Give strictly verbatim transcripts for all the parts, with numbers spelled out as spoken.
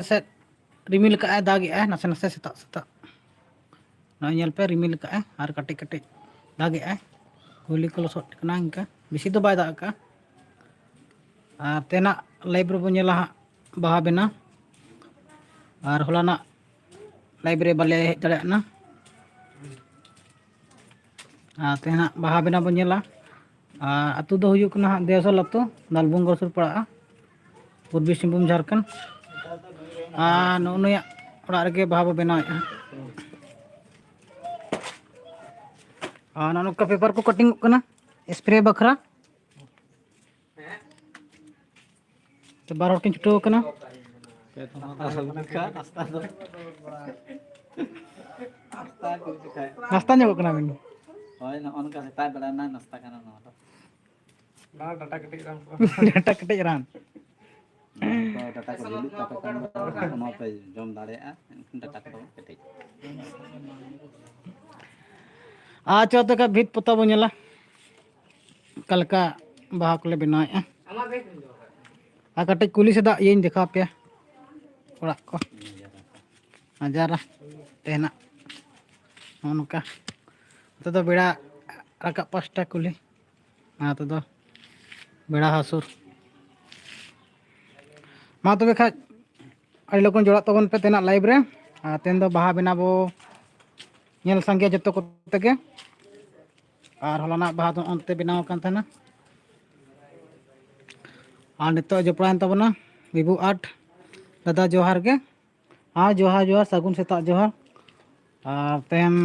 ᱥᱮᱫ ᱨᱤᱢᱤᱞ ᱠᱟᱜᱼᱟᱭ, ᱫᱟᱜᱮᱜᱼᱟᱭ ᱱᱟᱥᱮ ᱱᱟᱥᱮ ᱥᱮᱛᱟᱜ ᱥᱮᱛᱟᱜ᱾ ᱱᱚᱜᱼᱚᱭ ᱧᱮᱞ ᱯᱮ, ᱨᱤᱢᱤᱞ ᱠᱟᱜᱼᱟᱭ ᱟᱨ ᱠᱟᱹᱴᱤᱡ ᱠᱟᱹᱴᱤᱡ ᱫᱟᱜᱮᱜᱼᱟᱭ᱾ ᱠᱩᱞᱦᱤ ᱠᱚ ᱞᱚᱥᱚᱫ ᱠᱟᱱᱟ, ᱤᱱᱠᱟ ᱵᱮᱥᱤ ᱫᱚ ᱵᱟᱭ ᱫᱟᱜ ᱠᱟᱜᱼᱟ᱾ ᱟᱨ ᱛᱮᱱᱟᱜ ᱞᱟᱭᱤᱵᱷ ᱨᱮᱵᱚᱱ ᱧᱮᱞᱟ ᱦᱟᱸᱜ ᱵᱟᱦᱟ ᱵᱮᱱᱟᱣ᱾ ᱟᱨ ᱦᱚᱞᱟᱱᱟᱜ ᱞᱟᱭᱤᱵᱷ ᱨᱮ ᱵᱟᱞᱮ ᱦᱮᱡ ᱫᱟᱲᱮᱭᱟᱜ ᱠᱟᱱᱟ᱾ ᱟᱨ ᱛᱮᱦᱮᱧᱟᱜ ᱵᱟᱦᱟ ᱵᱮᱱᱟᱣ ᱵᱚᱱ ᱧᱮᱞᱟ᱾ ᱟᱨ ᱟᱹᱛᱩ ᱫᱚ ᱦᱩᱭᱩᱜ ᱠᱟᱱᱟ ᱦᱟᱸᱜ ᱫᱮᱣᱥᱚᱞ ᱟᱹᱛᱩ, ᱫᱟᱞᱵᱩᱝᱜᱚ ᱥᱩᱨ ᱯᱟᱲᱟᱜᱼᱟ, ᱯᱩᱨᱵᱤ ᱥᱤᱝᱵᱷᱩᱢ, ᱡᱷᱟᱲᱠᱷᱚᱸᱰ᱾ ᱟᱨ ᱱᱚᱜᱼᱚ ᱱᱩᱭᱟᱜ ᱚᱲᱟᱜ ᱨᱮᱜᱮ ᱵᱟᱦᱟ ᱵᱚ ᱵᱮᱱᱟᱣᱮᱫᱼᱟ᱾ ᱟᱨ ᱱᱚᱜᱼᱚ ᱱᱚᱝᱠᱟ ᱯᱮᱯᱟᱨ ᱠᱚ ᱠᱟᱴᱤᱝᱚᱜ ᱠᱟᱱᱟ ᱥᱯᱨᱮ ᱵᱟᱠᱷᱨᱟ᱾ ᱛᱚ, ᱵᱟᱨ ᱦᱚᱲ ᱠᱤᱱ ᱪᱷᱩᱴᱟᱹᱣ ᱟᱠᱟᱱᱟ᱾ ᱯᱮ ᱛᱷᱟᱢᱟ ᱫᱚ ᱟᱹᱣᱨᱤ ᱞᱮᱠᱟ, ᱱᱟᱥᱛᱟ ᱫᱚ᱾ ᱱᱟᱥᱛᱟ ᱠᱚ ᱪᱤᱠᱟᱹᱭᱟ? ᱱᱟᱥᱛᱟ ᱧᱚᱜᱚᱜ ᱠᱟᱱᱟ ᱵᱤᱱ? ᱦᱳᱭ, ᱱᱚᱜᱼᱚ ᱱᱚᱝᱠᱟ ᱥᱮᱛᱟᱜ ᱵᱮᱲᱟ ᱨᱮᱱᱟᱜ ᱱᱟᱥᱛᱟ ᱠᱟᱱᱟ ᱱᱚᱣᱟ ᱫᱚ᱾ ᱵᱟᱝ, ᱰᱟᱴᱟ ᱠᱟᱹᱴᱤᱡ ᱨᱟᱱ ᱠᱚ᱾ ᱰᱟᱴᱟ ᱠᱟᱹᱴᱤᱡ ᱨᱟᱱ᱾ ᱱᱚᱣᱟ ᱠᱚ ᱰᱟᱴᱟ ᱠᱚ ᱰᱷᱤᱞᱩᱜ ᱛᱟᱯᱮ ᱠᱷᱟᱱ ᱫᱚ ᱚᱱᱟ ᱯᱮ ᱡᱚᱢ ᱫᱟᱲᱮᱭᱟᱜᱼᱟ, ᱮᱱᱠᱷᱟᱱ ᱰᱟᱴᱟ ᱠᱚ ᱠᱮᱴᱮᱡ᱾ ᱟᱪᱪᱷᱟ, ᱛᱚ ᱵᱷᱤᱛ ᱯᱚᱛᱟᱣ ᱵᱚᱱ ᱧᱮᱞᱟ, ᱚᱠᱟ ᱞᱮᱠᱟ ᱵᱟᱦᱟ ᱠᱚᱞᱮ ᱵᱮᱱᱟᱣᱮᱫᱼᱟ᱾ ᱟᱨ ᱠᱟᱹᱴᱤᱡ ᱠᱩᱞᱦᱤ ᱥᱮᱫᱟᱜ ᱤᱭᱟᱹᱧ ᱫᱮᱠᱷᱟᱣ ᱟᱯᱮᱭᱟ, ᱚᱲᱟᱜ ᱠᱚ᱾ ᱟᱡᱟᱨᱟ ᱛᱮᱦᱮᱱᱟᱜ ᱱᱚᱜᱼᱚ ᱱᱚᱝᱠᱟ᱾ ᱱᱚᱛᱮ ᱫᱚ ᱵᱮᱲᱟ ᱨᱟᱠᱟᱵ ᱯᱟᱥᱴᱟ ᱠᱩᱞᱦᱤ, ᱟᱨ ᱱᱚᱛᱮ ᱫᱚ ᱵᱮᱲᱟ ᱦᱟᱹᱥᱩᱨ᱾ ᱢᱟ ᱛᱚᱵᱮ ᱠᱷᱟᱡ, ᱟᱹᱰᱤ ᱞᱚᱜᱚᱱ ᱡᱚᱲᱟᱜ ᱛᱟᱵᱚᱱ ᱯᱮ ᱛᱮᱱᱟᱜ ᱞᱟᱭᱤᱵᱷ ᱨᱮ᱾ ᱟᱨ ᱛᱮᱦᱮᱧ ᱫᱚ ᱵᱟᱦᱟ ᱵᱮᱱᱟᱣ ᱵᱚ ᱧᱮᱞ ᱥᱟᱸᱜᱮᱭᱟ ᱡᱚᱛᱚ ᱠᱚᱛᱮ ᱜᱮ᱾ ᱟᱨ ᱦᱚᱞᱟᱱᱟᱜ ᱵᱟᱦᱟ ᱫᱚ ᱚᱱᱛᱮ ᱵᱮᱱᱟᱣ ᱟᱠᱟᱱ ᱛᱟᱦᱮᱱᱟ᱾ ᱟᱨ ᱱᱤᱛᱚᱜ ᱡᱚᱯᱲᱟᱣᱮᱱ ᱛᱟᱵᱚᱱᱟ ᱵᱤᱵᱷᱩ ᱟᱨᱴ᱾ ᱫᱟᱫᱟ ᱡᱚᱦᱟᱨ ᱜᱮ᱾ ᱦᱮᱸ, ᱡᱚᱦᱟᱨ, ᱡᱚᱦᱟᱨ, ᱥᱟᱹᱜᱩᱱ ᱥᱮᱛᱟᱜ ᱡᱚᱦᱟᱨ᱾ ᱟᱨ ᱛᱮᱦᱮᱧ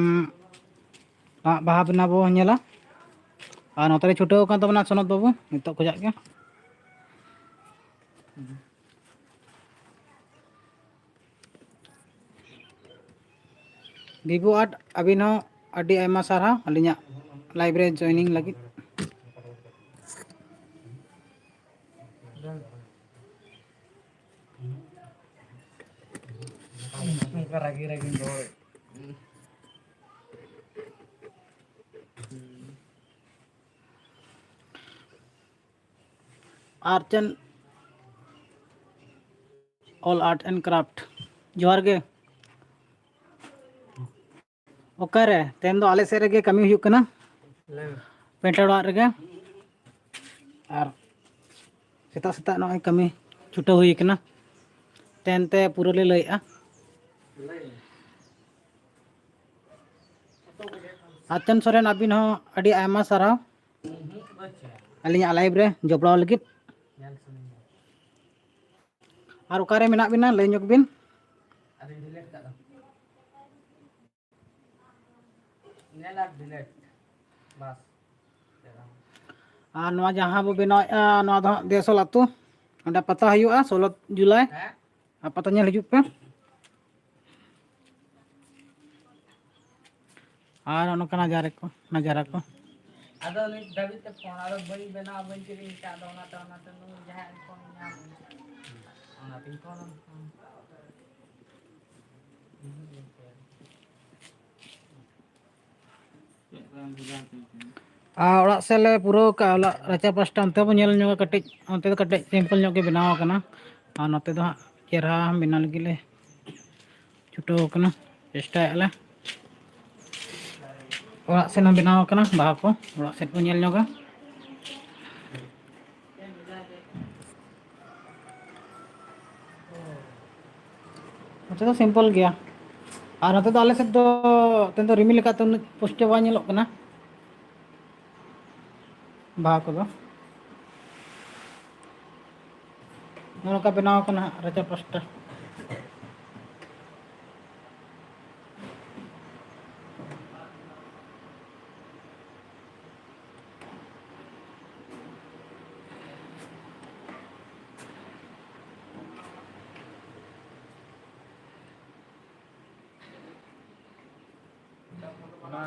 ᱟᱜ ᱵᱟᱦᱟ ᱵᱮᱱᱟᱣ ᱵᱚ ᱧᱮᱞᱟ᱾ ᱟᱨ ᱱᱚᱛᱮ ᱨᱮ ᱪᱷᱩᱴᱟᱹᱣ ᱟᱠᱟᱱ ᱛᱟᱵᱚᱱᱟ ᱥᱚᱱᱚᱛ ᱵᱟᱹᱵᱩ ᱱᱤᱛᱚᱜ ᱠᱷᱚᱡᱟᱜ ᱜᱮ᱾ ᱵᱤᱵᱷᱩ ᱟᱨᱴ, ᱟᱹᱵᱤᱱ ᱦᱚᱸ ᱟᱹᱰᱤ ᱟᱭᱢᱟ ᱥᱟᱨᱦᱟᱣ ᱟᱹᱞᱤᱧᱟᱜ ᱞᱟᱭᱤᱵᱷ ᱨᱮ ᱡᱚᱭᱮᱱᱤᱝ ᱞᱟᱹᱜᱤᱫ᱾ ᱚᱱᱠᱟ ᱨᱟᱹᱜᱤ ᱨᱟᱹᱜᱤᱢ ᱨᱚᱲ᱾ ᱟᱨ ᱪᱮᱫ All Art and Craft. ᱡᱚᱦᱟᱨ ᱜᱮ᱾ ᱚᱠᱟᱨᱮ? ᱛᱮᱦᱮᱧ ᱫᱚ ᱟᱞᱮ ᱥᱮᱫ ᱨᱮᱜᱮ ᱠᱟᱹᱢᱤ ᱦᱩᱭᱩᱜ ᱠᱟᱱᱟ᱾ ᱞᱟᱹᱭ ᱢᱮ᱾ ᱯᱮᱱᱴᱟᱨ ᱚᱲᱟᱜ ᱨᱮᱜᱮ᱾ ᱟᱨ ᱥᱮᱛᱟᱜ ᱥᱮᱛᱟᱜ ᱱᱚᱜᱼᱚᱭ ᱠᱟᱹᱢᱤ ᱪᱷᱩᱴᱟᱹᱣ ᱦᱩᱭ ᱠᱟᱱᱟ᱾ ᱛᱮᱱᱛᱮ ᱯᱩᱨᱟᱹ ᱞᱮ ᱞᱟᱹᱭᱮᱜᱼᱟ᱾ ᱞᱟᱹᱭ ᱢᱮ᱾ ᱟᱛᱮᱱ ᱥᱚᱨᱮᱱ, ᱟᱹᱵᱤᱱ ᱦᱚᱸ ᱟᱹᱰᱤ ᱟᱭᱢᱟ ᱥᱟᱨᱦᱟᱣ ᱟᱹᱞᱤᱧᱟᱜ ᱞᱟᱭᱤᱵᱷ ᱨᱮ ᱡᱚᱯᱲᱟᱣ ᱞᱟᱹᱜᱤᱫ᱾ ᱟᱨ ᱚᱠᱟᱨᱮ ᱢᱮᱱᱟᱜ ᱵᱤᱱᱟ, ᱞᱟᱹᱭ ᱧᱚᱜ ᱵᱤᱱ᱾ ᱧᱮᱞ ᱟᱨ delete᱾ ᱵᱟᱥ᱾ ᱟᱨ ᱱᱚᱣᱟ ᱡᱟᱦᱟᱸ ᱵᱚ ᱵᱮᱱᱟᱣᱮᱫᱼᱟ, ᱱᱚᱣᱟ ᱫᱚ ᱦᱟᱸᱜ ᱫᱮᱥᱚᱞ ᱟᱹᱛᱩ, ᱚᱸᱰᱮ ᱯᱟᱛᱟ ᱦᱩᱭᱩᱜᱼᱟ ᱥᱳᱞᱳ ᱡᱩᱞᱟᱭ᱾ ᱦᱮᱸ? ᱟᱨ ᱯᱟᱛᱟ ᱧᱮᱞ ᱦᱤᱡᱩᱜ ᱯᱮ᱾ ᱟᱨ ᱚᱱᱠᱟ ᱱᱟᱡᱟᱨᱮ ᱠᱚ, ᱱᱟᱡᱟᱨᱟ ᱠᱚ᱾ ᱟᱫᱚ ᱱᱤᱛ ᱫᱷᱟᱹᱵᱤᱡ ᱛᱮ ᱯᱷᱳᱱ ᱟᱫᱚ ᱵᱟᱹᱧ ᱵᱮᱱᱟᱣ, ᱵᱟᱹᱧ ᱠᱤᱨᱤᱧ ᱟᱠᱟᱫ, ᱟᱫᱚ ᱚᱱᱟᱛᱮ, ᱚᱱᱟᱛᱮ ᱱᱩᱭ ᱡᱟᱦᱟᱸᱭ ᱯᱷᱳᱱ ᱧᱟᱢ, ᱚᱱᱟᱛᱤᱧ ᱯᱷᱳᱱ᱾ ᱟᱨ ᱚᱲᱟᱜ ᱥᱮᱫ ᱞᱮ ᱯᱩᱨᱟᱹᱣ ᱠᱟᱜᱼᱟ, ᱚᱲᱟᱜ ᱨᱟᱪᱟ ᱯᱟᱥᱴᱟ ᱚᱱᱛᱮ ᱵᱚᱱ ᱧᱮᱞ ᱧᱚᱜᱟ ᱠᱟᱹᱴᱤᱡ, ᱚᱱᱛᱮ ᱫᱚ ᱠᱟᱹᱴᱤᱡ simple ᱧᱚᱜ ᱜᱮ ᱵᱮᱱᱟᱣ ᱟᱠᱟᱱᱟ᱾ ᱟᱨ ᱱᱚᱛᱮ ᱫᱚ ᱦᱟᱸᱜ ᱪᱮᱦᱨᱟ ᱵᱮᱱᱟᱣ ᱞᱟᱹᱜᱤᱫ ᱞᱮ ᱪᱷᱩᱴᱟᱹᱣ ᱟᱠᱟᱱᱟ, ᱪᱮᱥᱴᱟᱭᱮᱫᱼᱟ ᱞᱮ᱾ ᱚᱲᱟᱜ ᱥᱮᱫ ᱦᱚᱸ ᱵᱮᱱᱟᱣ ᱟᱠᱟᱱᱟ, ᱵᱟᱦᱟ ᱠᱚ ᱚᱲᱟᱜ ᱥᱮᱫ ᱵᱚᱱ ᱧᱮᱞ ᱧᱚᱜᱟ᱾ ᱱᱚᱛᱮ ᱫᱚ simple ᱜᱮᱭᱟ᱾ ᱟᱨ ᱱᱚᱛᱮ ᱫᱚ ᱟᱞᱮ ᱥᱮᱫ ᱫᱚ ᱛᱮᱦᱮᱧ ᱫᱚ ᱨᱤᱢᱤᱞ ᱟᱠᱟᱫ ᱛᱮ ᱩᱱᱟᱹᱜ ᱯᱩᱥᱴᱟᱹᱣ ᱵᱟᱭ ᱧᱮᱞᱚᱜ ᱠᱟᱱᱟ ᱵᱟᱦᱟ ᱠᱚᱫᱚ᱾ ᱱᱚᱜᱼᱚ ᱱᱚᱝᱠᱟ ᱵᱮᱱᱟᱣ ᱠᱟᱱᱟ ᱦᱟᱸᱜ ᱨᱟᱪᱟ ᱯᱟᱥᱴᱟ᱾ ᱚᱱᱟ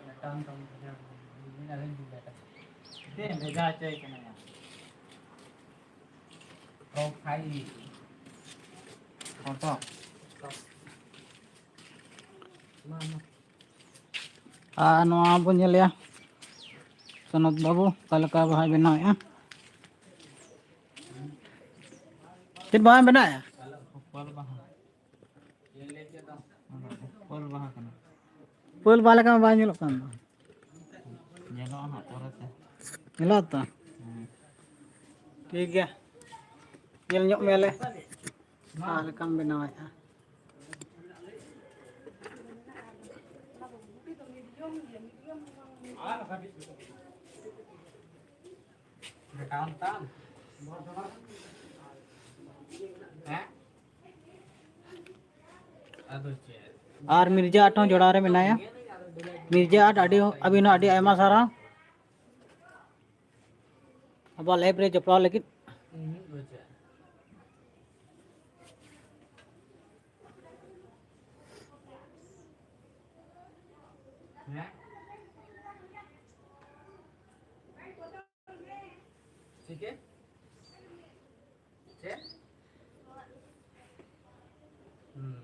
ᱢᱤᱫᱴᱟᱝ ᱠᱟᱹᱢᱤ ᱵᱷᱮᱡᱟ ᱠᱚ, ᱢᱤᱫ ᱟᱹᱞᱤᱧ ᱵᱷᱮᱡᱟ ᱠᱟᱛᱮ᱾ ᱪᱮᱫ ᱮᱢ ᱵᱷᱮᱡᱟ ᱦᱚᱪᱚᱭ ᱠᱟᱱᱟ ᱭᱟ? ᱯᱨᱚᱯᱷᱟᱭᱤᱞ᱾ ᱯᱷᱳᱴᱳ᱾ ᱢᱟ, ᱢᱟ᱾ ᱟᱨ ᱱᱚᱣᱟ ᱵᱚᱱ ᱧᱮᱞᱮᱭᱟ, ᱥᱚᱱᱚᱛ ᱵᱟᱹᱵᱩ ᱚᱠᱟ ᱞᱮᱠᱟ ᱵᱟᱦᱟᱭ ᱵᱮᱱᱟᱣᱮᱫᱼᱟ᱾ ᱵᱟᱦᱟᱢ ᱵᱮᱱᱟᱣᱮᱫᱼᱟ? ᱩᱯᱟᱹᱞ ᱵᱟᱦᱟ᱾ ᱚᱱᱟ ᱩᱯᱟᱹᱞ ᱵᱟᱦᱟ ᱠᱟᱱᱟ᱾ ᱩᱯᱟᱹᱞ ᱵᱟᱦᱟ ᱞᱮᱠᱟ ᱢᱟ ᱵᱟᱭ ᱧᱮᱞᱚᱜ ᱠᱟᱱ ᱫᱚ᱾ ᱧᱮᱞᱚᱜᱼᱟ ᱦᱟᱸᱜ ᱯᱚᱨᱮᱛᱮ᱾ ᱧᱮᱞᱚᱜᱼᱟ ᱛᱚ? ᱦᱮᱸ᱾ ᱴᱷᱤᱠ ᱜᱮᱭᱟ, ᱧᱮᱞ ᱧᱚᱜ ᱢᱮᱭᱟᱞᱮ ᱚᱠᱟ ᱞᱮᱠᱟᱢ ᱵᱮᱱᱟᱣᱮᱫᱼᱟ᱾ ᱟᱨ ᱢᱤᱨᱡᱟ ᱟᱴ ᱦᱚᱸ ᱡᱚᱲᱟᱣ ᱨᱮ ᱢᱮᱱᱟᱭᱟ᱾ ᱢᱤᱨᱡᱟ ᱟᱴ, ᱟᱹᱰᱤ, ᱟᱹᱵᱤᱱ ᱦᱚᱸ ᱟᱹᱰᱤ ᱟᱭᱢᱟ ᱥᱟᱨᱦᱟᱣ ᱟᱵᱚᱣᱟᱜ live ᱨᱮ ᱡᱚᱯᱲᱟᱣ ᱞᱟᱹᱜᱤᱫ᱾ ᱦᱮᱸ? ᱪᱮᱫ? ᱪᱮᱫ? ᱦᱩᱸ᱾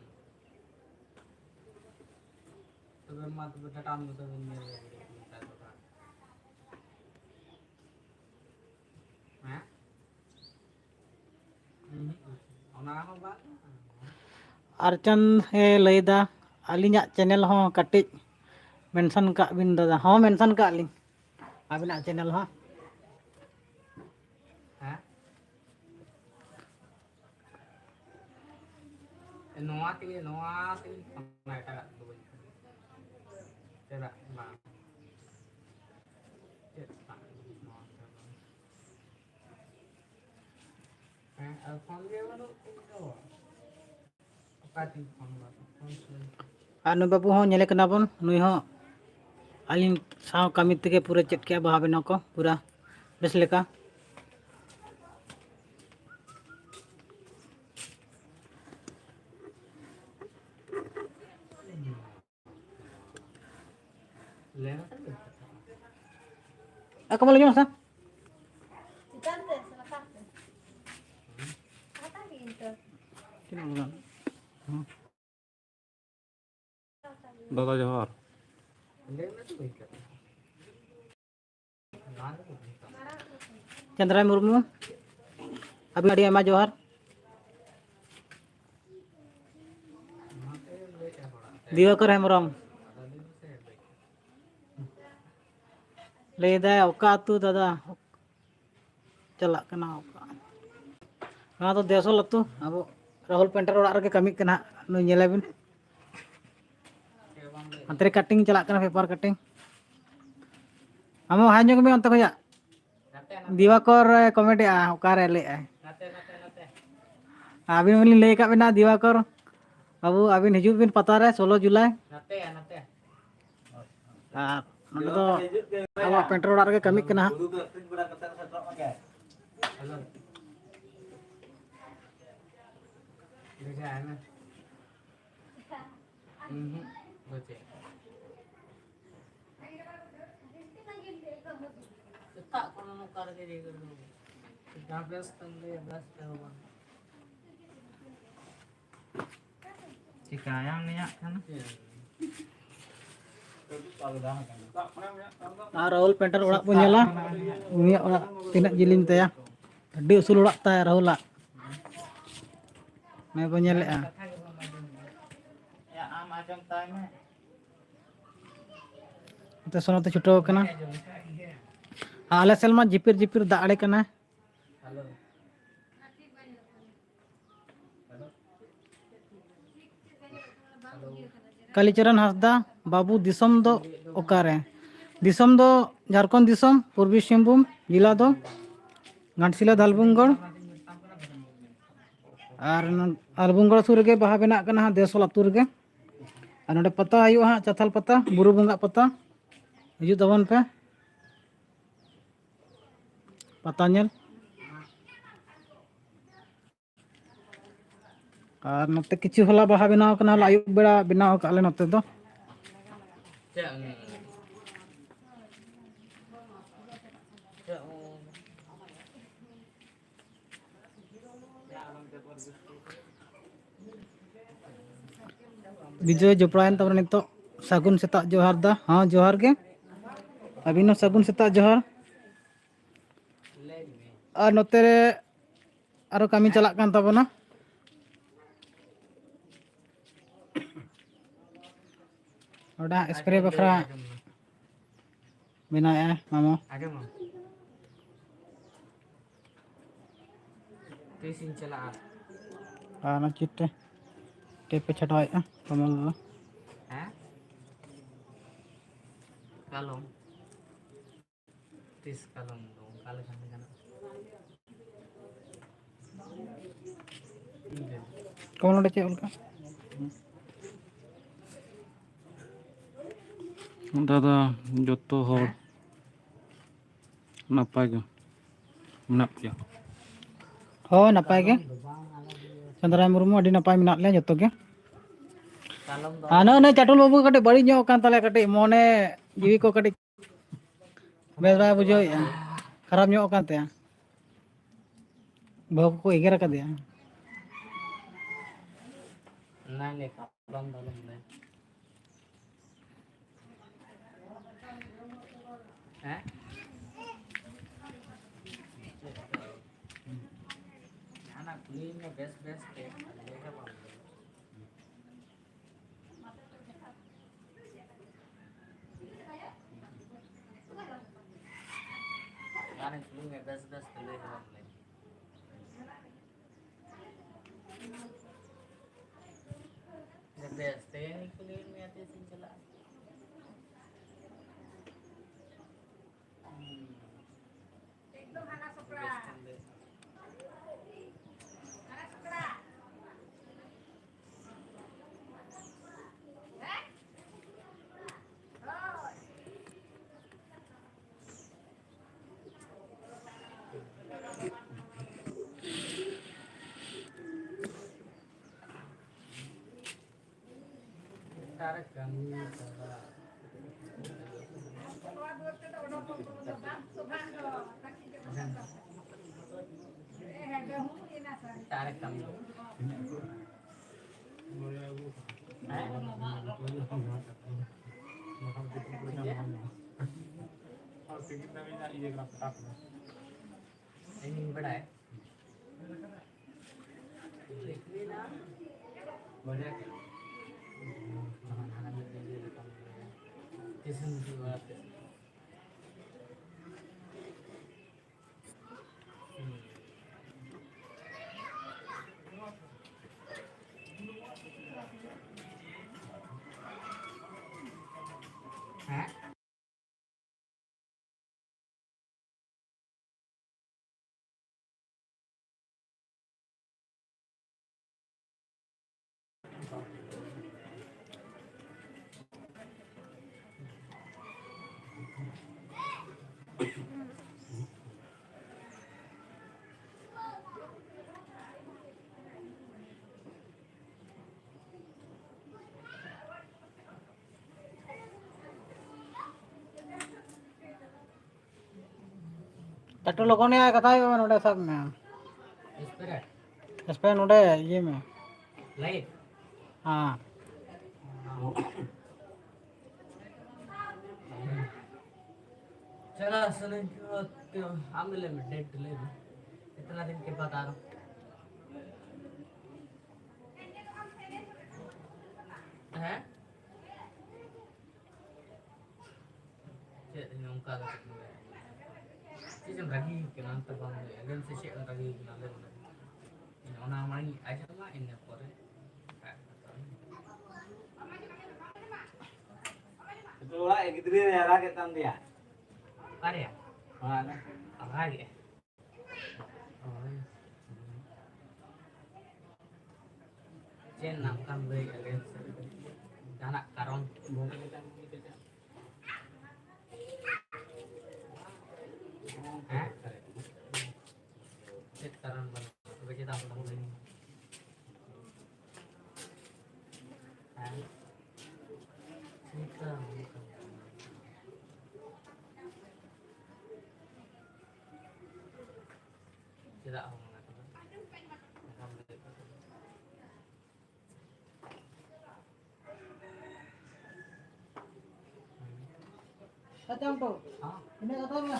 ᱛᱚᱵᱮ ᱢᱟ ᱛᱚᱵᱮ data on ᱠᱟᱛᱮ ᱵᱚᱱ ᱧᱮᱞ ᱞᱮᱜᱮ ᱱᱮᱛᱟᱨ ᱫᱚ ᱦᱟᱸᱜ᱾ ᱦᱮᱸ? ᱦᱩᱸ, ᱚᱱᱟ ᱦᱚᱸ ᱵᱟᱝ᱾ ᱟᱨᱪᱟᱸᱫᱽ ᱮ ᱞᱟᱹᱭᱫᱟ, ᱟᱹᱞᱤᱧᱟᱜ channel ᱦᱚᱸ ᱠᱟᱹᱴᱤᱡ mention ᱠᱟᱜ ᱵᱤᱱ ᱫᱟᱫᱟ᱾ ᱦᱚᱸ, mention ᱠᱟᱜ ᱞᱤᱧ ᱟᱹᱵᱤᱱᱟᱜ channel ᱦᱚᱸ᱾ ᱦᱮᱸ? ᱱᱚᱣᱟ ᱛᱮᱜᱮ, ᱱᱚᱣᱟ ᱛᱮᱜᱮ ᱯᱷᱳᱱᱟ, ᱮᱴᱟᱜᱟᱜ ᱫᱚ ᱵᱟᱹᱧ ᱯᱷᱳᱱᱟ᱾ ᱪᱮᱫᱟᱜ ᱵᱟᱝ? ᱪᱮᱫ ᱵᱟᱝ? ᱱᱚᱣᱟ ᱛᱮ ᱵᱟᱝ? ᱦᱮᱸ, ᱟᱨ ᱯᱷᱳᱱ ᱜᱮ ᱵᱟᱹᱱᱩᱜ ᱛᱤᱧ ᱫᱚ᱾ ᱚᱠᱟ ᱛᱤᱧ ᱯᱷᱳᱱ ᱵᱟᱲᱟ? ᱯᱷᱳᱱ ᱥᱩᱨ ᱨᱮ᱾ ᱟᱨ ᱱᱩᱭ ᱵᱟᱹᱵᱩ ᱦᱚᱸ ᱧᱮᱞᱮ ᱠᱟᱱᱟ ᱵᱚᱱ, ᱱᱩᱭ ᱦᱚᱸ ᱟᱹᱞᱤᱧ ᱥᱟᱶ ᱠᱟᱹᱢᱤ ᱛᱮᱜᱮ ᱯᱩᱨᱟᱹ ᱪᱮᱫ ᱠᱮᱜᱼᱟ ᱵᱟᱦᱟ ᱵᱮᱱᱟᱣ ᱠᱚ ᱯᱩᱨᱟᱹ ᱵᱮᱥ ᱞᱮᱠᱟ᱾ ᱟᱠᱚ ᱵᱚᱞᱮ ᱡᱚᱢ ᱥᱮ? ᱛᱤᱱᱟᱹᱜ ᱵᱚᱱ ᱜᱟᱱ? ᱫᱟᱫᱟ ᱡᱚᱦᱟᱨ᱾ ᱪᱟᱸᱫᱽᱨᱟᱭ ᱢᱩᱨᱢᱩ, ᱟᱹᱵᱤᱱ ᱟᱹᱰᱤ ᱟᱭᱢᱟ ᱡᱚᱦᱟᱨ᱾ ᱫᱤᱵᱟᱠᱚᱨ ᱦᱮᱢᱵᱨᱚᱢ ᱞᱟᱹᱭᱫᱟᱭ, "ᱚᱠᱟ ᱟᱹᱛᱩ ᱫᱟᱫᱟ?" ᱪᱟᱞᱟᱜ ᱠᱟᱱᱟ ᱚᱠᱟ? ᱱᱚᱣᱟ ᱫᱚ ᱫᱮᱥᱚᱞ ᱟᱹᱛᱩ, ᱟᱵᱚ ᱨᱟᱦᱩᱞ ᱯᱮᱱᱴᱟᱨ ᱚᱲᱟᱜ ᱨᱮᱜᱮ ᱠᱟᱹᱢᱤᱜ ᱠᱟᱱᱟ ᱦᱟᱸᱜ, ᱱᱩᱭ ᱧᱮᱞᱮ ᱵᱤᱱ᱾ ᱦᱟᱱᱛᱮ ᱨᱮ ᱠᱟᱴᱤᱝ ᱪᱟᱞᱟᱜ ᱠᱟᱱᱟ, ᱯᱮᱯᱟᱨ ᱠᱟᱴᱤᱝ᱾ ᱟᱢ ᱦᱚᱸ ᱦᱟᱡᱩᱜ ᱢᱮ ᱚᱱᱛᱮ ᱠᱷᱚᱱᱟᱜ᱾ ᱫᱤᱵᱟᱠᱚᱨ ᱮ ᱠᱚᱢᱮᱰᱤᱜᱼᱟ, ᱚᱠᱟᱨᱮ ᱞᱟᱹᱭᱮᱫᱼᱟᱭ? ᱟᱹᱵᱤᱱ ᱢᱟᱞᱤᱧ ᱞᱟᱹᱭ ᱟᱠᱟᱫ ᱵᱤᱱᱟ ᱫᱤᱵᱟᱠᱚᱨ ᱵᱟᱹᱵᱩ, ᱟᱹᱵᱤᱱ ᱦᱤᱡᱩᱜ ᱵᱤᱱ ᱯᱟᱛᱟ ᱨᱮ ᱥᱳᱞᱳ ᱡᱩᱞᱟᱭ᱾ ᱟᱨ ᱱᱚᱸᱰᱮ ᱫᱚ ᱟᱵᱚᱣᱟᱜ ᱯᱮᱱᱴᱟᱨ ᱚᱲᱟᱜ ᱨᱮᱜᱮ ᱠᱟᱹᱢᱤᱜ ᱠᱟᱱᱟ ᱦᱟᱸᱜ᱾ ᱥᱮᱛᱟᱜ ᱠᱷᱚᱱ ᱱᱚᱝᱠᱟ ᱨᱮᱜᱮ ᱡᱮ ᱠᱚᱨᱮ ᱫᱚ ᱡᱟᱦᱟᱸ ᱵᱮᱥ ᱛᱮᱢ ᱞᱟᱹᱭᱟ, ᱵᱮᱥ ᱛᱮᱦᱚᱸ ᱵᱟᱝ᱾ ᱪᱤᱠᱟᱹᱭᱟᱢ ᱱᱩᱭᱟᱜ ᱠᱟᱱᱟ? ᱟᱨ ᱨᱟᱦᱩᱞ ᱯᱮᱱᱴᱟᱨ ᱚᱲᱟᱜ ᱵᱚᱱ ᱧᱮᱞᱟ, ᱩᱱᱤᱭᱟᱜ ᱚᱲᱟᱜ ᱛᱤᱱᱟᱹᱜ ᱡᱤᱞᱤᱧ ᱛᱟᱭᱟ᱾ ᱟᱹᱰᱤ ᱩᱥᱩᱞ ᱚᱲᱟᱜ ᱛᱟᱭ ᱨᱟᱦᱩᱞᱟᱜ᱾ ᱱᱚᱜᱼᱚᱭ ᱵᱚᱱ ᱧᱮᱞᱮᱜᱼᱟ᱾ ᱟᱢ ᱟᱸᱡᱚᱢ ᱛᱟᱭ ᱢᱮ᱾ ᱱᱚᱛᱮ ᱥᱚᱱᱚᱛ ᱮ ᱪᱷᱩᱴᱟᱹᱣ ᱟᱠᱟᱱᱟ᱾ ᱟᱨ ᱟᱞᱮ ᱥᱮᱫ ᱢᱟ ᱡᱷᱤᱯᱤᱨ ᱡᱷᱤᱯᱤᱨ ᱫᱟᱜ ᱟᱲᱮ ᱠᱟᱱᱟ᱾ ᱠᱟᱞᱤᱪᱚᱨᱚᱱ ᱦᱟᱸᱥᱫᱟ, ᱵᱟᱹᱵᱩ, ᱫᱤᱥᱚᱢ ᱫᱚ ᱚᱠᱟᱨᱮ? ᱫᱤᱥᱚᱢ ᱫᱚ ᱡᱷᱟᱲᱠᱷᱚᱸᱰ ᱫᱤᱥᱚᱢ, ᱯᱩᱨᱵᱤ ᱥᱤᱝᱵᱷᱩᱢ ᱡᱮᱞᱟ ᱫᱚ ᱜᱷᱟᱴᱥᱤᱞᱟᱹ ᱫᱷᱟᱞᱵᱷᱩᱢᱜᱚᱲ᱾ ᱟᱨ ᱚᱱᱟ ᱫᱷᱟᱞᱵᱷᱩᱢᱜᱚᱲ ᱥᱩᱨ ᱨᱮᱜᱮ ᱵᱟᱦᱟ ᱵᱮᱱᱟᱜ ᱠᱟᱱᱟ ᱦᱟᱸᱜ, ᱫᱮᱥᱚᱞ ᱟᱹᱛᱩ ᱨᱮᱜᱮ᱾ ᱟᱨ ᱱᱚᱰᱮ ᱯᱟᱛᱟ ᱦᱩᱭᱩᱜᱼᱟ ᱦᱟᱸᱜ, ᱪᱟᱛᱷᱟᱞ ᱯᱟᱛᱟ, ᱵᱩᱨᱩ ᱵᱚᱸᱜᱟ ᱯᱟᱛᱟ᱾ ᱦᱤᱡᱩᱜ ᱛᱟᱵᱚᱱ ᱯᱮ᱾ ᱯᱟᱛᱟ ᱧᱮᱞ᱾ ᱟᱨ ᱱᱚᱛᱮ ᱠᱤᱪᱷᱩ ᱦᱚᱞᱟ ᱵᱟᱦᱟ ᱵᱮᱱᱟᱣ ᱠᱟᱱᱟ, ᱦᱚᱞᱟ ᱟᱹᱭᱩᱵ ᱵᱮᱲᱟ ᱵᱮᱱᱟᱣ ᱟᱠᱟᱫ ᱞᱮ ᱱᱚᱛᱮ ᱫᱚ᱾ ᱵᱤᱡᱚᱭ ᱡᱚᱯᱲᱟᱣᱮᱱ ᱛᱟᱵᱚᱱᱟ ᱱᱤᱛᱚᱜ᱾ ᱥᱟᱹᱜᱩᱱ ᱥᱮᱛᱟᱜ ᱡᱚᱦᱟᱨ ᱫᱟ᱾ ᱦᱚᱸ, ᱡᱚᱦᱟᱨ ᱜᱮ᱾ ᱟᱹᱵᱤᱱ ᱦᱚᱸ ᱥᱟᱹᱜᱩᱱ ᱥᱮᱛᱟᱜ ᱡᱚᱦᱟᱨ᱾ ᱟᱨ ᱱᱚᱛᱮ ᱨᱮ ᱟᱨᱚ ᱠᱟᱹᱢᱤ ᱪᱟᱞᱟᱜ ᱠᱟᱱ ᱛᱟᱵᱚᱱᱟ᱾ ᱱᱚᱰᱮ ᱦᱟᱸᱜ spray ᱵᱟᱠᱷᱨᱟ ᱵᱮᱱᱟᱣᱮᱫᱼᱟ ᱢᱟᱢᱚ᱾ ᱟᱸᱡᱚᱢ ᱢᱟ᱾ ᱛᱤᱥᱤᱧ ᱪᱟᱞᱟᱜᱼᱟ? ᱟᱨ ᱚᱱᱟ ᱪᱮᱫ ᱛᱮ ᱴᱮᱯ ᱯᱮ ᱪᱷᱟᱰᱟᱣᱮᱫᱼᱟ ᱠᱚᱢᱚᱞ ᱫᱚ? ᱦᱮᱸ? ᱠᱟᱞᱚᱢ᱾ ᱛᱤᱥ ᱠᱟᱞᱚᱢ ᱫᱚ ᱚᱱᱠᱟ ᱞᱮᱠᱷᱟᱱ ᱜᱟᱱᱚᱜᱼᱟ᱾ ᱠᱚᱢᱚᱞ ᱱᱚᱰᱮ ᱪᱮᱫ ᱚᱞ ᱠᱟᱜᱼᱟ? ᱫᱟᱫᱟ, ᱡᱚᱛᱚ ᱦᱚᱲ ᱱᱟᱯᱟᱭ ᱜᱮ ᱢᱮᱱᱟᱜ ᱯᱮᱭᱟ? ᱦᱳᱭ, ᱱᱟᱯᱟᱭ ᱜᱮ᱾ ᱪᱚᱸᱫᱽᱨᱟᱭ ᱢᱩᱨᱢᱩ, ᱟᱹᱰᱤ ᱱᱟᱯᱟᱭ ᱢᱮᱱᱟᱜ ᱞᱮᱭᱟ ᱡᱚᱛᱚ ᱜᱮ᱾ ᱟᱨ ᱱᱚᱜᱼᱚᱭ ᱱᱩᱭ ᱪᱟᱴᱩᱞ ᱵᱟᱹᱵᱩ ᱠᱟᱹᱴᱤᱡ ᱵᱟᱹᱲᱤᱡ ᱧᱚᱜ ᱠᱟᱱ ᱛᱟᱞᱮᱭᱟ, ᱠᱟᱹᱴᱤᱡ ᱢᱚᱱᱮ ᱡᱤᱣᱤ ᱠᱚ ᱠᱟᱹᱴᱤᱡ ᱵᱮᱥ ᱵᱟᱭ ᱵᱩᱡᱷᱟᱹᱣᱮᱫᱼᱟ, ᱠᱷᱟᱨᱟᱯ ᱧᱚᱜ ᱠᱟᱱ ᱛᱟᱭᱟ, ᱵᱟᱹᱦᱩ ᱠᱚᱠᱚ ᱮᱜᱮᱨ ᱟᱠᱟᱫᱮᱭᱟ᱾ ᱚᱱᱟᱜᱮ ᱠᱟᱯᱲᱚᱢ ᱫᱚ ᱟᱞᱚᱢ ᱞᱟᱹᱭ᱾ ᱦᱮᱸ? ᱡᱟᱦᱟᱱᱟᱜ ᱠᱩᱞᱤᱭᱮ ᱢᱮ ᱵᱮᱥ ᱵᱮᱥ ᱛᱮ, ᱞᱟᱹᱭ ᱜᱮ ᱵᱟᱢ ᱞᱟᱹᱭᱟ᱾ ᱡᱟᱦᱟᱱᱟᱜ ᱠᱩᱞᱤᱭᱮ ᱢᱮ ᱵᱮᱥ ᱵᱮᱥ ᱛᱮ, ᱞᱟᱹᱭ ᱜᱮ ᱵᱟᱢ ᱞᱟᱹᱭᱟ᱾ ᱵᱮᱥ ᱛᱮ ᱠᱩᱞᱤᱭᱮ ᱢᱮᱭᱟ ᱛᱤᱥᱤᱧ ᱪᱟᱞᱟᱜᱼᱟ᱾ ᱦᱩᱸ᱾ ᱮᱠᱫᱚᱢ ᱦᱟᱱᱟ ᱥᱚᱠᱲᱟ᱾ ᱵᱮᱥ ᱛᱮᱢ ᱞᱟᱹᱭ᱾ ᱦᱟᱱᱟ ᱥᱚᱠᱲᱟ᱾ ᱚᱠᱟᱨᱮ ᱠᱟᱹᱢᱤ ᱪᱟᱞᱟᱜ? ᱚᱠᱟᱨᱮ ᱠᱟᱹᱢᱤ? ᱦᱮᱸ? ᱤᱧᱤᱧ ᱵᱟᱲᱟᱭ᱾ ᱵᱟᱲᱟᱭ᱾ ᱥᱴᱮᱥᱚᱱ ᱦᱤᱡᱩᱜ ᱵᱟᱲᱟ ᱛᱮ᱾ ᱦᱮᱸ? ᱮᱠᱴᱩ ᱞᱚᱜᱚᱱ ᱭᱟ ᱠᱟᱛᱷᱟ ᱦᱩᱭᱩᱜᱼᱟ, ᱱᱚᱰᱮ ᱥᱟᱵ ᱢᱮ᱾ ᱮᱥᱯᱨᱮ? ᱮᱥᱯᱨᱮ ᱱᱚᱰᱮ ᱤᱭᱟᱹ ᱢᱮ᱾ ᱞᱟᱭᱤᱴ? ᱦᱮᱸ᱾ चला सुनील, तो हम ले में डेट ले में। इतना दिन के बाद आ रहा हूँ। हैं? ᱪᱮᱫ ᱱᱚᱝᱠᱟ ᱠᱟᱛᱮ ᱪᱮᱫ ᱮᱢ ᱨᱟᱹᱜᱤ ᱠᱟᱱᱟ? ᱚᱱᱛᱮ ᱵᱟᱝ ᱞᱟᱹᱭ ᱟᱞᱮᱢ ᱥᱮ ᱪᱮᱫ ᱮᱢ ᱨᱟᱹᱜᱤ ᱠᱟᱱᱟ? ᱞᱟᱹᱭ ᱢᱮ᱾ ᱚᱱᱟ ᱢᱟᱲᱟᱝ ᱤᱧ ᱟᱸᱡᱚᱢᱟ, ᱤᱱᱟᱹ ᱯᱚᱨᱮ᱾ ᱱᱤᱛᱚᱜ ᱚᱲᱟᱜ ᱜᱤᱫᱽᱨᱟᱹ ᱨᱟᱜ ᱮᱫ ᱠᱟᱱ ᱛᱟᱭᱟ᱾ ᱚᱠᱟᱨᱮᱭᱟ? ᱚᱲᱟᱜ ᱨᱮ᱾ ᱨᱟᱜ ᱮᱫ᱾ ᱦᱳᱭ᱾ ᱪᱮᱫ ᱱᱚᱝᱠᱟᱢ ᱞᱟᱹᱭ ᱮᱫᱟ ᱞᱟᱹᱭ ᱢᱮᱥᱮ? ᱡᱟᱦᱟᱱᱟᱜ ᱠᱟᱨᱚᱱ? ᱦᱮᱸ? ᱪᱮᱫ ᱠᱟᱨᱚᱱ ᱵᱟᱹᱱᱩᱜ? ᱛᱚᱵᱮ ᱪᱮᱫᱟᱜ ᱵᱟᱢ ᱞᱟᱹᱭ? ᱦᱮᱸ? ᱪᱮᱫ ᱠᱟᱨᱚᱱ? ᱪᱮᱫᱟᱜ ᱦᱚᱸ ᱢᱟᱱᱟ ᱠᱟᱱᱟ? ᱚᱱᱟᱢ ᱞᱟᱹᱭ ᱠᱟᱱᱟ᱾ ᱟᱪᱪᱷᱟ, ᱩᱱᱠᱩ ᱦᱮᱸ? ᱤᱱᱟᱹ ᱠᱟᱛᱷᱟ ᱢᱮ᱾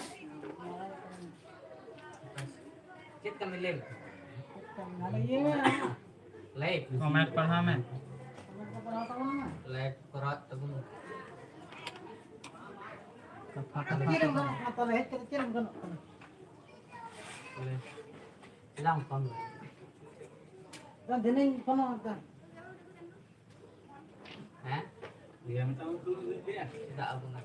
ᱪᱮᱫ ᱠᱟᱹᱢᱤ ᱞᱟᱹᱭ ᱢᱮ? ᱦᱟᱱᱮ ᱤᱭᱟᱹ ᱢᱮ᱾ ᱞᱟᱭᱤᱵᱷ᱾ ᱠᱚᱢᱮᱱᱴ ᱯᱟᱲᱦᱟᱣ ᱢᱮ᱾ ᱠᱚᱢᱮᱱᱴ ᱠᱚ ᱯᱟᱲᱦᱟᱣ ᱛᱟᱵᱚᱱ ᱢᱮ᱾ ᱞᱟᱭᱤᱵᱷ ᱠᱚᱨᱟᱣ ᱛᱟᱵᱚᱱ ᱢᱮ᱾ ᱪᱮᱫ ᱮᱢ ᱜᱟᱱᱚᱜ ᱠᱟᱱᱟ ᱛᱟᱦᱞᱮ? ᱦᱮᱡ ᱠᱟᱛᱮ ᱪᱮᱫ ᱮᱢ ᱜᱟᱱᱚᱜ ᱠᱟᱱᱟ? ᱪᱮᱫᱟᱜ ᱮᱢ ᱯᱷᱳᱱ ᱫᱟ? ᱫᱷᱤᱱᱟᱹᱝ ᱯᱷᱳᱱᱚᱜ ᱢᱮ᱾ ᱦᱮᱸ? ᱪᱮᱫᱟᱜ ᱟᱵᱚ ᱱᱟ?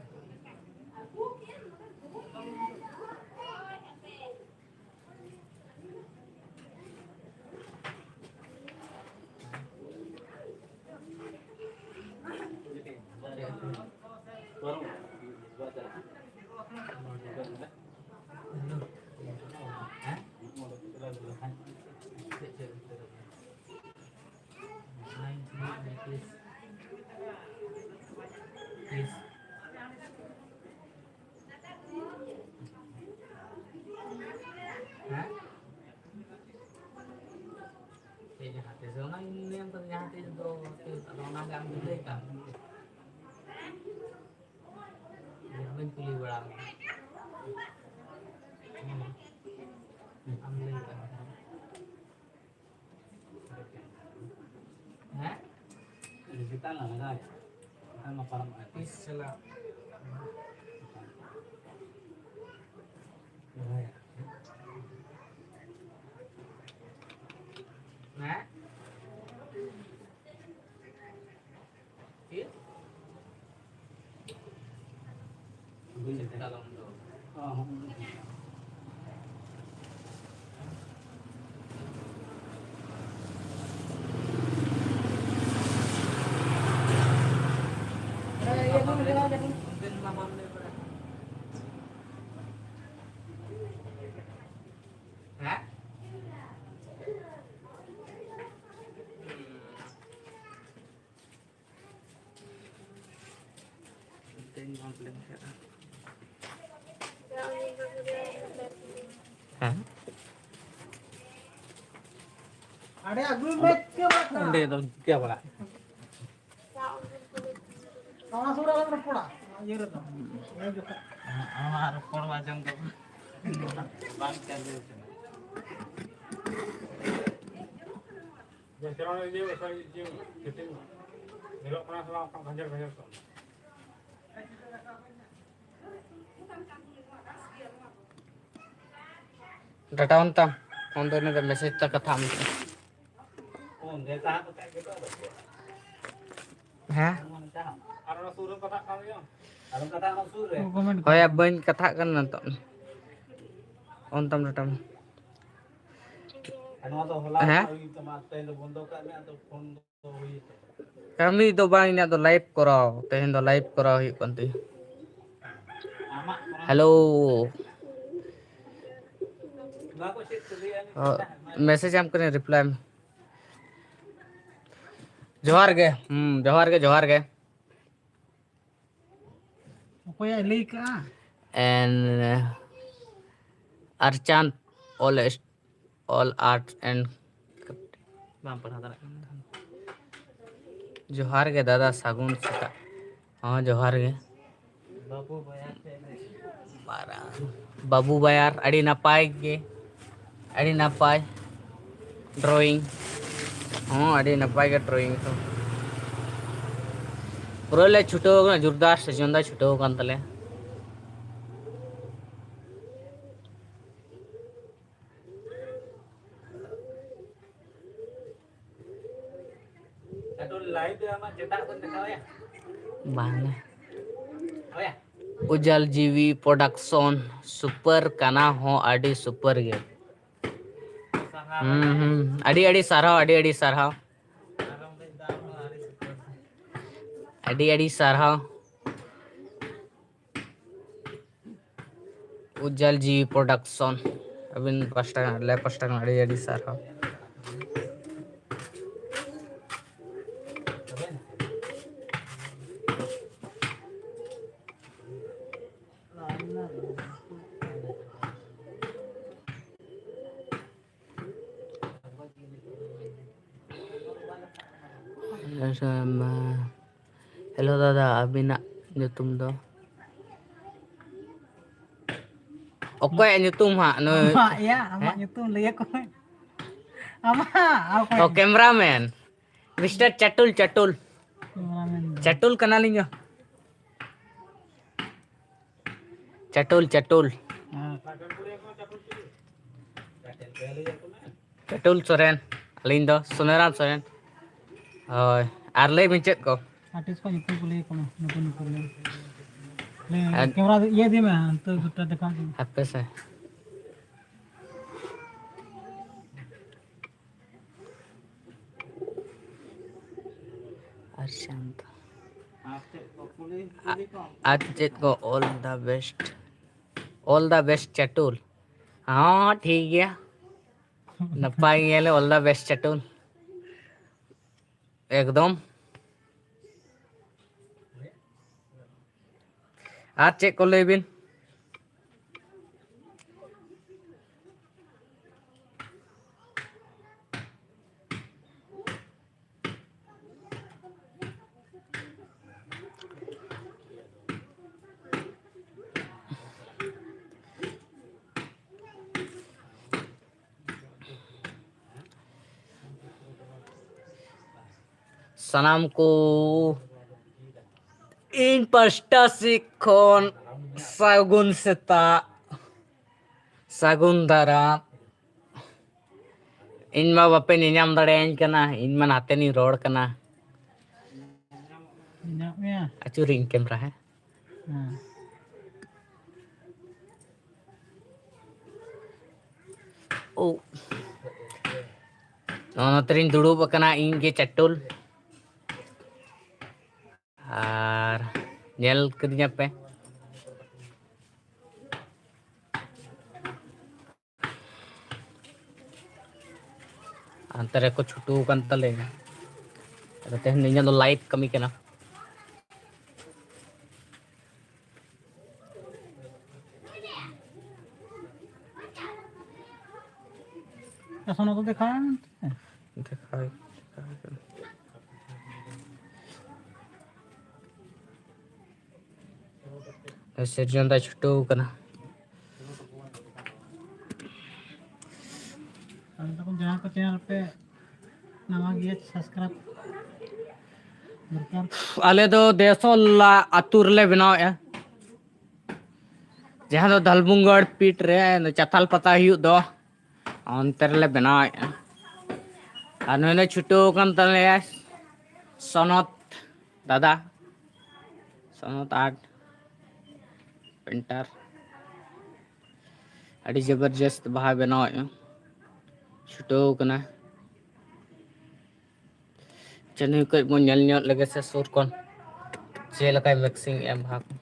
ᱦᱮᱸ? ᱮᱭ ᱡᱟᱦᱟᱸ ᱛᱤᱥ ᱚᱱᱟ ᱜᱮᱧ ᱞᱟᱹᱭᱟᱢ ᱠᱟᱱᱟ, ᱡᱟᱦᱟᱸ ᱛᱤᱥ ᱫᱚ ᱟᱫᱚ ᱚᱱᱟ ᱜᱮ ᱟᱢ ᱫᱚ ᱞᱟᱹᱭ ᱠᱟᱜ ᱢᱮ᱾ ᱤᱧ ᱵᱟᱹᱧ ᱠᱩᱞᱤ ᱵᱟᱲᱟ ᱢᱮᱭᱟ᱾ ᱦᱮᱸ? ᱟᱢ ᱞᱟᱹᱭ ᱠᱟᱜ ᱢᱮ᱾ ᱦᱮᱸ? ᱪᱮᱛᱟᱱ ᱞᱟᱜᱟᱣ ᱭᱟ᱾ ᱪᱮᱛᱟᱱ ᱢᱟ ᱯᱟᱨᱚᱢᱚᱜᱼᱟ᱾ ᱛᱤᱥ ᱪᱟᱞᱟᱜ? ᱦᱮᱸ? ᱪᱮᱫ? ᱵᱟᱹᱧ ᱪᱮᱫ ᱞᱟᱹᱭ ᱫᱟᱲᱮᱭᱟᱜ ᱠᱟᱞᱚᱢ ᱫᱚ? ᱚ, ᱦᱚᱸ᱾ ᱦᱮᱸ, ᱤᱭᱟᱹ ᱠᱚ ᱢᱮᱱᱟᱜᱼᱟ, ᱚᱱᱛᱮᱱ ᱢᱟ ᱵᱟᱢ ᱞᱟᱹᱭ ᱵᱟᱲᱟ᱾ ᱦᱮᱸ? ᱛᱮᱦᱮᱧ ᱵᱟᱢ ᱞᱟᱹᱭ ᱠᱟᱜᱼᱟ᱾ ᱦᱮᱸ? ᱟᱲᱮ ᱟᱹᱜᱩᱭ ᱢᱮ, ᱪᱤᱠᱟᱹ ᱵᱟᱲᱟᱜ ᱠᱟᱱᱟ? ᱚᱸᱰᱮ ᱫᱚ ᱪᱤᱠᱟᱹ ᱵᱟᱲᱟᱜ? ᱱᱚᱣᱟ ᱥᱩᱨ ᱨᱮ ᱟᱞᱚᱢ ᱨᱚᱯᱚᱲᱟ, ᱱᱚᱣᱟ ᱤᱭᱟᱹ ᱨᱮᱫᱚ᱾ ᱱᱤᱭᱟᱹ ᱡᱚᱠᱷᱚᱱ᱾ ᱟᱢᱟᱜ ᱨᱚᱯᱚᱲ ᱢᱟ ᱟᱸᱡᱚᱢ ᱫᱚ ᱵᱟᱝ ᱪᱟᱹᱞᱩ ᱠᱟᱱᱟ᱾ ᱵᱮᱠᱜᱨᱟᱣᱩᱱᱰ ᱨᱮ ᱤᱭᱟᱹ, ᱤᱭᱟᱹ, ᱥᱮᱴᱤᱝ ᱧᱮᱞᱚᱜ ᱠᱟᱱᱟ ᱥᱮ ᱵᱟᱝ? ᱚᱱᱠᱟ ᱜᱷᱟᱸᱡᱮᱨ ᱜᱷᱟᱸᱡᱮᱨ ᱠᱚ᱾ ᱰᱟᱴᱟ ᱚᱱ ᱛᱟᱢ, ᱚᱱ ᱫᱚ ᱤᱱᱟᱹ ᱫᱚ ᱢᱮᱥᱮᱡᱽ ᱛᱮ ᱠᱟᱛᱷᱟ ᱟᱢ ᱴᱷᱮᱱ᱾ ᱦᱮᱸ? ᱦᱳᱭ, ᱵᱟᱹᱧ ᱠᱟᱛᱷᱟᱜ ᱠᱟᱱᱟ ᱱᱤᱛᱚᱜ᱾ ᱚᱱ ᱛᱟᱢ ᱰᱟᱴᱟ ᱢᱟ᱾ ᱦᱮᱸ? ᱠᱟᱹᱢᱤ ᱫᱚ ᱵᱟᱝ, ᱤᱧᱟᱹᱜ ᱫᱚ ᱞᱟᱭᱤᱵᱷ ᱠᱚᱨᱟᱣ, ᱛᱮᱦᱮᱧ ᱫᱚ ᱞᱟᱭᱤᱵᱷ ᱠᱚᱨᱟᱣ ᱦᱩᱭᱩᱜ ᱠᱟᱱ ᱛᱤᱧᱟᱹ᱾ ᱦᱮᱞᱳ᱾ ᱚ, ᱢᱮᱥᱮᱡᱽ ᱟᱢ ᱠᱟᱹᱱᱟᱹᱧ, ᱨᱤᱯᱞᱟᱭ ᱢᱮ᱾ ᱡᱚᱦᱟᱨ ᱜᱮ, ᱦᱩᱸ, ᱡᱚᱦᱟᱨ ᱜᱮ, ᱡᱚᱦᱟᱨ ᱜᱮ᱾ ᱚᱠᱚᱭᱟᱜ ᱞᱟᱹᱭ ᱠᱟᱜᱼᱟ? And, uh, R Chand all, all art and ᱵᱟᱢ ᱯᱟᱲᱦᱟᱣ ᱫᱟᱲᱮᱭᱟᱜ ᱠᱟᱱᱟ᱾ ᱡᱚᱦᱟᱨ ᱜᱮ ᱫᱟᱫᱟ, ᱥᱟᱹᱜᱩᱱ ᱥᱮᱛᱟᱜ᱾ ᱦᱚᱸ, ᱡᱚᱦᱟᱨ ᱜᱮ᱾ ᱵᱟᱹᱵᱩ ᱵᱟᱭᱟᱨ, ᱟᱹᱰᱤ ᱱᱟᱯᱟᱭ ᱜᱮ, ᱟᱹᱰᱤ ᱱᱟᱯᱟᱭ ᱰᱨᱚᱭᱤᱝ᱾ ᱦᱚᱸ, ᱟᱹᱰᱤ ᱱᱟᱯᱟᱭ ᱜᱮ ᱰᱨᱚᱭᱤᱝ ᱠᱚ᱾ ᱯᱩᱨᱟᱹ ᱞᱮ ᱪᱷᱩᱴᱟᱹᱣ ᱠᱟᱱᱟ, ᱡᱳᱨᱫᱟᱨ ᱥᱮᱡᱚᱱ ᱫᱚᱭ ᱪᱷᱩᱴᱟᱹᱣ ᱠᱟᱱ ᱛᱟᱞᱮᱭᱟ᱾ ᱵᱟᱝ᱾ ᱩᱡᱟᱞ ᱡᱤᱣᱤ ᱯᱨᱚᱰᱟᱠᱥᱚᱱ ᱥᱩᱯᱟᱨ ᱠᱟᱱᱟ ᱦᱚᱸ, ᱟᱹᱰᱤ ᱥᱩᱯᱟᱨ ᱜᱮ᱾ ᱦᱩᱸ, ᱦᱩᱸ᱾ ᱟᱹᱰᱤ, ᱟᱹᱰᱤ ᱥᱟᱨᱦᱟᱣ, ᱟᱹᱰᱤ, ᱟᱹᱰᱤ ᱥᱟᱨᱦᱟᱣ᱾ ᱟᱹᱰᱤ, ᱟᱹᱰᱤ ᱥᱟᱨᱦᱟᱣ᱾ ᱩᱡᱟᱞ ᱡᱤᱣᱤ ᱯᱨᱚᱰᱟᱠᱥᱚᱱ, ᱟᱹᱵᱤᱱ ᱯᱟᱥᱴᱟ, ᱟᱞᱮ ᱯᱟᱥᱴᱟ ᱠᱷᱚᱱ ᱟᱹᱰᱤ, ᱟᱹᱰᱤ ᱥᱟᱨᱦᱟᱣ᱾ ᱦᱮᱞᱳ ᱫᱟᱫᱟ, ᱟᱹᱵᱤᱱᱟᱜ ᱧᱩᱛᱩᱢ ᱫᱚ? ᱚᱠᱚᱭᱟᱜ ᱧᱩᱛᱩᱢ ᱦᱟᱸᱜ? ᱱᱩᱭ ᱟᱢᱟᱜ ᱭᱟ, ᱟᱢᱟᱜ ᱦᱮᱸ? ᱧᱩᱛᱩᱢ ᱞᱟᱹᱭ ᱟᱠᱚ ᱢᱮ᱾ ᱟᱢᱟᱜ, ᱟᱨ ᱚᱠᱚᱭ? ᱚ, ᱠᱮᱢᱨᱟᱢᱮᱱ᱾ ᱢᱤᱥᱴᱟᱨ ᱪᱟᱴᱩᱞ, ᱪᱟᱴᱩᱞ᱾ ᱠᱮᱢᱨᱟᱢᱮᱱ ᱫᱚ᱾ ᱪᱟᱴᱩᱞ ᱠᱟᱱᱟᱞᱤᱧ ᱜᱚ᱾ ᱪᱟᱴᱩᱞ, ᱪᱟᱴᱩᱞ᱾ ᱦᱮᱸ᱾ ᱪᱟᱴᱩᱞ ᱥᱚᱨᱮᱱ, ᱟᱹᱞᱤᱧ ᱫᱚ ᱥᱩᱱᱟᱹᱨᱟᱢ ᱥᱚᱨᱮᱱ᱾ ᱦᱳᱭ, ᱟᱨ ᱞᱟᱹᱭ ᱵᱤᱱ ᱪᱮᱫ ᱠᱚ? ᱟᱨᱴᱤᱥᱴ ᱠᱚ ᱧᱩᱛᱩᱢ ᱠᱚ ᱞᱟᱹᱭ ᱟᱠᱚ ᱢᱮ, ᱱᱩᱠᱩ ᱱᱩᱠᱩ ᱞᱟᱹᱭ᱾ ᱞᱟᱹᱭ, ᱟᱨ ᱠᱮᱢᱮᱨᱟ ᱤᱭᱟᱹ ᱤᱫᱤ ᱢᱮ, ᱦᱟᱱᱛᱮ ᱜᱚᱴᱟ ᱫᱮᱠᱷᱟᱣ ᱤᱫᱤ ᱢᱮ᱾ ᱦᱟᱯᱮ ᱥᱮ᱾ ᱟᱨ ᱥᱟᱱᱛᱟ-, ᱟ-, ᱟᱨ ᱪᱮᱫ ᱠᱚ, all the best, all the best ᱪᱟᱴᱩᱞ᱾ ᱦᱚᱸ, ᱴᱷᱤᱠ ᱜᱮᱭᱟ, ᱱᱟᱯᱟᱭ ᱜᱮᱭᱟᱞᱮ, all the best ᱪᱟᱴᱩᱞ᱾ ᱮᱠᱫᱚᱢ᱾ ᱟᱨ ᱪᱮᱫ ᱠᱚ ᱞᱟᱹᱭ ᱵᱤᱱ? ᱥᱟᱱᱟᱢ ᱠᱚ ᱤᱧ ᱯᱟᱥᱴᱟ ᱥᱮᱫ ᱠᱷᱚᱱ ᱥᱟᱹᱜᱩᱱ ᱥᱮᱛᱟᱜ, ᱥᱟᱹᱜᱩᱱ ᱫᱟᱨᱟᱢ᱾ ᱤᱧ ᱢᱟ ᱵᱟᱯᱮ ᱧᱮᱧᱟᱢ ᱫᱟᱲᱮᱭᱟᱹᱧ ᱠᱟᱱᱟ, ᱤᱧ ᱢᱟ ᱱᱟᱛᱮᱱᱤᱧ ᱨᱚᱲ ᱠᱟᱱᱟ᱾ ᱧᱮᱧᱟᱢ ᱢᱮᱭᱟ᱾ ᱟᱹᱪᱩᱨᱤᱧ ᱠᱮᱢᱨᱟ, ᱦᱮᱸ᱾ ᱦᱮᱸ᱾ ᱳ᱾ ᱱᱚᱜᱼᱚ ᱱᱚᱛᱮ ᱨᱤᱧ ᱫᱩᱲᱩᱵ ᱟᱠᱟᱱᱟ ᱤᱧ ᱜᱮ ᱪᱟᱴᱩᱞ᱾ ᱟᱨ ᱧᱮᱞ ᱠᱤᱫᱤᱧᱟ ᱯᱮ᱾ ᱦᱟᱱᱛᱮ ᱨᱮᱠᱚ ᱪᱷᱩᱴᱟᱹᱣ ᱟᱠᱟᱱ ᱛᱟᱞᱮᱭᱟ᱾ ᱟᱫᱚ ᱛᱮᱦᱮᱧ ᱫᱚ ᱤᱧᱟᱹᱜ ᱫᱚ ᱞᱟᱭᱤᱵᱷ ᱠᱟᱹᱢᱤ ᱠᱟᱱᱟ᱾ ᱮᱠᱷᱚᱱ ᱫᱚ ᱫᱮᱠᱷᱟᱣ ᱢᱮ᱾ ᱫᱮᱠᱷᱟᱣ, ᱫᱮᱠᱷᱟᱣ ᱠᱟᱱᱟ᱾ ᱥᱤᱨᱡᱚᱱ ᱫᱟᱭ ᱪᱷᱩᱴᱟᱹᱣ ᱠᱟᱱᱟ᱾ ᱟᱫᱚ ᱛᱚᱠᱷᱚᱱ ᱡᱟᱦᱟᱸ ᱠᱚ ᱪᱮᱱᱮᱞ ᱯᱮ ᱱᱟᱣᱟ ᱜᱮᱭᱟ, ᱥᱟᱵᱥᱠᱨᱟᱭᱤᱵ ᱫᱚᱨᱠᱟᱨ᱾ ᱟᱞᱮ ᱫᱚ ᱫᱮᱥᱚᱞᱟ ᱟᱹᱛᱩ ᱨᱮᱞᱮ ᱵᱮᱱᱟᱣᱮᱫᱼᱟ᱾ ᱡᱟᱦᱟᱸ ᱫᱚ ᱫᱷᱟᱞᱵᱷᱩᱝᱜᱚᱲ ᱯᱤᱴ ᱨᱮ ᱪᱟᱛᱟᱞ ᱯᱟᱛᱟ ᱦᱩᱭᱩᱜ ᱫᱚ, ᱚᱱᱛᱮ ᱨᱮᱞᱮ ᱵᱮᱱᱟᱣᱮᱫᱼᱟ᱾ ᱟᱨ ᱱᱩᱭ ᱫᱚ ᱪᱷᱩᱴᱟᱹᱣ ᱟᱠᱟᱱ ᱛᱟᱞᱮᱭᱟ ᱥᱚᱱᱚᱛ ᱫᱟᱫᱟ, ᱥᱚᱱᱚᱛ ᱟᱨᱴ ᱯᱮᱱᱴᱟᱨ᱾ ᱟᱹᱰᱤ ᱡᱚᱵᱚᱨᱡᱚᱥᱛ ᱵᱟᱦᱟ ᱵᱮᱱᱟᱣᱮᱫᱼᱟ, ᱪᱷᱩᱴᱟᱹᱣ ᱠᱟᱱᱟ᱾ ᱪᱟᱹᱱᱩᱭ ᱠᱟᱹᱡ ᱵᱚᱱ ᱧᱮᱞ ᱧᱚᱜ ᱞᱮᱜᱮ ᱥᱮ ᱥᱩᱨ ᱠᱷᱚᱱ, ᱪᱮᱫ ᱞᱮᱠᱟᱭ ᱢᱤᱠᱥᱤᱝ ᱮᱫᱼᱟ ᱵᱟᱦᱟ ᱠᱚ᱾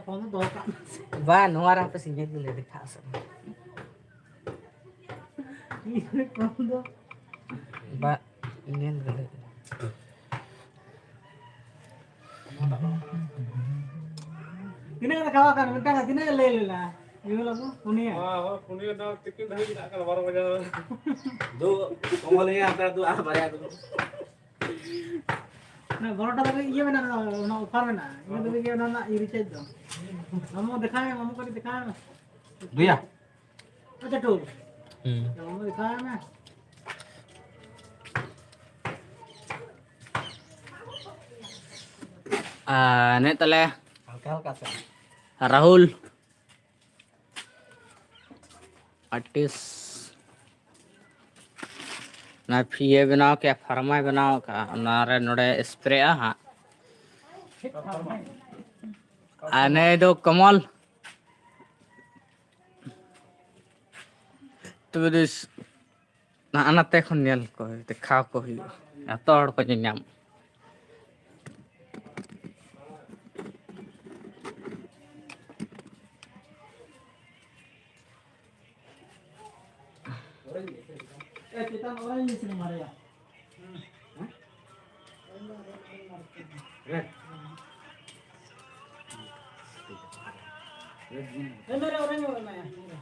ᱯᱷᱳᱱ ᱫᱚ ᱫᱚᱦᱚ ᱠᱟᱜ ᱢᱮ᱾ ᱵᱟ, ᱱᱚᱣᱟ ᱨᱮ ᱦᱟᱯᱮ ᱥᱤᱧ ᱧᱮᱞ ᱞᱮ ᱫᱮᱠᱷᱟᱜ ᱥᱮ᱾ ᱯᱷᱳᱱ ᱫᱚ ᱵᱟ, ᱧᱮᱞ ᱜᱮ ᱞᱟᱹᱭ ᱫᱟ᱾ ᱛᱤᱱᱟᱹᱜ ᱠᱟᱛᱮ ᱠᱷᱟᱣᱟ ᱠᱟᱱ? ᱢᱤᱫᱴᱟᱝ ᱛᱤᱱᱟᱹᱜ ᱞᱟᱹᱭ ᱞᱮᱱᱟ? ᱤᱭᱟᱹ ᱞᱟᱹᱜᱩ? ᱯᱩᱱᱭᱟᱹ? ᱦᱳᱭ, ᱦᱳᱭ, ᱯᱩᱱᱭᱟᱹ ᱫᱚ ᱛᱤᱠᱤᱱ ᱫᱷᱟᱹᱵᱤᱡ ᱢᱮᱱᱟᱜ ᱠᱟᱱᱟ, ᱵᱟᱨᱚ ᱵᱟᱡᱮ᱾ ᱫᱩ, ᱠᱚᱢᱚᱞ ᱤᱧ ᱦᱟᱛᱟᱣ ᱫᱩ, ᱟᱨ ᱵᱟᱨᱭᱟ ᱫᱩ᱾ ᱚᱱᱟ ᱵᱟᱨᱚᱴᱟ ᱫᱷᱟᱹᱵᱤᱡ ᱤᱭᱟᱹ ᱢᱮᱱᱟᱜᱼᱟ, ᱚᱱᱟ ᱚᱯᱷᱟᱨ ᱢᱮᱱᱟᱜᱼᱟ᱾ ᱤᱱᱟᱹ ᱫᱷᱟᱹᱵᱤᱡ ᱜᱮ ᱚᱱᱟ ᱨᱮᱱᱟᱜ ᱤᱭᱟᱹ ᱨᱤᱪᱟᱨᱡᱽ ᱫᱚ᱾ ᱢᱟᱢᱩ ᱫᱮᱠᱷᱟᱣ ᱢᱮ, ᱢᱟᱢᱩ ᱠᱟᱹᱴᱤᱡ ᱫᱮᱠᱷᱟᱣ ᱢᱮ᱾ ᱫᱩᱭᱟ᱾ ᱟᱪᱪᱷᱟ, ᱴᱩ᱾ ᱦᱩᱸ᱾ ᱢᱟᱢᱩ ᱫᱮᱠᱷᱟᱣ ᱢᱮ᱾ ᱟᱨ ᱱᱮ ᱛᱟᱞᱮ ᱦᱟᱞᱠᱟ ᱦᱟᱞᱠᱟ ᱥᱮ᱾ ᱨᱟᱦᱩᱞ᱾ ᱟᱨᱴᱤᱥᱴ᱾ ᱚᱱᱟ ᱯᱷᱤᱭᱮ ᱵᱮᱱᱟᱣ ᱠᱮᱜᱼᱟ, ᱯᱷᱟᱨᱢᱟᱭ ᱵᱮᱱᱟᱣ ᱠᱟᱜᱼᱟ, ᱚᱱᱟᱨᱮ ᱱᱚᱰᱮ ᱥᱯᱨᱮᱜᱼᱟ ᱦᱟᱸᱜ᱾ ᱟᱨ ᱱᱮ ᱫᱚ ᱠᱚᱢᱚᱞ᱾ ᱛᱚᱵᱮ ᱫᱚ ᱱᱟ-, ᱱᱟᱛᱮ ᱠᱷᱚᱱ ᱧᱮᱞ ᱠᱚ, ᱫᱮᱠᱷᱟᱣ ᱠᱚ ᱦᱩᱭᱩᱜᱼᱟ, ᱡᱚᱛᱚ ᱦᱚᱲ ᱠᱚ ᱧᱮᱧᱟᱢ᱾ ᱮ, ᱪᱮᱛᱟᱱ ᱚᱨᱮᱧᱡᱽ ᱥᱮ ᱢᱟᱨᱮᱭᱟ? ᱨᱮᱰ᱾ Red green. ᱮ, ᱢᱮᱨᱮ ᱚᱨᱮᱧᱡᱽ ᱚᱨᱮᱧᱡᱽ ᱢᱮ᱾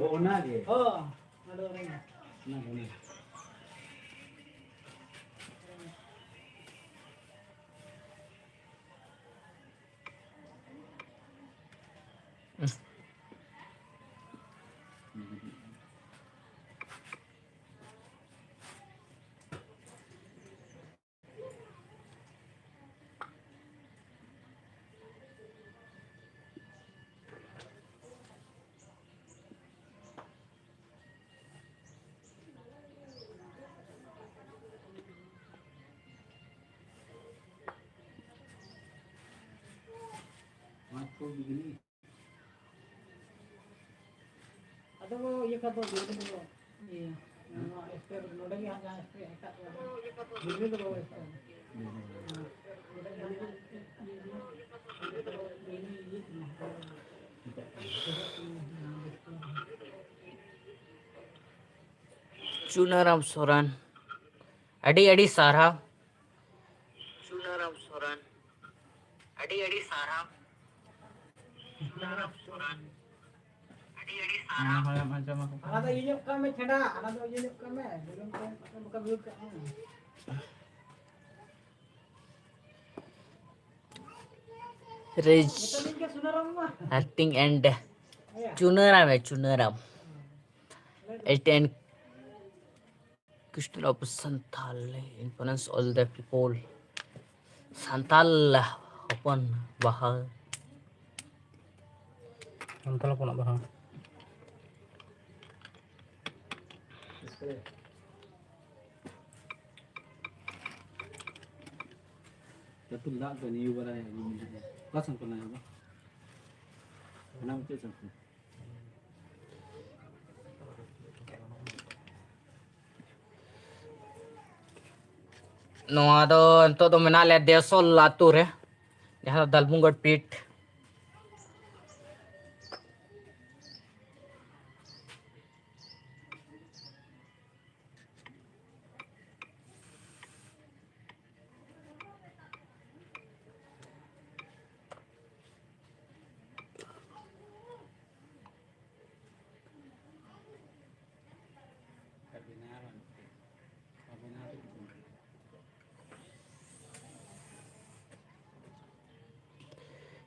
ᱚ, ᱚᱱᱟᱜᱮ᱾ ᱦᱚᱸ, ᱚᱱᱟ ᱫᱚ ᱚᱨᱮᱧᱡᱽ᱾ ᱚᱱᱟᱜᱮ, ᱚᱱᱟᱜᱮ᱾ ᱟᱫᱚ ᱵᱚ ᱤᱭᱟᱹ ᱠᱷᱟᱱ ᱫᱚ ᱵᱤᱡᱽᱞᱤ ᱫᱚ ᱤᱭᱟᱹ, ᱱᱚᱣᱟ ᱥᱴᱳᱨ ᱱᱚᱰᱮ ᱜᱮ ᱦᱟᱸᱜ ᱡᱟᱦᱟᱸ ᱥᱴᱳᱨ ᱦᱟᱛᱟᱣ ᱠᱚᱣᱟ, ᱵᱤᱡᱽᱞᱤ ᱫᱚ ᱵᱟᱵᱚ ᱦᱟᱛᱟᱣᱟ᱾ ᱪᱩᱱᱟᱨᱟᱢ ᱥᱚᱨᱮᱱ, ᱟᱹᱰᱤ ᱟᱹᱰᱤ ᱥᱟᱨᱦᱟᱣ᱾ ᱪᱩᱱᱟᱨᱟᱢ ᱥᱚᱨᱮᱱ, ᱟᱹᱰᱤ ᱟᱹᱰᱤ ᱥᱟᱨᱦᱟᱣ᱾ ᱪᱩᱱᱟᱨᱟᱢ ᱥᱚᱨᱮᱱ, ᱟᱹᱰᱤ ᱟᱹᱰᱤ ᱥᱟᱨᱦᱟᱣ᱾ ᱚᱱᱟ ᱦᱚᱸ ᱮᱢ ᱟᱸᱡᱚᱢ ᱟᱠᱚ ᱠᱟᱱᱟ᱾ ᱚᱱᱟ ᱫᱚ ᱤᱭᱟᱹ ᱧᱚᱜ ᱠᱟᱜ ᱢᱮ, ᱪᱷᱟᱰᱟ, ᱚᱱᱟ ᱫᱚ ᱤᱭᱟᱹ ᱧᱚᱜ ᱠᱟᱜ ᱢᱮ, ᱵᱩᱞᱩᱝ ᱠᱚ ᱵᱟᱠᱚ ᱵᱷᱤᱲ ᱠᱟᱜᱼᱟ᱾ ᱨᱮᱡᱽ ᱡᱚᱛᱚ ᱫᱤᱱ ᱜᱮ ᱥᱩᱱᱟᱨᱟᱢ ᱢᱟ᱾ Acting and ᱦᱮᱸ᱾ ᱪᱩᱱᱟᱨᱟᱢ ᱦᱮ ᱪᱩᱱᱟᱨᱟᱢ᱾ Acting and Christian of Santal influence all the people. Santal ᱦᱚᱯᱚᱱ ᱵᱟᱦᱟ᱾ ᱥᱟᱱᱛᱟᱞ ᱦᱚᱯᱚᱱᱟᱜ ᱵᱟᱦᱟ᱾ ᱞᱟᱹᱴᱩ ᱫᱟᱜ ᱫᱚ ᱧᱩ ᱵᱟᱲᱟᱭᱟ, ᱧᱩ ᱵᱟᱲᱟᱭᱟ᱾ ᱚᱠᱟ ᱥᱟᱱᱛᱟᱞ ᱠᱟᱱᱟᱭ ᱵᱟᱵᱟ? ᱚᱱᱟ ᱢᱩᱪᱟᱹᱫ ᱥᱟᱱᱛᱟᱞ᱾ ᱱᱚᱣᱟ ᱫᱚ ᱱᱤᱛᱚᱜ ᱫᱚ ᱢᱮᱱᱟᱜ ᱞᱮᱭᱟ ᱫᱮᱣᱥᱚᱞ ᱟᱛᱳ ᱨᱮ, ᱡᱟᱦᱟᱸ ᱫᱚ ᱫᱟᱞᱵᱩᱝᱜᱚᱲ ᱯᱤᱴ᱾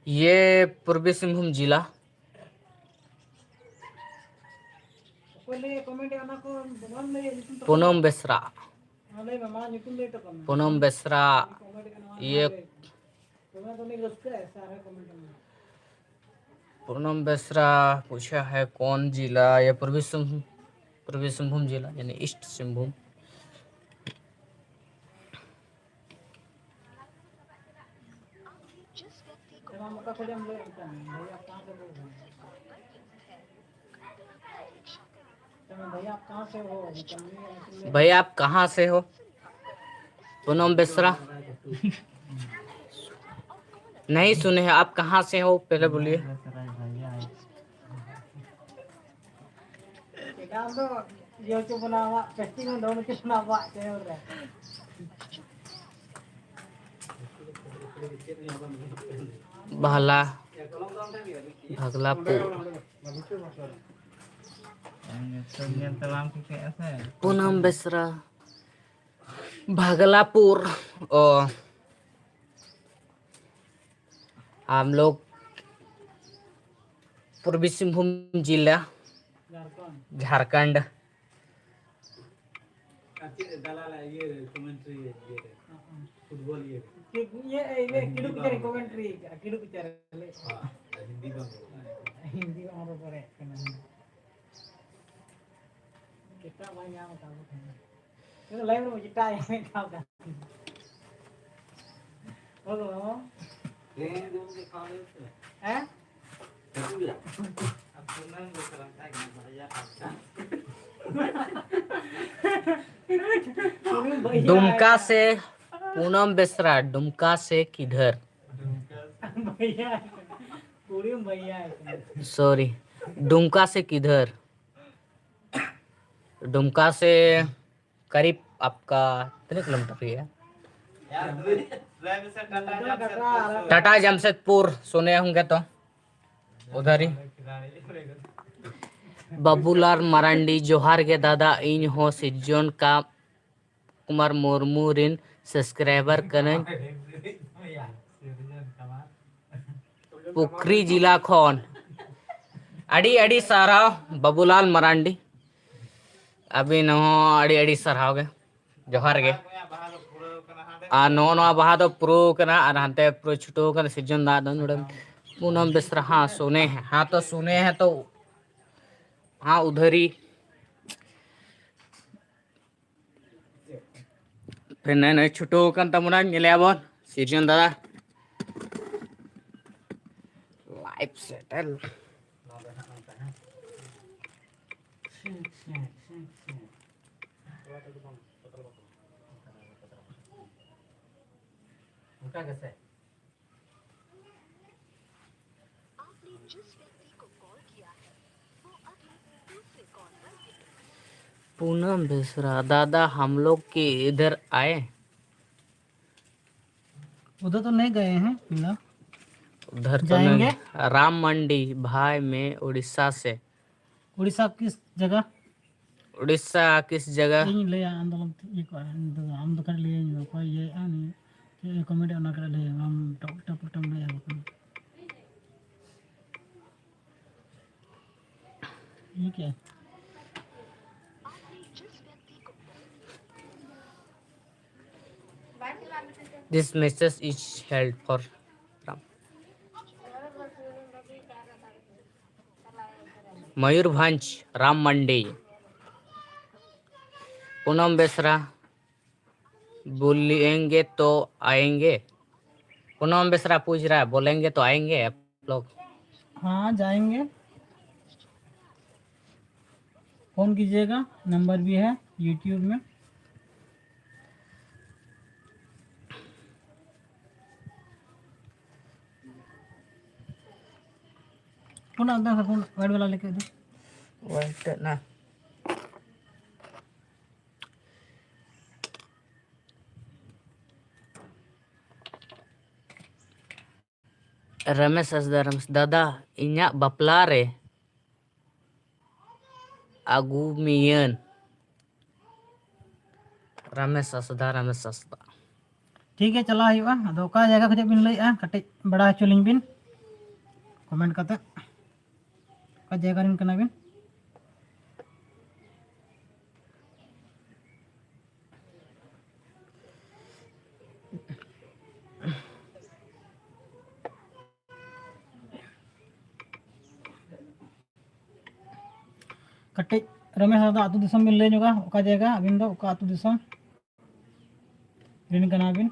ये पूर्वी सिंहभूम जिला। ᱚᱠᱚᱭ ᱞᱟᱹᱭ ᱠᱚᱢᱮᱱᱴ ᱚᱱᱟ ᱠᱚ ᱵᱟᱢ ᱞᱟᱹᱭᱟ ᱧᱩᱛᱩᱢ ᱛᱟᱠᱚ? ᱯᱩᱱᱟᱢ ᱵᱮᱥᱨᱟ᱾ ᱢᱟ ᱞᱟᱹᱭ ᱢᱮ, ᱢᱟ ᱧᱩᱛᱩᱢ ᱞᱟᱹᱭ ᱛᱟᱠᱚ ᱢᱮ᱾ ᱯᱩᱱᱟᱢ ᱵᱮᱥᱨᱟ᱾ ᱠᱚᱢᱮᱱᱴ ᱠᱟᱱᱟ, ᱢᱟ ᱤᱭᱟᱹ ᱞᱟᱹᱭ᱾ ᱫᱚᱢᱮ ᱫᱚ ᱩᱱᱤ ᱨᱟᱹᱥᱠᱟᱹᱜᱼᱟᱭ ᱥᱮ ᱟᱨᱦᱚᱸ ᱠᱚᱢᱮᱱᱴ ᱠᱟᱱᱟ᱾ पूनम बेसरा पूछा है कौन जिला, ये पूर्वी सिंहभूम, पूर्वी सिंहभूम जिला यानी ईस्ट सिंहभूम। भाई, आप कहाँ से हो? पूनम बेसरा। नहीं सुने हैं, आप कहाँ से हो, पहले बोलिए। ᱵᱷᱟᱞᱟ, ᱵᱷᱟᱜᱽᱞᱟᱯᱩᱨ᱾ ᱯᱩᱱᱟᱢ ᱵᱮᱥᱨᱟ, ᱵᱷᱟᱜᱽᱞᱟᱯᱩᱨ᱾ ᱚ, हम लोग पूर्वी सिंहभूम जिला, झारखंड। ᱟᱨ ᱪᱮᱫ ᱨᱮ ᱫᱟᱞᱟᱞᱟ ᱤᱭᱟᱹ ᱨᱮ, ᱠᱚᱢᱮᱱᱴᱨᱤ ᱤᱭᱟᱹ ᱨᱮ, ᱦᱚᱸ, ᱦᱚᱸ᱾ ᱯᱷᱩᱴᱵᱚᱞ ᱤᱭᱟᱹ ᱨᱮ᱾ ᱪᱮᱫ ᱤᱭᱟᱹ, ᱤᱭᱟᱹ, ᱦᱤᱱᱫᱤ ᱠᱤᱲᱩᱵ ᱵᱟᱝ ᱵᱤᱪᱟᱹᱨ ᱨᱚᱲ᱾ ᱠᱚᱢᱮᱱᱴᱨᱤ ᱠᱟᱜᱼᱟ, ᱠᱤᱲᱩᱵ ᱵᱤᱪᱟᱹᱨ ᱨᱮ᱾ ᱦᱚᱸ, ᱦᱤᱱᱫᱤ ᱵᱟᱝ ᱨᱚᱲ᱾ ᱦᱤᱱᱫᱤ ᱵᱟᱝ ᱨᱚᱲ ᱫᱟᱲᱮᱭᱟᱜ ᱠᱟᱱᱟ᱾ ᱮᱴᱟᱜ ᱵᱟᱭ ᱧᱟᱢ ᱟᱠᱟᱫ ᱠᱚ ᱛᱟᱦᱮᱸᱱᱟ᱾ ᱪᱚᱞᱚ, ᱞᱟᱭᱤᱵᱷ ᱨᱮ ᱮᱴᱟᱜ ᱮ ᱢᱮᱛᱟᱣ ᱠᱟᱱ᱾ ᱦᱮᱞᱳ᱾ ᱛᱮᱦᱮᱧ ᱫᱚ ᱩᱱᱤ ᱠᱷᱟᱱ ᱦᱩᱭᱩᱜ ᱠᱟᱱᱟ᱾ ᱦᱮᱸ? ᱦᱤᱡᱩᱜ ᱜᱮᱭᱟ᱾ ᱟᱨ ᱯᱩᱱᱟᱹᱧ ᱫᱚ ᱥᱟᱞᱟᱜ ᱛᱟᱦᱮᱸ ᱠᱟᱱᱟ, ᱵᱟᱨᱭᱟ ᱠᱟᱱ ᱛᱟᱦᱮᱸ᱾ ᱯᱩᱱᱟᱹᱧ ᱵᱷᱟᱹᱭᱟ ᱫᱩᱢᱠᱟ ᱟᱭ ᱥᱮ ᱯᱩᱱᱟᱢ ᱵᱮᱥᱨᱟ, ᱰᱩᱢᱠᱟ ᱥᱮ ᱠᱤᱫᱷᱟᱹᱨ? ᱵᱷᱟᱹᱭᱟ, ᱯᱩᱱᱟᱹᱧ ᱵᱷᱟᱹᱭᱟ ᱟᱭ ᱠᱟᱱᱟ᱾ सॉरी, डुमका से किधर? डुमका से करीब आपका कितने किलोमीटर है? टाटा जमशेदपुर सुने होंगे तो उधर ही। ᱵᱟᱵᱩᱞᱟᱞ ᱢᱟᱨᱟᱱᱰᱤ, ᱡᱚᱦᱟᱨ ᱜᱮ ᱫᱟᱫᱟ, ᱤᱧ ᱦᱚᱸ ᱥᱤᱨᱡᱚᱱ ᱠᱟ-, ᱠᱩᱢᱟᱨ ᱢᱩᱨᱢᱩ ᱨᱤᱱ subscriber ᱠᱟᱹᱱᱟᱹᱧ᱾ ᱯᱩᱠᱷᱨᱤ ᱡᱤᱞᱟ ᱠᱷᱚᱱ᱾ ᱟᱹᱰᱤ ᱟᱹᱰᱤ ᱥᱟᱨᱦᱟᱣ ᱵᱟᱵᱩᱞᱟᱞ ᱢᱟᱨᱟᱱᱰᱤ, ᱟᱹᱵᱤᱱ ᱦᱚᱸ ᱟᱹᱰᱤ ᱟᱹᱰᱤ ᱥᱟᱨᱦᱟᱣ ᱜᱮ, ᱡᱚᱦᱟᱨ ᱜᱮ᱾ ᱟᱨ ᱱᱚᱜᱼᱚ ᱱᱚᱣᱟ ᱵᱟᱦᱟ ᱫᱚ ᱯᱩᱨᱟᱹᱣ ᱠᱟᱱᱟ ᱟᱨ ᱦᱟᱱᱛᱮ ᱯᱩᱨᱟᱹ ᱪᱷᱩᱴᱟᱹᱣ ᱠᱟᱱᱟ, ᱥᱤᱨᱡᱚᱱ ᱫᱟ ᱫᱚ ᱱᱚᱰᱮ ᱯᱩᱱᱟᱢ ᱵᱮᱥᱨᱟ, ᱦᱟᱸ ᱥᱳᱱᱮ ᱦᱮᱸ, ᱦᱟᱸ ᱛᱚ ᱥᱳᱱᱮ ᱦᱮᱸ ᱛᱚ, ᱦᱟᱸ ᱩᱫᱷᱟᱹᱨᱤ᱾ ᱯᱷᱤᱨ ᱱᱚᱜᱼᱚᱭ ᱪᱷᱩᱴᱟᱹᱣ ᱠᱟᱱ ᱛᱟᱵᱚᱱᱟ, ᱧᱮᱞᱮᱭᱟ ᱵᱚᱱ ᱥᱤᱨᱡᱚᱱ ᱫᱟᱫᱟ᱾ App settle. ᱚᱱᱠᱟ ᱜᱮᱥᱮ? आपने जिस व्यक्ति को कॉल किया है, वो अभी दूसरे कॉल पर व्यस्त है। पूनम बेसरा, दादा, हम लोग के इधर आए? उधर तो नहीं गए हैं फिलहाल। उधर तो जाएंगे। नहीं। राम मंडी, भाई, मैं उड़ीसा से। उड़ीसा किस जगह? उड़ीसा किस जगह? ᱤᱧ ᱞᱟᱹᱭᱟ, ᱟᱢ ᱫᱚ ᱟᱞᱚᱢ ᱤᱭᱟᱹ ᱠᱚᱜᱼᱟ, ᱟᱢ ᱫᱚ, ᱟᱢ ᱫᱚ ᱠᱷᱟᱹᱞᱤ ᱞᱟᱹᱭᱟᱹᱧ ᱢᱮ, ᱚᱠᱚᱭ ᱤᱭᱟᱹᱭᱮᱫᱼᱟ ᱩᱱᱤ, ᱪᱮᱫ ᱮ ᱠᱚᱢᱮᱱᱴ ᱮᱫᱼᱟ, ᱚᱱᱟ ᱠᱷᱟᱹᱞᱤ ᱞᱟᱹᱭᱟᱹᱧ ᱢᱮ, ᱟᱢ ᱴᱚᱠ ᱴᱚᱠ ᱴᱚᱠ ᱞᱟᱹᱭᱟ ᱵᱟᱠᱷᱟᱱ᱾ ᱤᱭᱟᱹ ᱠᱮᱜᱼᱟ᱾ This message is held for Ram. Mayurbhanj, Ram मंडी। पूनम बेसरा, बोलेंगे तो आएंगे। पूनम बेसरा पूछ रहा है, बोलेंगे तो आएंगे आप लोग? हाँ, जाएंगे। फोन कीजिएगा, नंबर भी है YouTube में। फोन आता है, फोन वाइट वाला लेके दो। वाइट ना। ᱨᱟᱢᱮᱥ ᱦᱟᱸᱥᱫᱟ, ᱨᱟᱢᱮᱥ ᱫᱟᱫᱟ, ᱤᱧᱟᱹᱜ ᱵᱟᱯᱞᱟ ᱨᱮ ᱟᱹᱜᱩ ᱢᱤᱭᱟᱹᱧ᱾ ᱨᱟᱢᱮᱥ ᱦᱟᱸᱥᱫᱟ, ᱨᱟᱢᱮᱥ ᱦᱟᱸᱥᱫᱟ᱾ ᱴᱷᱤᱠ ᱜᱮᱭᱟ, ᱪᱟᱞᱟᱣ ᱦᱩᱭᱩᱜᱼᱟ᱾ ᱟᱫᱚ ᱚᱠᱟ ᱡᱟᱭᱜᱟ ᱠᱷᱚᱱᱟᱜ ᱵᱤᱱ ᱞᱟᱹᱭᱮᱫᱼᱟ, ᱠᱟᱹᱴᱤᱡ ᱵᱟᱲᱟᱭ ᱦᱚᱪᱚ ᱞᱤᱧ ᱵᱤᱱ ᱠᱚᱢᱮᱱᱴ ᱠᱟᱛᱮ᱾ ᱚᱠᱟ ᱡᱟᱭᱜᱟ ᱨᱮᱱ ᱠᱟᱱᱟ ᱵᱤᱱ? ᱠᱟᱹᱴᱤᱡ ᱨᱚᱢᱮᱥ ᱦᱟᱸᱥᱫᱟ ᱟᱹᱛᱩ ᱫᱤᱥᱚᱢ ᱵᱤᱱ ᱞᱟᱹᱭ ᱧᱚᱜᱟ, ᱚᱠᱟ ᱡᱟᱭᱜᱟ ᱟᱹᱵᱤᱱ ᱫᱚ, ᱚᱠᱟ ᱟᱹᱛᱩ ᱫᱤᱥᱚᱢ ᱨᱮᱱ ᱠᱟᱱᱟ ᱵᱤᱱ?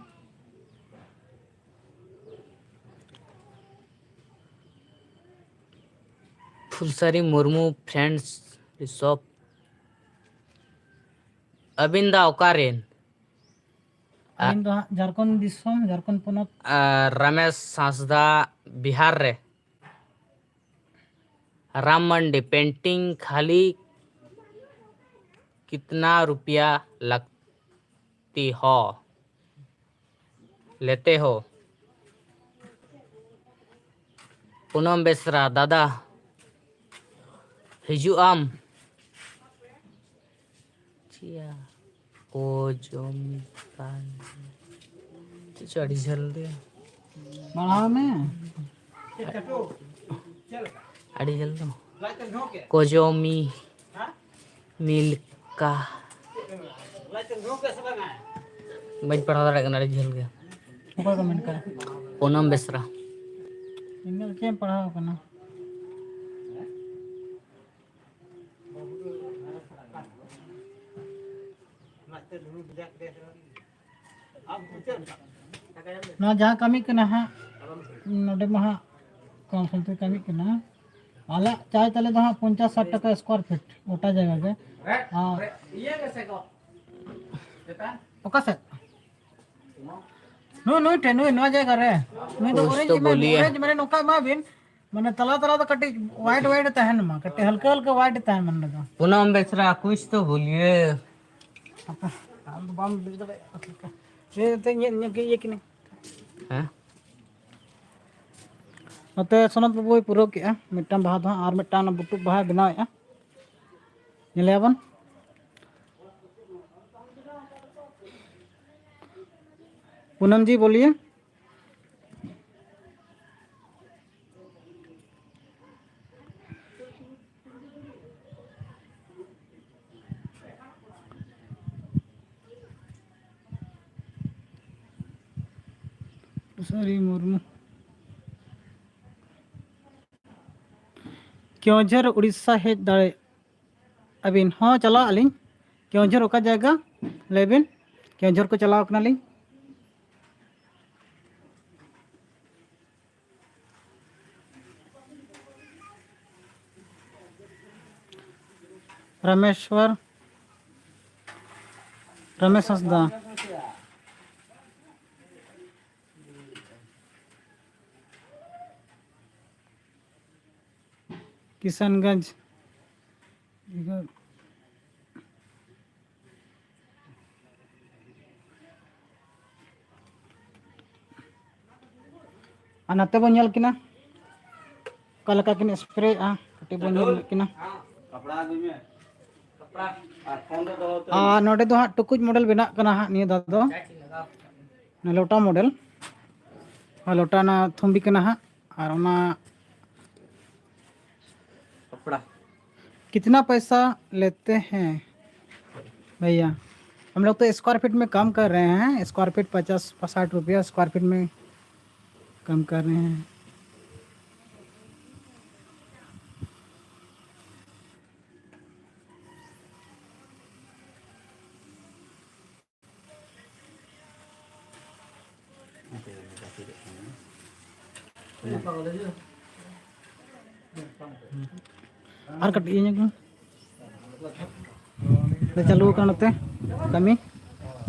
ᱯᱷᱩᱞᱥᱟᱨᱤ ᱢᱩᱨᱢᱩ, friends ᱨᱤᱥᱚᱵ᱾ ᱟᱹᱵᱤᱱ ᱫᱚ ᱚᱠᱟᱨᱮᱱ? ᱟᱹᱞᱤᱧ ᱫᱚ ᱦᱟᱸᱜ ᱡᱷᱟᱲᱠᱷᱚᱸᱰ ᱫᱤᱥᱚᱢ, ᱡᱷᱟᱲᱠᱷᱚᱸᱰ ᱯᱚᱱᱚᱛ᱾ ᱟᱨ ᱨᱟᱢᱮᱥ ᱦᱟᱸᱥᱫᱟ, ᱵᱤᱦᱟᱨ ᱨᱮ᱾ ᱨᱟᱢ ᱢᱟᱱᱰᱤ, painting ᱠᱷᱟᱹᱞᱤ ᱠᱤᱛᱱᱟ ᱨᱩᱯᱤᱭᱟ ᱞᱟᱜ ᱛᱤ ᱦᱚ ᱞᱮᱛᱮ ᱦᱚ᱾ ᱯᱩᱱᱟᱢ ᱵᱮᱥᱨᱟ, ᱫᱟᱫᱟ, ᱦᱤᱡᱩᱜ ᱟᱢ᱾ ᱪᱤᱭᱟ᱾ ᱠᱚ ᱡᱚᱢ ᱠᱟᱱ᱾ ᱪᱮᱫ ᱪᱚ ᱟᱹᱰᱤ ᱡᱷᱟᱹᱞ ᱫᱮ᱾ ᱯᱟᱲᱦᱟᱣ ᱢᱮ᱾ ᱟᱹᱰᱤ ᱡᱷᱟᱹᱞ ᱫᱚ᱾ ᱠᱚᱡᱚᱢᱤ ᱢᱤᱞᱠᱟ᱾ ᱵᱟᱹᱧ ᱯᱟᱲᱦᱟᱣ ᱫᱟᱲᱮᱭᱟᱜ ᱠᱟᱱᱟ, ᱟᱹᱰᱤ ᱡᱷᱟᱹᱞ ᱜᱮᱭᱟ᱾ ᱚᱠᱚᱭ ᱠᱚ ᱢᱮᱱ ᱠᱟᱱᱟ? ᱯᱩᱱᱟᱢ ᱵᱮᱥᱨᱟ᱾ ᱤᱧ ᱫᱚ ᱪᱮᱫ ᱮᱢ ᱯᱟᱲᱦᱟᱣ ᱠᱟᱱᱟ? ᱱᱚᱣᱟ ᱡᱟᱦᱟᱸ ᱠᱟᱹᱢᱤ ᱠᱟᱱᱟ ᱦᱟᱸᱜ, ᱱᱚᱰᱮ ᱢᱟ ᱦᱟᱸᱜ ᱠᱚᱢ ᱥᱚᱢ ᱛᱮ ᱠᱟᱹᱢᱤᱜ ᱠᱟᱱᱟ᱾ ᱟᱞᱮᱭᱟᱜ ᱪᱟᱭ ᱛᱟᱞᱮ ᱫᱚ ᱦᱟᱸᱜ ᱯᱚᱧᱪᱟᱥ ᱥᱟᱴ ᱴᱟᱠᱟ square feet ᱜᱚᱴᱟ ᱡᱟᱭᱜᱟ ᱜᱮ᱾ ᱟᱨ ᱚᱠᱟ ᱥᱮᱫ? ᱱᱩᱭ, ᱱᱩᱭ ᱴᱷᱮᱱ, ᱱᱩᱭ ᱱᱚᱣᱟ ᱡᱟᱭᱜᱟ ᱨᱮ᱾ ᱱᱩᱭ ᱫᱚ ᱠᱩᱪ orange ᱛᱚ ᱮᱢᱟᱭ ᱵᱤᱱ, ᱵᱳᱞᱤᱭᱮ᱾ Orange ᱢᱟᱱᱮ ᱱᱚᱝᱠᱟ ᱮᱢᱟᱭ ᱵᱤᱱ, ᱢᱟᱱᱮ ᱛᱟᱞᱟ ᱛᱟᱞᱟ ᱫᱚ ᱠᱟᱹᱴᱤᱡ white white ᱛᱟᱦᱮᱱ ᱢᱟ, ᱠᱟᱹᱴᱤᱡ ᱦᱟᱞᱠᱟ ᱦᱟᱞᱠᱟ white ᱛᱟᱦᱮᱱ ᱢᱟ ᱱᱚᱸᱰᱮ ᱫᱚ᱾ ᱯᱩᱱᱟᱢ ᱵᱮᱥᱨᱟ, ᱠᱩᱪ ᱛᱚ ᱵᱳᱞᱤᱭᱮ᱾ ᱟᱯᱟ, ᱟᱢ ᱫᱚ ᱵᱟᱢ ᱵᱩᱡᱽ ᱫᱟᱲᱮᱭᱟᱜᱼᱟ ᱪᱮᱫ ᱞᱮᱠᱟ᱾ ᱦᱮᱸ, ᱮᱱᱛᱮ ᱤᱧᱟᱹᱜ, ᱤᱧᱟᱹᱜ ᱜᱮ ᱤᱭᱟᱹ ᱠᱟᱹᱱᱟᱹᱧ᱾ ᱦᱮᱸ? ᱱᱚᱛᱮ ᱥᱚᱱᱚᱛ ᱵᱟᱹᱵᱩᱭ ᱯᱩᱨᱟᱹᱣ ᱠᱮᱜᱼᱟ ᱢᱤᱫᱴᱟᱝ ᱵᱟᱦᱟ ᱫᱚ ᱦᱟᱸᱜ, ᱟᱨ ᱢᱤᱫᱴᱟᱝ ᱚᱱᱟ ᱵᱩᱴᱩᱵ ᱵᱟᱦᱟᱭ ᱵᱮᱱᱟᱣᱮᱫᱼᱟ᱾ ᱧᱮᱞᱮᱭᱟ ᱵᱚᱱ᱾ पूनम जी बोलिए। ᱯᱩᱥᱟᱨᱤ ᱢᱩᱨᱢᱩ᱾ ᱠᱮᱣᱚᱱᱡᱷᱚᱨ ᱩᱲᱤᱥᱥᱟ ᱦᱮᱡ ᱫᱟᱲᱮ ᱟᱹᱵᱤᱱ? ᱦᱚᱸ, ᱪᱟᱞᱟᱜ ᱟᱹᱞᱤᱧ᱾ ᱠᱮᱣᱚᱱᱡᱷᱚᱨ ᱚᱠᱟ ᱡᱟᱭᱜᱟ? ᱞᱟᱹᱭ ᱵᱤᱱ᱾ ᱠᱮᱣᱚᱱᱡᱷᱚᱨ ᱠᱚ ᱪᱟᱞᱟᱣ ᱠᱟᱱᱟᱞᱤᱧ᱾ ᱨᱟᱢᱮᱥᱣᱚᱨ, ᱨᱟᱢᱮᱥ ᱦᱟᱸᱥᱫᱟ᱾ ᱠᱤᱥᱟᱱᱜᱚᱸᱡᱽ᱾ ᱟᱨ ᱱᱚᱛᱮ ᱵᱚᱱ ᱧᱮᱞ ᱠᱤᱱᱟ, ᱚᱠᱟ ᱞᱮᱠᱟ ᱠᱤᱱ ᱥᱯᱨᱮᱭᱮᱫᱼᱟ, ᱠᱟᱹᱴᱤᱡ ᱵᱚᱱ ᱧᱮᱞ ᱠᱤᱱᱟ᱾ ᱟᱨ ᱱᱚᱰᱮ ᱫᱚ ᱦᱟᱸᱜ ᱴᱩᱠᱩᱡ ᱢᱚᱰᱮᱞ ᱵᱮᱱᱟᱜ ᱠᱟᱱᱟ ᱦᱟᱸᱜ ᱱᱤᱭᱟᱹ ᱫᱷᱟᱣ ᱫᱚ᱾ ᱚᱱᱟ ᱞᱚᱴᱟ ᱢᱚᱰᱮᱞ, ᱟᱨ ᱞᱚᱴᱟ ᱚᱱᱟ ᱛᱷᱩᱢᱵᱤ ᱠᱟᱱᱟ ᱦᱟᱸᱜ, ᱟᱨ ᱚᱱᱟ ᱠᱟᱯᱲᱟ᱾ कितना पैसा लेते हैं भैया? हम लोग तो स्क्वायर फीट में काम कर रहे हैं, स्क्वायर फीट पचास साठ रुपया स्क्वायर फीट में काम कर रहे हैं। ᱟᱨ ᱠᱟᱹᱴᱤᱡ ᱤᱧ ᱟᱹᱜᱩ᱾ ᱪᱟᱹᱞᱩ ᱟᱠᱟᱱᱟ ᱱᱚᱛᱮ ᱠᱟᱹᱢᱤ᱾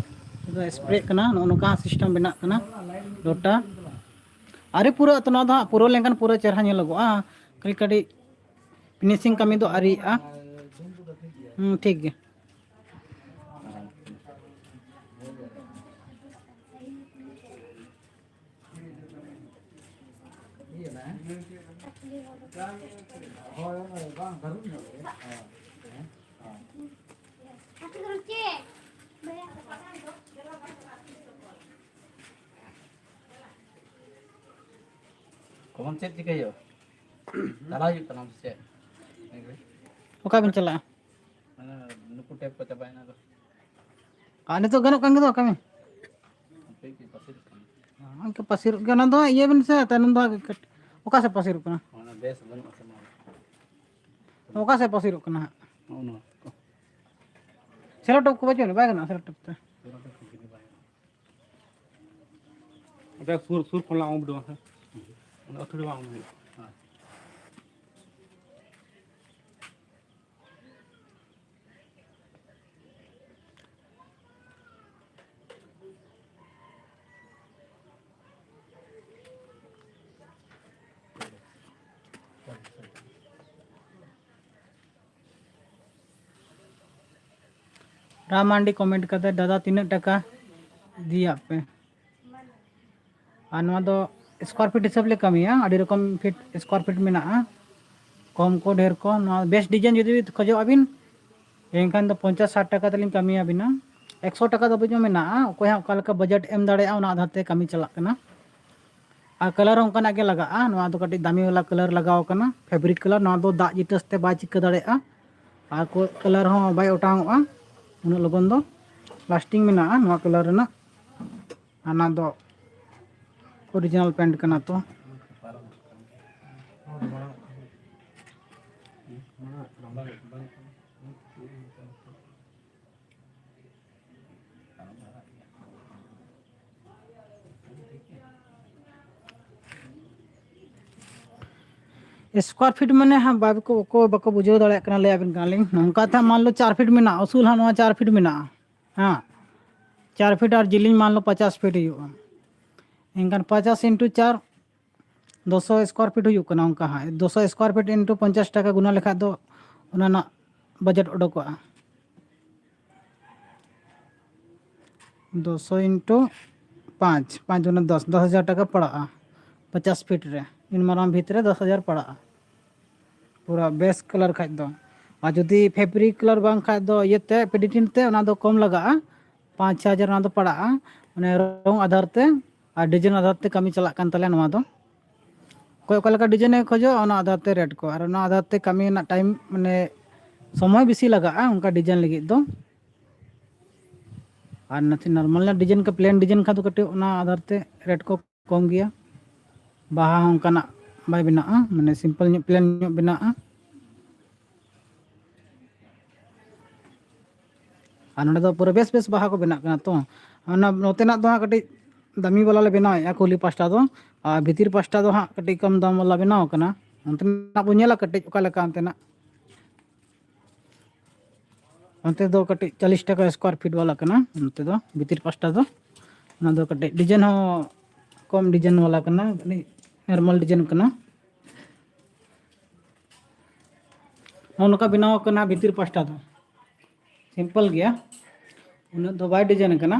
ᱥᱯᱨᱮᱜ ᱠᱟᱱᱟ, ᱱᱚᱜᱼᱚ ᱱᱚᱝᱠᱟ ᱥᱤᱥᱴᱮᱢ ᱵᱮᱱᱟᱜ ᱠᱟᱱᱟ ᱞᱚᱴᱟ᱾ ᱟᱹᱣᱨᱤ ᱯᱩᱨᱟᱹᱜ ᱟᱛᱚ, ᱱᱚᱣᱟ ᱫᱚ ᱦᱟᱸᱜ ᱯᱩᱨᱟᱹᱣ ᱞᱮᱱᱠᱷᱟᱱ ᱯᱩᱨᱟᱹ ᱪᱮᱦᱨᱟ ᱧᱮᱞᱚᱜᱚᱜᱼᱟ᱾ ᱠᱟᱹᱴᱤᱡ ᱠᱟᱹᱴᱤᱡ ᱯᱷᱤᱱᱤᱥᱤᱝ ᱠᱟᱹᱢᱤ ᱫᱚ ᱟᱹᱣᱨᱤᱭᱟᱜᱼᱟ᱾ ᱦᱩᱸ, ᱴᱷᱤᱠ ᱜᱮᱭᱟ᱾ ᱠᱚᱢᱚᱱ ᱪᱮᱫ ᱪᱤᱠᱟᱹᱭ ᱦᱩᱭᱩᱜᱼᱟ? ᱪᱟᱞᱟᱣ ᱦᱩᱭᱩᱜ ᱛᱟᱢᱟ ᱥᱮ ᱪᱮᱫ? ᱚᱠᱟ ᱵᱤᱱ ᱪᱟᱞᱟᱜᱼᱟ? ᱢᱟᱱᱮ ᱱᱩᱠᱩ ᱴᱮᱯ ᱠᱚ ᱪᱟᱵᱟᱭᱮᱱᱟ ᱟᱫᱚ᱾ ᱟᱨ ᱱᱤᱛᱚᱜ ᱜᱟᱱᱚᱜ ᱠᱟᱱ ᱜᱮᱫᱚ ᱠᱟᱹᱢᱤ? ᱦᱟᱯᱮ ᱠᱟᱹᱡ ᱯᱟᱹᱥᱤᱨᱚᱜ ᱠᱟᱱᱟ᱾ ᱚᱱᱠᱟ ᱯᱟᱹᱥᱤᱨᱚᱜ ᱜᱮ ᱚᱱᱟ ᱫᱚ ᱤᱭᱟᱹ ᱵᱤᱱ ᱥᱮ, ᱛᱟᱭᱱᱚᱢ ᱫᱚ ᱦᱟᱸᱜ ᱠᱟᱹᱴ-, ᱚᱠᱟ ᱥᱮᱫ ᱯᱟᱹᱥᱤᱨᱚᱜ ᱠᱟᱱᱟ? ᱚᱱᱟ ᱵᱮᱥ ᱵᱟᱹᱱᱩᱜᱼᱟ ᱥᱮ ᱱᱚᱣᱟ᱾ ᱚᱠᱟ ᱥᱮᱫ ᱯᱟᱹᱥᱤᱨᱚᱜ ᱠᱟᱱᱟ ᱦᱟᱸᱜ? ᱱᱚᱜᱼᱚ ᱱᱚᱣᱟ ᱠᱚ᱾ ᱥᱮᱞᱳ ᱴᱮᱯ ᱠᱚ ᱵᱟᱹᱪᱩᱜ ᱟᱹᱱᱤᱡ, ᱵᱟᱭ ᱜᱟᱱᱚᱜᱼᱟ ᱥᱮᱞᱳ ᱴᱮᱯ ᱛᱮ? ᱥᱮᱞᱳ ᱴᱮᱯ ᱠᱚ ᱡᱩᱫᱤ ᱵᱟᱭ ᱜᱟᱱᱚᱜᱼᱟ᱾ ᱚᱸᱰᱮ ᱥᱩᱨ, ᱥᱩᱨ ᱠᱷᱚᱱ ᱞᱟᱝ ᱩᱰᱩᱠᱟ ᱥᱮ? ᱚᱸᱰᱮ ᱟᱹᱛᱷᱟᱹᱲᱤ ᱵᱟᱝ ᱩᱰᱩᱠ ᱦᱩᱭᱩᱜᱼᱟ᱾ ᱦᱮᱸ᱾ ᱨᱟᱢ ᱢᱟᱱᱰᱤ ᱠᱚᱢᱮᱱᱴ ᱠᱟᱫᱟ, "ᱫᱟᱫᱟ ᱛᱤᱱᱟᱹᱜ ᱴᱟᱠᱟ ᱤᱫᱤᱭᱟᱜ ᱯᱮ?" ᱟᱨ ᱱᱚᱣᱟ ᱫᱚ ᱥᱠᱚᱭᱟᱨ ᱯᱷᱤᱴ ᱦᱤᱥᱟᱹᱵ ᱞᱮ ᱠᱟᱹᱢᱤᱭᱟ, ᱟᱹᱰᱤ ᱨᱚᱠᱚᱢ ᱯᱷᱤᱴ ᱥᱠᱚᱭᱟᱨ ᱯᱷᱤᱴ ᱢᱮᱱᱟᱜᱼᱟ, ᱠᱚᱢ ᱠᱚ ᱰᱷᱮᱨ ᱠᱚ᱾ ᱱᱚᱣᱟ ᱵᱮᱥ ᱰᱤᱡᱟᱭᱤᱱ ᱡᱩᱫᱤ ᱠᱷᱚᱡᱚᱜ ᱟᱵᱤᱱ, ᱮᱱᱠᱷᱟᱱ ᱫᱚ ᱯᱚᱧᱪᱟᱥ ᱥᱟᱴ ᱴᱟᱠᱟ ᱛᱮᱞᱤᱧ ᱠᱟᱹᱢᱤᱭᱟᱵᱤᱱᱟ᱾ ᱮᱠᱥᱚ ᱴᱟᱠᱟ ᱫᱷᱟᱹᱵᱤᱡ ᱦᱚᱸ ᱢᱮᱱᱟᱜᱼᱟ, ᱚᱠᱚᱭ ᱦᱟᱸᱜ ᱚᱠᱟ ᱞᱮᱠᱟ ᱵᱟᱡᱮᱴ ᱮᱢ ᱫᱟᱲᱮᱭᱟᱜᱼᱟ, ᱚᱱᱟ ᱟᱫᱷᱟᱨ ᱛᱮ ᱠᱟᱹᱢᱤ ᱪᱟᱞᱟᱜ ᱠᱟᱱᱟ᱾ ᱟᱨ ᱠᱟᱞᱟᱨ ᱦᱚᱸ ᱚᱱᱠᱟᱱᱟᱜ ᱜᱮ ᱞᱟᱜᱟᱜᱼᱟ᱾ ᱱᱚᱣᱟ ᱫᱚ ᱠᱟᱹᱴᱤᱡ ᱫᱟᱢᱤ ᱵᱟᱞᱟ ᱠᱟᱞᱟᱨ ᱞᱟᱜᱟᱣ ᱠᱟᱱᱟ, ᱯᱷᱮᱵᱨᱤᱠ ᱠᱟᱞᱟᱨ᱾ ᱱᱚᱣᱟ ᱫᱚ ᱫᱟᱜ ᱡᱤᱴᱟᱹᱥ ᱛᱮ ᱵᱟᱭ ᱪᱤᱠᱟᱹ ᱫᱟᱲᱮᱭᱟᱜᱼᱟ, ᱟᱨ ᱠᱚ ᱠᱟᱞᱟᱨ ᱦᱚᱸ ᱵᱟᱭ ᱚᱴᱟᱝᱚᱜᱼᱟ ᱩᱱᱟᱹᱜ ᱞᱚᱜᱚᱱ ᱫᱚ᱾ ᱞᱟᱥᱴᱤᱝ ᱢᱮᱱᱟᱜᱼᱟ ᱱᱚᱣᱟ ᱠᱟᱞᱟᱨ ᱨᱮᱱᱟᱜ᱾ ᱦᱟᱱᱟ ᱫᱚ ᱚᱨᱤᱡᱤᱱᱟᱞ ᱯᱮᱱᱴ ᱠᱟᱱᱟ ᱛᱚ᱾ ᱥᱠᱚᱭᱟᱨ ᱯᱷᱤᱴ ᱢᱟᱱᱮ ᱦᱟᱸᱜ ᱵᱟᱠᱚ, ᱚᱠᱚᱭ ᱵᱟᱠᱚ ᱵᱩᱡᱷᱟᱹᱣ ᱫᱟᱲᱮᱭᱟᱜ ᱠᱟᱱᱟ, ᱞᱟᱹᱭ ᱟᱵᱤᱱ ᱠᱟᱱᱟᱞᱤᱧ᱾ ᱱᱚᱝᱠᱟ ᱛᱮ ᱢᱟᱱ ᱞᱚ ᱪᱟᱨ ᱯᱷᱤᱴ ᱢᱮᱱᱟᱜᱼᱟ, ᱩᱥᱩᱞ ᱦᱟᱸᱜ ᱱᱚᱣᱟ ᱪᱟᱨ ᱯᱷᱤᱴ ᱢᱮᱱᱟᱜᱼᱟ, ᱦᱮᱸ, ᱪᱟᱨ ᱯᱷᱤᱴ ᱟᱨ ᱡᱮᱞᱮᱧ ᱢᱟᱱ ᱞᱚ ᱯᱚᱪᱟᱥ ᱯᱷᱤᱴ ᱦᱩᱭᱩᱜᱼᱟ᱾ ᱮᱱᱠᱷᱟᱱ ᱯᱚᱪᱟᱥ ᱤᱱᱴᱩ ᱪᱟᱨ, ᱫᱩᱥᱚ ᱥᱠᱚᱭᱟᱨ ᱯᱷᱤᱴ ᱦᱩᱭᱩᱜ ᱠᱟᱱᱟ᱾ ᱚᱱᱠᱟ ᱦᱟᱸᱜ ᱫᱩᱥᱚ ᱥᱠᱚᱭᱟᱨ ᱯᱷᱤᱴ ᱤᱱᱴᱩ ᱯᱚᱧᱪᱟᱥ ᱴᱟᱠᱟ ᱜᱩᱱᱟ ᱞᱮᱠᱷᱟᱡ ᱫᱚ ᱚᱱᱟ ᱨᱮᱱᱟᱜ ᱵᱟᱡᱮᱴ ᱚᱰᱚᱠᱚᱜᱼᱟ᱾ ᱫᱩᱥᱚ ᱤᱱᱴᱩ ᱯᱟᱸᱪ, ᱯᱟᱸᱪ ᱫᱩᱱᱮ ᱫᱚᱥ, ᱫᱚᱥ ᱦᱟᱡᱟᱨ ᱴᱟᱠᱟ ᱯᱟᱲᱟᱜᱼᱟ ᱯᱚᱪᱟᱥ ᱯᱷᱤᱴ ᱨᱮ᱾ ᱤᱱ ᱢᱟᱨᱟᱝ ᱵᱷᱤᱛ ᱨᱮ ᱫᱚᱥ ᱦᱟᱡᱟᱨ ᱯᱟᱲᱟᱜᱼᱟ, ᱯᱩᱨᱟ ᱵᱮᱥ ᱠᱟᱞᱟᱨ ᱠᱷᱟᱡ ᱫᱚ᱾ ᱟᱨ ᱡᱩᱫᱤ ᱯᱷᱮᱵᱨᱤᱠ ᱠᱟᱞᱟᱨ ᱵᱟᱝ ᱠᱷᱟᱡ ᱫᱚ ᱤᱭᱟᱹᱛᱮ, ᱯᱮᱰᱤᱴᱤᱱ ᱛᱮ, ᱚᱱᱟ ᱫᱚ ᱠᱚᱢ ᱞᱟᱜᱟᱜᱼᱟ, ᱯᱟᱸᱪ ᱪᱷᱚ ᱦᱟᱡᱟᱨ ᱚᱱᱟ ᱫᱚ ᱯᱟᱲᱟᱜᱼᱟ᱾ ᱢᱟᱱᱮ ᱨᱚᱝ ᱟᱫᱷᱟᱨ ᱛᱮ ᱟᱨ ᱰᱤᱡᱟᱭᱤᱱ ᱟᱫᱷᱟᱨ ᱛᱮ ᱠᱟᱹᱢᱤ ᱪᱟᱞᱟᱜ ᱠᱟᱱ ᱛᱟᱞᱮᱭᱟ ᱱᱚᱣᱟ ᱫᱚ᱾ ᱚᱠᱚᱭ ᱚᱠᱟ ᱞᱮᱠᱟ ᱰᱤᱡᱟᱭᱤᱱ ᱮ ᱠᱷᱚᱡᱚᱜᱼᱟ, ᱚᱱᱟ ᱟᱫᱷᱟᱨ ᱛᱮ ᱨᱮᱴ ᱠᱚ, ᱟᱨ ᱚᱱᱟ ᱟᱫᱷᱟᱨ ᱛᱮ ᱠᱟᱹᱢᱤ ᱨᱮᱱᱟᱜ ᱴᱟᱭᱤᱢ, ᱢᱟᱱᱮ ᱥᱚᱢᱚᱭ ᱵᱮᱥᱤ ᱞᱟᱜᱟᱜᱼᱟ ᱚᱱᱠᱟ ᱰᱤᱡᱟᱭᱤᱱ ᱞᱟᱹᱜᱤᱫ ᱫᱚ᱾ ᱟᱨ ᱱᱟᱥᱮ ᱱᱚᱨᱢᱟᱞ ᱧᱚᱜ ᱰᱤᱡᱟᱭᱤᱱ ᱠᱚ, ᱯᱞᱮᱱ ᱰᱤᱡᱟᱭᱤᱱ ᱠᱷᱟᱱ ᱫᱚ ᱠᱟᱹᱴᱤᱡ ᱚᱱᱟ ᱟᱫᱷᱟᱨ ᱛᱮ ᱨᱮᱴ ᱠᱚ ᱠᱚᱢ ᱜᱮᱭᱟ᱾ ᱵᱟᱦᱟ ᱦᱚᱸ ᱚᱱᱠᱟᱱᱟᱜ ᱵᱟᱭ ᱵᱮᱱᱟᱜᱼᱟ, ᱢᱟᱱᱮ ᱥᱤᱢᱯᱮᱞ ᱧᱚᱜ, ᱯᱞᱮᱱ ᱧᱚᱜ ᱵᱮᱱᱟᱜᱼᱟ᱾ ᱟᱨ ᱱᱚᱸᱰᱮ ᱫᱚ ᱯᱩᱨᱟᱹ ᱵᱮᱥ ᱵᱮᱥ ᱵᱟᱦᱟ ᱠᱚ ᱵᱮᱱᱟᱜ ᱠᱟᱱᱟ ᱛᱚ᱾ ᱚᱱᱟ ᱱᱚᱛᱮᱱᱟᱜ ᱫᱚ ᱦᱟᱸᱜ ᱠᱟᱹᱴᱤᱡ ᱫᱟᱢᱤ ᱵᱟᱞᱟ ᱞᱮ ᱵᱮᱱᱟᱣᱮᱫᱼᱟ ᱠᱩᱞᱦᱤ ᱯᱟᱥᱴᱟ ᱫᱚ, ᱟᱨ ᱵᱷᱤᱛᱤᱨ ᱯᱟᱥᱴᱟ ᱫᱚ ᱦᱟᱸᱜ ᱠᱟᱹᱴᱤᱡ ᱠᱚᱢ ᱫᱟᱢ ᱵᱟᱞᱟ ᱵᱮᱱᱟᱣ ᱠᱟᱱᱟ᱾ ᱚᱱᱛᱮᱱᱟᱜ ᱵᱚᱱ ᱧᱮᱞᱟ ᱠᱟᱹᱴᱤᱡ ᱚᱠᱟ ᱞᱮᱠᱟ ᱚᱱᱛᱮᱱᱟᱜ᱾ ᱚᱱᱛᱮ ᱫᱚ ᱠᱟᱹᱴᱤᱡ ᱪᱚᱞᱞᱤᱥ ᱴᱟᱠᱟ ᱥᱠᱚᱭᱟᱨ ᱯᱷᱤᱴ ᱵᱟᱞᱟ ᱠᱟᱱᱟ᱾ ᱱᱚᱛᱮ ᱫᱚ ᱵᱷᱤᱛᱤᱨ ᱯᱟᱥᱴᱟ ᱫᱚ, ᱚᱱᱟ ᱫᱚ ᱠᱟᱹᱴᱤᱡ ᱰᱤᱡᱟᱭᱤᱱ ᱦᱚᱸ ᱠᱚᱢ ᱰᱤᱡᱟᱭᱤᱱ ᱵᱟᱞᱟ ᱠᱟᱱᱟ, ᱠᱟᱹᱴᱤᱡ ᱱᱚᱨᱢᱟᱞ ᱰᱤᱡᱟᱭᱤᱱ ᱠᱟᱱᱟ᱾ ᱱᱚᱜᱼᱚ ᱱᱚᱝᱠᱟ ᱵᱮᱱᱟᱣ ᱠᱟᱱᱟ ᱵᱷᱤᱛᱤᱨ ᱯᱟᱥᱴᱟ ᱫᱚ᱾ ᱥᱤᱢᱯᱚᱞ ᱜᱮᱭᱟ, ᱩᱱᱟᱹᱜ ᱫᱚ ᱵᱟᱭ ᱰᱤᱡᱟᱭᱤᱱ ᱠᱟᱱᱟ,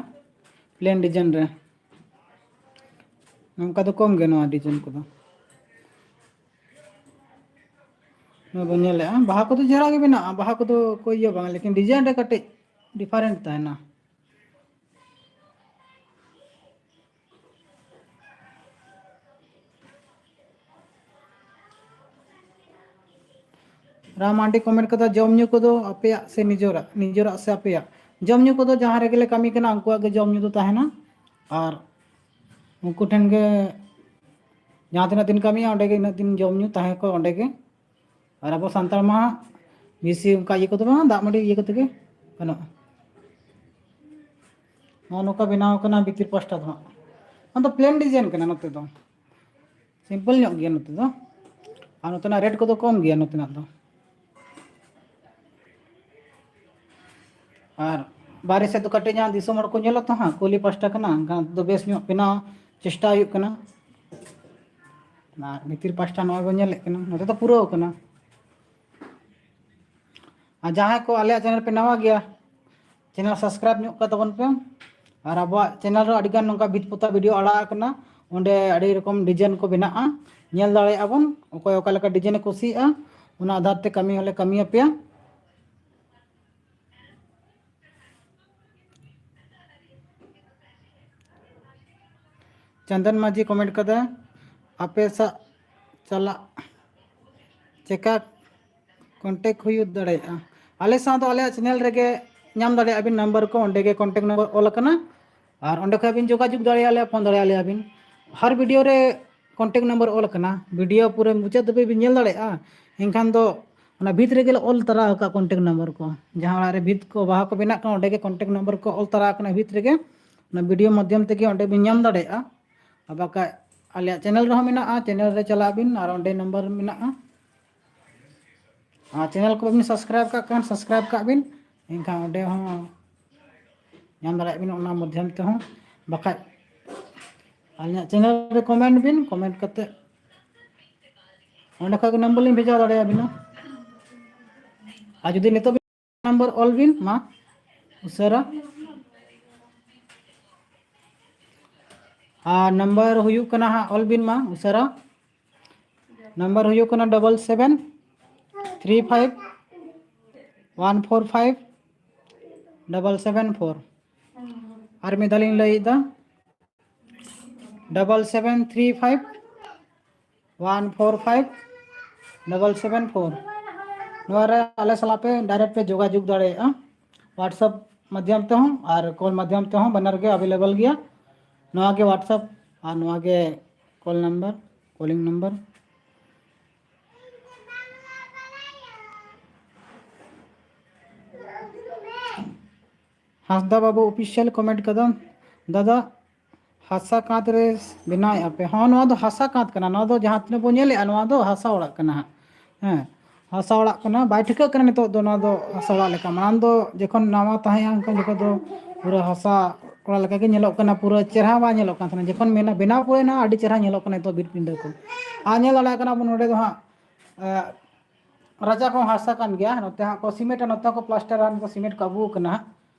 ᱯᱞᱮᱱ ᱰᱤᱡᱟᱭᱤᱱ ᱨᱮ᱾ ᱱᱚᱝᱠᱟ ᱫᱚ ᱠᱚᱢ ᱜᱮ ᱱᱚᱣᱟ ᱰᱤᱡᱟᱭᱤᱱ ᱠᱚᱫᱚ᱾ ᱱᱚᱣᱟ ᱵᱚᱱ ᱧᱮᱞᱮᱜᱼᱟ, ᱵᱟᱦᱟ ᱠᱚᱫᱚ ᱪᱮᱦᱨᱟ ᱜᱮ ᱢᱮᱱᱟᱜᱼᱟ, ᱵᱟᱦᱟ ᱠᱚᱫᱚ ᱠᱳᱭ ᱤᱭᱟᱹ ᱵᱟᱝ, ᱞᱮᱠᱤᱱ ᱰᱤᱡᱟᱭᱤᱱ ᱨᱮ ᱠᱟᱹᱴᱤᱡ ᱰᱤᱯᱷᱟᱨᱮᱱᱴ ᱛᱟᱦᱮᱱᱟ᱾ ᱨᱟᱢ ᱢᱟᱱᱰᱤ ᱠᱚᱢᱮᱱᱴ ᱠᱟᱫᱟ, "ᱡᱚᱢ ᱧᱩ ᱠᱚᱫᱚ ᱟᱯᱮᱭᱟᱜ ᱥᱮ ᱱᱤᱡᱮᱨᱟᱜ?" ᱱᱤᱡᱮᱨᱟᱜ ᱥᱮ ᱟᱯᱮᱭᱟᱜ? ᱡᱚᱢ ᱧᱩ ᱠᱚᱫᱚ ᱡᱟᱦᱟᱸ ᱨᱮᱜᱮ ᱞᱮ ᱠᱟᱹᱢᱤ ᱠᱟᱱᱟ, ᱩᱱᱠᱩᱣᱟᱜ ᱜᱮ ᱡᱚᱢ ᱧᱩ ᱫᱚ ᱛᱟᱦᱮᱱᱟ᱾ ᱟᱨ ᱩᱱᱠᱩ ᱴᱷᱮᱱ ᱜᱮ ᱡᱟᱦᱟᱸ ᱛᱤᱱᱟᱹᱜ ᱫᱤᱱ ᱠᱟᱹᱢᱤᱭᱟ, ᱚᱸᱰᱮ ᱜᱮ ᱤᱱᱟᱹᱜ ᱫᱤᱱ ᱡᱚᱢ ᱧᱩ ᱛᱟᱦᱮᱸ ᱠᱚ ᱚᱸᱰᱮ ᱜᱮ᱾ ᱟᱨ ᱟᱵᱚ ᱥᱟᱱᱛᱟᱲ ᱢᱟ ᱵᱮᱥᱤ ᱚᱱᱠᱟ ᱤᱭᱟᱹ ᱠᱚᱫᱚ ᱵᱟᱝ, ᱫᱟᱜ ᱢᱟᱹᱰᱤ ᱤᱭᱟᱹ ᱠᱚᱛᱮ ᱜᱮ ᱜᱟᱱᱚᱜᱼᱟ᱾ ᱱᱚᱜᱼᱚ ᱱᱚᱝᱠᱟ ᱵᱮᱱᱟᱣ ᱠᱟᱱᱟ ᱵᱷᱤᱛᱤᱨ ᱯᱟᱥᱴᱟ ᱫᱚ ᱦᱟᱸᱜ᱾ ᱚᱱᱟ ᱫᱚ ᱯᱞᱮᱱ ᱰᱤᱡᱟᱭᱤᱱ ᱠᱟᱱᱟ ᱱᱚᱛᱮ ᱫᱚ᱾ ᱥᱤᱢᱯᱚᱞ ᱧᱚᱜ ᱜᱮᱭᱟ ᱱᱚᱛᱮ ᱫᱚ᱾ ᱟᱨ ᱱᱚᱛᱮᱱᱟᱜ ᱨᱮᱴ ᱠᱚᱫᱚ ᱠᱚᱢ ᱜᱮᱭᱟ ᱱᱚᱛᱮᱱᱟᱜ ᱫᱚ᱾ ᱟᱨ ᱵᱟᱦᱨᱮ ᱥᱮᱫ ᱫᱚ ᱠᱟᱹᱴᱤᱡ ᱧᱚᱜ ᱫᱤᱥᱚᱢ ᱦᱚᱲ ᱠᱚ ᱧᱮᱞᱚᱜ ᱛᱟᱦᱮᱸᱫ, ᱠᱩᱞᱦᱤ ᱯᱟᱥᱴᱟ ᱠᱟᱱᱟ, ᱮᱱᱠᱷᱟᱱ ᱫᱚ ᱵᱮᱥ ᱧᱚᱜ ᱵᱮᱱᱟᱣ ᱪᱮᱥᱴᱟ ᱦᱩᱭᱩᱜ ᱠᱟᱱᱟ᱾ ᱟᱨ ᱵᱷᱤᱛᱤᱨ ᱯᱟᱥᱴᱟ ᱱᱚᱜᱼᱚᱭ ᱵᱚᱱ ᱧᱮᱞᱮᱫ ᱠᱟᱱᱟ, ᱱᱚᱛᱮ ᱫᱚ ᱯᱩᱨᱟᱹᱣ ᱠᱟᱱᱟ᱾ ᱟᱨ ᱡᱟᱦᱟᱸᱭ ᱠᱚ ᱟᱞᱮᱭᱟᱜ ᱪᱮᱱᱮᱞ ᱯᱮ ᱱᱟᱣᱟ ᱜᱮᱭᱟ, ᱪᱮᱱᱮᱞ ᱥᱟᱵᱥᱠᱨᱟᱭᱤᱵ ᱧᱚᱜ ᱠᱟᱜ ᱛᱟᱵᱚᱱ ᱯᱮ᱾ ᱟᱨ ᱟᱵᱚᱣᱟᱜ ᱪᱮᱱᱮᱞ ᱨᱮ ᱟᱹᱰᱤᱜᱟᱱ ᱱᱚᱝᱠᱟ ᱵᱷᱤᱛ ᱯᱚᱛᱟᱣ ᱵᱷᱤᱰᱤᱭᱳ ᱟᱲᱟᱜ ᱟᱠᱟᱱᱟ, ᱚᱸᱰᱮ ᱟᱹᱰᱤ ᱨᱚᱠᱚᱢ ᱰᱤᱡᱟᱭᱤᱱ ᱠᱚ ᱵᱮᱱᱟᱜᱼᱟ, ᱧᱮᱞ ᱫᱟᱲᱮᱭᱟᱜᱼᱟ ᱵᱚᱱ ᱚᱠᱚᱭ ᱚᱠᱟ ᱞᱮᱠᱟ ᱰᱤᱡᱟᱭᱤᱱ ᱮ ᱠᱩᱥᱤᱭᱟᱜᱼᱟ, ᱚᱱᱟ ᱟᱫᱷᱟᱨ ᱛᱮ ᱠᱟᱹᱢᱤ ᱦᱚᱸᱞᱮ ᱠᱟᱹᱢᱤ ᱟᱯᱮᱭᱟ᱾ ᱪᱚᱱᱫᱚᱱ ᱢᱟᱹᱡᱷᱤ ᱠᱚᱢᱮᱱᱴ ᱠᱟᱫᱟ, "ᱟᱯᱮ ᱥᱟᱜ ᱪᱟᱞᱟᱜ ᱪᱮᱠᱟ ᱠᱚᱱᱴᱮᱠ ᱦᱩᱭ ᱫᱟᱲᱮᱭᱟᱜᱼᱟ?" ᱟᱞᱮ ᱥᱟᱶ ᱫᱚ ᱟᱞᱮᱭᱟᱜ ᱪᱮᱱᱮᱞ ᱨᱮᱜᱮ ᱧᱟᱢ ᱫᱟᱲᱮᱭᱟᱜᱼᱟ ᱵᱤᱱ ᱱᱟᱢᱵᱟᱨ ᱠᱚ, ᱚᱸᱰᱮ ᱜᱮ ᱠᱚᱱᱴᱮᱠ ᱱᱟᱢᱵᱟᱨ ᱚᱞ ᱟᱠᱟᱱᱟ᱾ ᱟᱨ ᱚᱸᱰᱮ ᱠᱷᱚᱱ ᱵᱤᱱ ᱡᱳᱜᱟᱡᱳᱜᱽ ᱫᱟᱲᱮᱭᱟᱞᱮᱭᱟ, ᱯᱷᱳᱱ ᱫᱟᱲᱮᱭᱟᱞᱮᱭᱟ ᱵᱤᱱ᱾ ᱦᱟᱨ ᱵᱷᱤᱰᱤᱭᱳ ᱨᱮ ᱠᱚᱱᱴᱮᱠ ᱱᱟᱢᱵᱟᱨ ᱚᱞ ᱟᱠᱟᱱᱟ, ᱵᱷᱤᱰᱤᱭᱳ ᱯᱩᱨᱟᱹ ᱢᱩᱪᱟᱹᱫ ᱫᱷᱟᱹᱵᱤᱡ ᱵᱤᱱ ᱧᱮᱞ ᱫᱟᱲᱮᱭᱟᱜᱼᱟ᱾ ᱮᱱᱠᱷᱟᱱ ᱫᱚ ᱚᱱᱟ ᱵᱷᱤᱛ ᱨᱮᱜᱮ ᱞᱮ ᱚᱞ ᱛᱟᱨᱟ ᱟᱠᱟᱫ ᱠᱚᱱᱴᱮᱠ ᱱᱟᱢᱵᱟᱨ ᱠᱚ, ᱡᱟᱦᱟᱸ ᱚᱲᱟᱜ ᱨᱮ ᱵᱷᱤᱛ ᱠᱚ, ᱵᱟᱦᱟ ᱠᱚ ᱵᱮᱱᱟᱜ ᱠᱟᱱᱟ, ᱚᱸᱰᱮ ᱜᱮ ᱠᱚᱱᱴᱮᱠ ᱱᱟᱢᱵᱟᱨ ᱠᱚ ᱚᱞ ᱛᱟᱨᱟ ᱟᱠᱟᱱᱟ ᱵᱷᱤᱛ ᱨᱮᱜᱮ᱾ ᱚᱱᱟ ᱵᱷᱤᱰᱤᱭᱳ ᱢᱟᱫᱽᱫᱷᱚᱢ ᱛᱮᱜᱮ ᱚᱸᱰᱮ ᱵᱤᱱ ᱧᱟᱢ ᱫᱟᱲᱮᱭᱟᱜᱼᱟ᱾ ᱟᱨ ᱵᱟᱠᱷᱟᱡ ᱟᱞᱮᱭᱟᱜ ᱪᱮᱱᱮᱞ ᱨᱮᱦᱚᱸ ᱢᱮᱱᱟᱜᱼᱟ, ᱪᱮᱱᱮᱞ ᱨᱮ ᱪᱟᱞᱟᱜ ᱵᱤᱱ ᱟᱨ ᱚᱸᱰᱮ ᱱᱟᱢᱵᱟᱨ ᱢᱮᱱᱟᱜᱼᱟ᱾ ᱟᱨ ᱪᱮᱱᱮᱞ ᱠᱚ ᱵᱟᱵᱤᱱ ᱥᱟᱵᱥᱠᱨᱟᱭᱤᱵ ᱠᱟᱜ ᱠᱷᱟᱱ ᱥᱟᱵᱥᱠᱨᱟᱭᱤᱵ ᱠᱟᱜ ᱵᱤᱱ, ᱮᱱᱠᱷᱟᱱ ᱚᱸᱰᱮ ᱦᱚᱸ ᱧᱟᱢ ᱫᱟᱲᱮᱭᱟᱜ ᱵᱤᱱ ᱚᱱᱟ ᱢᱟᱫᱽᱫᱷᱚᱢ ᱛᱮᱦᱚᱸ᱾ ᱵᱟᱠᱷᱟᱡ ᱟᱹᱞᱤᱧᱟᱜ ᱪᱮᱱᱮᱞ ᱨᱮ ᱠᱚᱢᱮᱱᱴ ᱵᱤᱱ, ᱠᱚᱢᱮᱱᱴ ᱠᱟᱛᱮ ᱚᱸᱰᱮ ᱠᱷᱚᱱ ᱜᱮ ᱱᱟᱢᱵᱟᱨ ᱞᱤᱧ ᱵᱷᱮᱡᱟ ᱫᱟᱲᱮᱭᱟᱵᱤᱱᱟ᱾ ᱟᱨ ᱡᱩᱫᱤ ᱱᱤᱛᱚᱜ ᱱᱟᱢᱵᱟᱨ ᱚᱞ ᱵᱤᱱ ᱢᱟ ᱩᱥᱟᱹᱨᱟ᱾ ᱟᱨ ᱱᱟᱢᱵᱟᱨ ᱦᱩᱭᱩᱜ ᱠᱟᱱᱟ ᱦᱟᱸᱜ, ᱚᱞ ᱵᱤᱱ ᱢᱟ ᱩᱥᱟᱹᱨᱟ᱾ ᱱᱟᱢᱵᱟᱨ ᱦᱩᱭᱩᱜ ᱠᱟᱱᱟ double seven three five one four five double seven four᱾ ᱟᱨ ᱢᱤᱫ ᱫᱷᱟᱣ ᱞᱤᱧ ᱞᱟᱹᱭᱮᱫᱟ, double seven three five one four five double seven four᱾ ᱱᱚᱣᱟ ᱨᱮ ᱟᱞᱮ ᱥᱟᱞᱟᱜ ᱯᱮ direct ᱯᱮ ᱡᱳᱜᱟᱡᱳᱜᱽ ᱫᱟᱲᱮᱭᱟᱜᱼᱟ, WhatsApp ᱢᱟᱫᱽᱫᱷᱚᱢ ᱛᱮᱦᱚᱸ ᱟᱨ call ᱢᱟᱫᱽᱫᱷᱚᱢ ᱛᱮᱦᱚᱸ, ᱵᱟᱱᱟᱨ ᱜᱮ available ᱜᱮᱭᱟ᱾ ᱱᱚᱣᱟ ᱜᱮ WhatsApp ᱟᱨ ᱱᱚᱣᱟ ᱜᱮ call number, calling number᱾ ᱦᱟᱸᱥᱫᱟ ᱵᱟᱹᱵᱩ official comment ᱠᱟᱫᱟᱢ, ᱫᱟᱫᱟ ᱦᱟᱥᱟ ᱠᱟᱸᱛ ᱨᱮ ᱵᱮᱱᱟᱣᱮᱫᱼᱟ ᱯᱮ? ᱦᱚᱸ, ᱱᱚᱣᱟ ᱫᱚ ᱦᱟᱥᱟ ᱠᱟᱸᱛ ᱠᱟᱱᱟ, ᱱᱚᱣᱟ ᱫᱚ ᱡᱟᱦᱟᱸ ᱛᱤᱱᱟᱹᱜ ᱵᱚᱱ ᱧᱮᱞᱮᱫᱼᱟ, ᱱᱚᱣᱟ ᱫᱚ ᱦᱟᱥᱟ ᱚᱲᱟᱜ ᱠᱟᱱᱟ ᱦᱟᱸᱜ᱾ ᱦᱮᱸ, ᱦᱟᱥᱟ ᱚᱲᱟᱜ ᱠᱟᱱᱟ, ᱵᱟᱭ ᱴᱷᱤᱠᱟᱹᱜ ᱠᱟᱱᱟ ᱱᱤᱛᱚᱜ ᱫᱚ ᱱᱚᱣᱟ ᱫᱚ ᱦᱟᱥᱟ ᱚᱲᱟᱜ ᱞᱮᱠᱟ᱾ ᱢᱟᱲᱟᱝ ᱫᱚ ᱡᱚᱠᱷᱚᱱ ᱱᱟᱣᱟ ᱛᱟᱦᱮᱸᱭᱟ, ᱩᱱᱠᱷᱟᱱ ᱡᱚᱠᱷᱚᱱ ᱫᱚ ᱯᱩᱨᱟᱹ ᱦᱟᱥᱟ ᱚᱲᱟᱜ ᱞᱮᱠᱟ ᱜᱮ ᱧᱮᱞᱚᱜ ᱠᱟᱱᱟ, ᱯᱩᱨᱟᱹ ᱪᱮᱦᱨᱟ ᱵᱟᱭ ᱧᱮᱞᱚᱜ ᱠᱟᱱ ᱛᱟᱦᱮᱱᱟ᱾ ᱡᱚᱠᱷᱚᱱ ᱢᱮᱱᱟ ᱵᱮᱱᱟᱣ ᱯᱩᱨᱟᱹᱭᱮᱱᱟ, ᱟᱹᱰᱤ ᱪᱮᱦᱨᱟ ᱧᱮᱞᱚᱜ ᱠᱟᱱᱟ ᱱᱤᱛᱚᱜ ᱵᱷᱤᱛ ᱯᱤᱸᱰᱟᱹ ᱠᱚ᱾ ᱟᱨ ᱧᱮᱞ ᱫᱟᱲᱮᱭᱟᱜ ᱠᱟᱱᱟ ᱵᱚᱱ ᱱᱚᱰᱮ ᱫᱚ ᱦᱟᱸᱜ, ᱮ, ᱨᱟᱪᱟ ᱠᱚᱦᱚᱸ ᱦᱟᱥᱟ ᱠᱟᱱ ᱜᱮᱭᱟ᱾ ᱱᱚᱛᱮ ᱦᱟᱸᱜ ᱠᱚ ᱥᱤᱢᱮᱱᱴᱟ, ᱱᱚᱛᱮ ᱦᱚᱸ ᱠᱚ ᱯᱞᱟᱥᱴᱟᱨᱟ, ᱱᱚᱛᱮ ᱥᱤᱢᱮᱱᱴ ᱠᱚ ᱟᱹᱜᱩ ᱟᱠᱟᱱᱟ ᱦᱟᱸᱜ᱾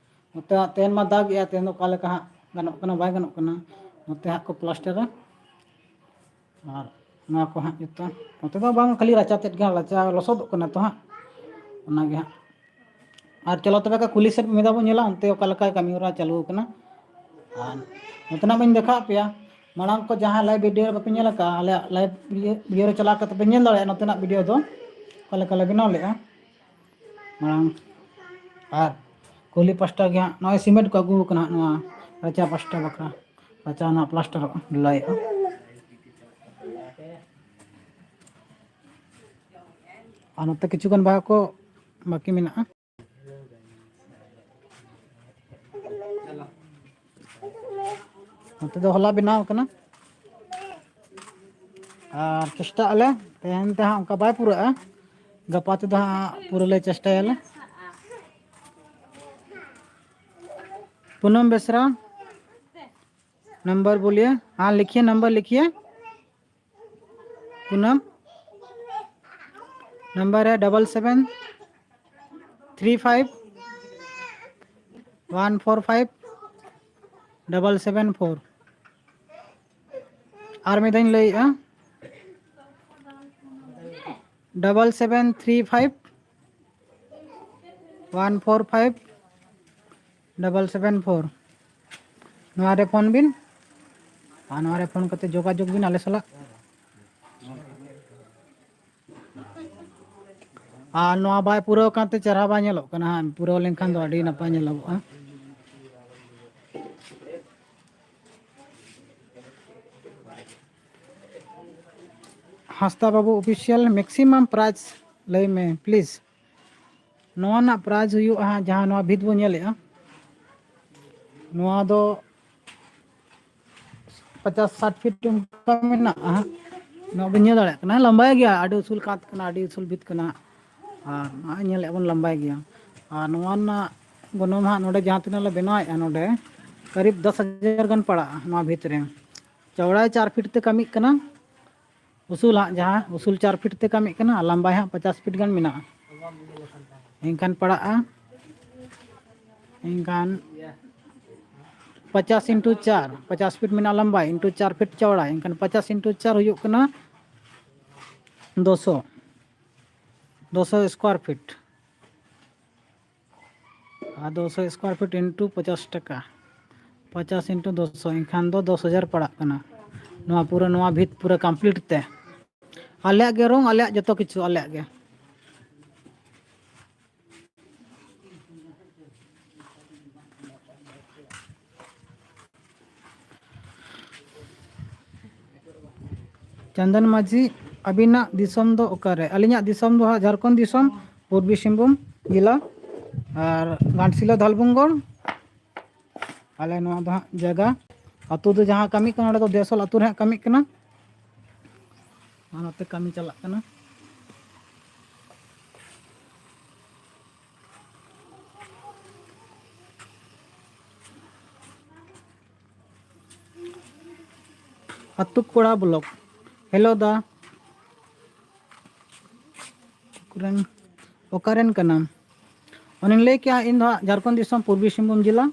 ᱱᱚᱛᱮ ᱦᱟᱸᱜ ᱛᱮᱦᱮᱧ ᱢᱟ ᱫᱟᱜ ᱮᱜᱼᱟ, ᱛᱮᱦᱮᱧ ᱫᱚ ᱚᱠᱟ ᱞᱮᱠᱟ ᱦᱟᱸᱜ ᱜᱟᱱᱚᱜ ᱠᱟᱱᱟ ᱵᱟᱭ ᱜᱟᱱᱚᱜ ᱠᱟᱱᱟ᱾ ᱱᱚᱛᱮ ᱦᱟᱸᱜ ᱠᱚ ᱯᱞᱟᱥᱴᱟᱨᱟ᱾ ᱟᱨ ᱱᱚᱣᱟ ᱠᱚ ᱦᱟᱸᱜ ᱡᱚᱛᱚ, ᱱᱚᱛᱮ ᱫᱚ ᱵᱟᱝ, ᱠᱷᱟᱹᱞᱤ ᱨᱟᱪᱟ ᱛᱮᱫ ᱜᱮ ᱦᱟᱸᱜ, ᱨᱟᱪᱟ ᱞᱚᱥᱚᱫᱚᱜ ᱠᱟᱱᱟ ᱛᱚ ᱦᱟᱸᱜ, ᱚᱱᱟᱜᱮ ᱦᱟᱸᱜ᱾ ᱟᱨ ᱪᱚᱞᱚ ᱛᱚᱵᱮ ᱠᱷᱟᱱ ᱠᱩᱞᱦᱤ ᱥᱮᱫ ᱢᱤᱫ ᱫᱷᱟᱣ ᱵᱚᱱ ᱧᱮᱞᱟ, ᱚᱱᱛᱮ ᱚᱠᱟ ᱞᱮᱠᱟ ᱠᱟᱹᱢᱤ ᱦᱚᱨᱟ ᱪᱟᱹᱞᱩ ᱟᱠᱟᱱᱟ᱾ ᱟᱨ ᱱᱚᱛᱮᱱᱟᱜ ᱵᱟᱹᱧ ᱫᱮᱠᱷᱟᱣ ᱯᱮᱭᱟ, ᱢᱟᱲᱟᱝ ᱠᱚ ᱡᱟᱦᱟᱸ live video ᱨᱮ ᱵᱟᱯᱮ ᱧᱮᱞ ᱟᱠᱟᱫᱼᱟ, ᱟᱞᱮᱭᱟᱜ live video ᱨᱮ ᱪᱟᱞᱟᱣ ᱠᱟᱛᱮ ᱯᱮ ᱧᱮᱞ ᱫᱟᱲᱮᱭᱟᱜᱼᱟ ᱱᱚᱛᱮᱱᱟᱜ video ᱫᱚ ᱚᱠᱟ ᱞᱮᱠᱟ ᱞᱮ ᱵᱮᱱᱟᱣ ᱞᱮᱫᱼᱟ ᱢᱟᱲᱟᱝ᱾ ᱟᱨ ᱠᱩᱞᱦᱤ ᱯᱟᱥᱴᱟ ᱜᱮ ᱦᱟᱸᱜ ᱱᱚᱜᱼᱚᱭ ᱥᱤᱢᱮᱱᱴ ᱠᱚ ᱟᱹᱜᱩ ᱟᱠᱟᱱᱟ ᱦᱟᱸᱜ, ᱱᱚᱣᱟ ᱨᱟᱪᱟ ᱯᱟᱥᱴᱟ ᱵᱟᱠᱷᱨᱟ, ᱨᱟᱪᱟ ᱱᱟᱜ ᱯᱞᱟᱥᱴᱟᱨᱚᱜ ᱞᱟᱹᱭᱮᱫᱼᱟ᱾ ᱟᱨ ᱱᱚᱛᱮ ᱠᱤᱪᱷᱩ ᱜᱟᱱ ᱵᱟᱦᱟ ᱠᱚ ᱵᱟᱹᱠᱤ ᱢᱮᱱᱟᱜᱼᱟ᱾ ᱱᱚᱛᱮ ᱫᱚ ᱦᱚᱞᱟ ᱵᱮᱱᱟᱣ ᱠᱟᱱᱟ᱾ ᱟᱨ ᱪᱮᱥᱴᱟᱜ ᱟᱞᱮ, ᱛᱮᱦᱮᱧ ᱛᱮ ᱦᱟᱸᱜ ᱚᱱᱠᱟ ᱵᱟᱭ ᱯᱩᱨᱟᱹᱜᱼᱟ, ᱜᱟᱯᱟ ᱛᱮᱫᱚ ᱦᱟᱸᱜ ᱯᱩᱨᱟᱹ ᱞᱮ ᱪᱮᱥᱴᱟᱭᱟᱞᱮ᱾ ᱯᱩᱱᱟᱢ ᱵᱮᱥᱨᱟ, नंबर बोलिए। हाँ, लिखिए, नंबर लिखिए। पूनम, नंबर है double seven three five one four five double seven four. ᱟᱨ ᱢᱤᱫ ᱫᱷᱟᱣ ᱤᱧ ᱞᱟᱹᱭᱮᱫᱼᱟ, double seven three five one four five double seven four. ᱱᱚᱣᱟ ᱨᱮ ᱯᱷᱳᱱ ᱵᱤᱱ, ᱟᱨ ᱱᱚᱣᱟ ᱨᱮ ᱯᱷᱳᱱ ᱠᱟᱛᱮ ᱡᱳᱜᱟᱡᱳᱜᱽ ᱵᱤᱱ ᱟᱞᱮ ᱥᱟᱞᱟᱜ᱾ ᱟᱨ ᱱᱚᱣᱟ ᱵᱟᱭ ᱯᱩᱨᱟᱹᱣ ᱠᱟᱱᱛᱮ ᱪᱮᱦᱨᱟ ᱵᱟᱭ ᱧᱮᱞᱚᱜ ᱠᱟᱱᱟ ᱦᱟᱸᱜ, ᱯᱩᱨᱟᱹᱣ ᱞᱮᱱᱠᱷᱟᱱ ᱫᱚ ᱟᱹᱰᱤ ᱱᱟᱯᱟᱭ ᱧᱮᱞᱚᱜᱚᱜᱼᱟ᱾ ᱦᱟᱸᱥᱫᱟ ᱵᱟᱹᱵᱩ Official, maximum price ᱞᱟᱹᱭ ᱢᱮ please᱾ ᱱᱚᱣᱟ ᱨᱮᱱᱟᱜ price ᱦᱩᱭᱩᱜᱼᱟ ᱦᱟᱸᱜ, ᱡᱟᱦᱟᱸ ᱱᱚᱣᱟ ᱵᱷᱤᱛ ᱵᱚᱱ ᱧᱮᱞᱮᱫᱼᱟ, ᱱᱚᱣᱟ ᱫᱚ ᱯᱚᱪᱟᱥ ᱥᱟᱴ ᱯᱷᱤᱴ ᱚᱱᱠᱟ ᱢᱮᱱᱟᱜᱼᱟ ᱦᱟᱸᱜ᱾ ᱱᱚᱣᱟ ᱵᱚᱱ ᱧᱮᱞ ᱫᱟᱲᱮᱭᱟᱜ ᱠᱟᱱᱟ, ᱞᱟᱢᱵᱟᱭ ᱜᱮᱭᱟ, ᱟᱹᱰᱤ ᱩᱥᱩᱞ ᱠᱟᱸᱛ ᱠᱟᱱᱟ, ᱟᱹᱰᱤ ᱩᱥᱩᱞ ᱵᱷᱤᱛ ᱠᱟᱱᱟ᱾ ᱟᱨ ᱱᱚᱜᱼᱚᱭ ᱧᱮᱞᱮᱫᱼᱟ ᱵᱚᱱ, ᱞᱟᱢᱵᱟᱭ ᱜᱮᱭᱟ᱾ ᱟᱨ ᱱᱚᱣᱟ ᱨᱮᱱᱟᱜ ᱜᱚᱱᱚᱝ ᱦᱟᱸᱜ ᱱᱚᱰᱮ ᱡᱟᱦᱟᱸ ᱛᱤᱱᱟᱹᱜ ᱞᱮ ᱵᱮᱱᱟᱣᱮᱫᱼᱟ, ᱱᱚᱰᱮ ᱠᱟᱹᱨᱤᱵ ᱫᱚᱥ ᱦᱟᱡᱟᱨ ᱜᱟᱱ ᱯᱟᱲᱟᱜᱼᱟ ᱱᱚᱣᱟ ᱵᱷᱤᱛ ᱨᱮ᱾ ᱪᱚᱣᱲᱟᱭ ᱪᱟᱨ ᱯᱷᱤᱴ ᱛᱮ ᱠᱟᱹᱢᱤᱜ ᱠᱟᱱᱟ, ᱩᱥᱩᱞ ᱦᱟᱸᱜ, ᱡᱟᱦᱟᱸ ᱩᱥᱩᱞ ᱪᱟᱨ ᱯᱷᱤᱴ ᱛᱮ ᱠᱟᱹᱢᱤᱜ ᱠᱟᱱᱟ, ᱟᱨ ᱞᱟᱢᱵᱟᱭ ᱦᱟᱸᱜ ᱯᱚᱪᱟᱥ ᱯᱷᱤᱴ ᱜᱟᱱ ᱢᱮᱱᱟᱜᱼᱟ᱾ ᱮᱱᱠᱷᱟᱱ ᱯᱟᱲᱟᱜᱼᱟ, ᱮᱱᱠᱷᱟᱱ ᱯᱚᱪᱟᱥ ᱤᱱᱴᱩ ᱪᱟᱨ, ᱯᱚᱪᱟᱥ ᱯᱷᱤᱴ ᱢᱮᱱᱟᱜᱼᱟ ᱞᱟᱢᱵᱟᱭ, ᱤᱱᱴᱩ ᱪᱟᱨ ᱯᱷᱤᱴ ᱪᱚᱣᱲᱟ, ᱮᱱᱠᱷᱟᱱ ᱯᱚᱪᱟᱥ ᱤᱱᱴᱩ ᱪᱟᱨ ᱦᱩᱭᱩᱜ ᱠᱟᱱᱟ ᱫᱩᱥᱚ, ᱫᱩᱥᱚ ᱥᱠᱚᱭᱟᱨ ᱯᱷᱤᱴ᱾ ᱟᱨ ᱫᱩᱥᱚ ᱥᱠᱚᱭᱟᱨ ᱯᱷᱤᱴ ᱤᱱᱴᱩ ᱯᱚᱪᱟᱥ ᱴᱟᱠᱟ, ᱯᱚᱪᱟᱥ ᱤᱱᱴᱩ ᱫᱩᱥᱚ, ᱮᱱᱠᱷᱟᱱ ᱫᱚ ᱫᱚᱥ ᱦᱟᱡᱟᱨ ᱯᱟᱲᱟᱜ ᱠᱟᱱᱟ᱾ ᱱᱚᱣᱟ ᱯᱩᱨᱟᱹ, ᱱᱚᱣᱟ ᱵᱷᱤᱛ ᱯᱩᱨᱟᱹ complete ᱛᱮ, ᱟᱞᱮᱭᱟᱜ ᱜᱮ ᱨᱚᱝ, ᱟᱞᱮᱭᱟᱜ ᱡᱚᱛᱚ ᱠᱤᱪᱷᱩ ᱟᱞᱮᱭᱟᱜ ᱜᱮ᱾ ᱪᱚᱱᱫᱚᱱ ᱢᱟᱹᱡᱷᱤ, ᱟᱹᱵᱤᱱᱟᱜ ᱫᱤᱥᱚᱢ ᱫᱚ ᱚᱠᱟᱨᱮ? ᱟᱹᱞᱤᱧᱟᱜ ᱫᱤᱥᱚᱢ ᱫᱚ ᱦᱟᱸᱜ ᱡᱷᱟᱲᱠᱷᱚᱸᱰ ᱫᱤᱥᱚᱢ, ᱯᱩᱨᱵᱤ ᱥᱤᱝᱵᱷᱩᱢ ᱡᱮᱞᱟ, ᱟᱨ ᱜᱷᱟᱴᱥᱤᱞᱟᱹ ᱫᱷᱟᱞᱵᱷᱩᱢᱜᱚᱲ᱾ ᱟᱞᱮ ᱱᱚᱣᱟ ᱫᱚ ᱦᱟᱸᱜ ᱡᱟᱭᱜᱟ, ᱟᱹᱛᱩ ᱫᱚ ᱡᱟᱦᱟᱸ ᱠᱟᱹᱢᱤᱜ ᱠᱟᱱᱟ, ᱚᱸᱰᱮ ᱫᱚ ᱫᱮᱥᱚᱞ ᱟᱹᱛᱩ ᱨᱮ ᱦᱟᱸᱜ ᱠᱟᱹᱢᱤᱜ ᱠᱟᱱᱟ᱾ ᱟᱨ ᱱᱚᱛᱮ ᱠᱟᱹᱢᱤ ᱪᱟᱞᱟᱜ ᱠᱟᱱᱟ᱾ ᱟᱹᱛᱩ ᱠᱚᱲᱟ ᱵᱞᱚᱠ᱾ ᱦᱮᱞᱳ ᱫᱟ, ᱚᱠᱟᱨᱮᱱ, ᱚᱠᱟᱨᱮᱱ ᱠᱟᱱᱟᱢ? ᱚᱱᱮᱧ ᱞᱟᱹᱭ ᱠᱮᱜᱼᱟ, ᱤᱧ ᱫᱚ ᱦᱟᱸᱜ ᱡᱷᱟᱲᱠᱷᱚᱸᱰ ᱫᱤᱥᱚᱢ, ᱯᱩᱨᱵᱤ ᱥᱤᱝᱵᱷᱩᱢ ᱡᱮᱞᱟ,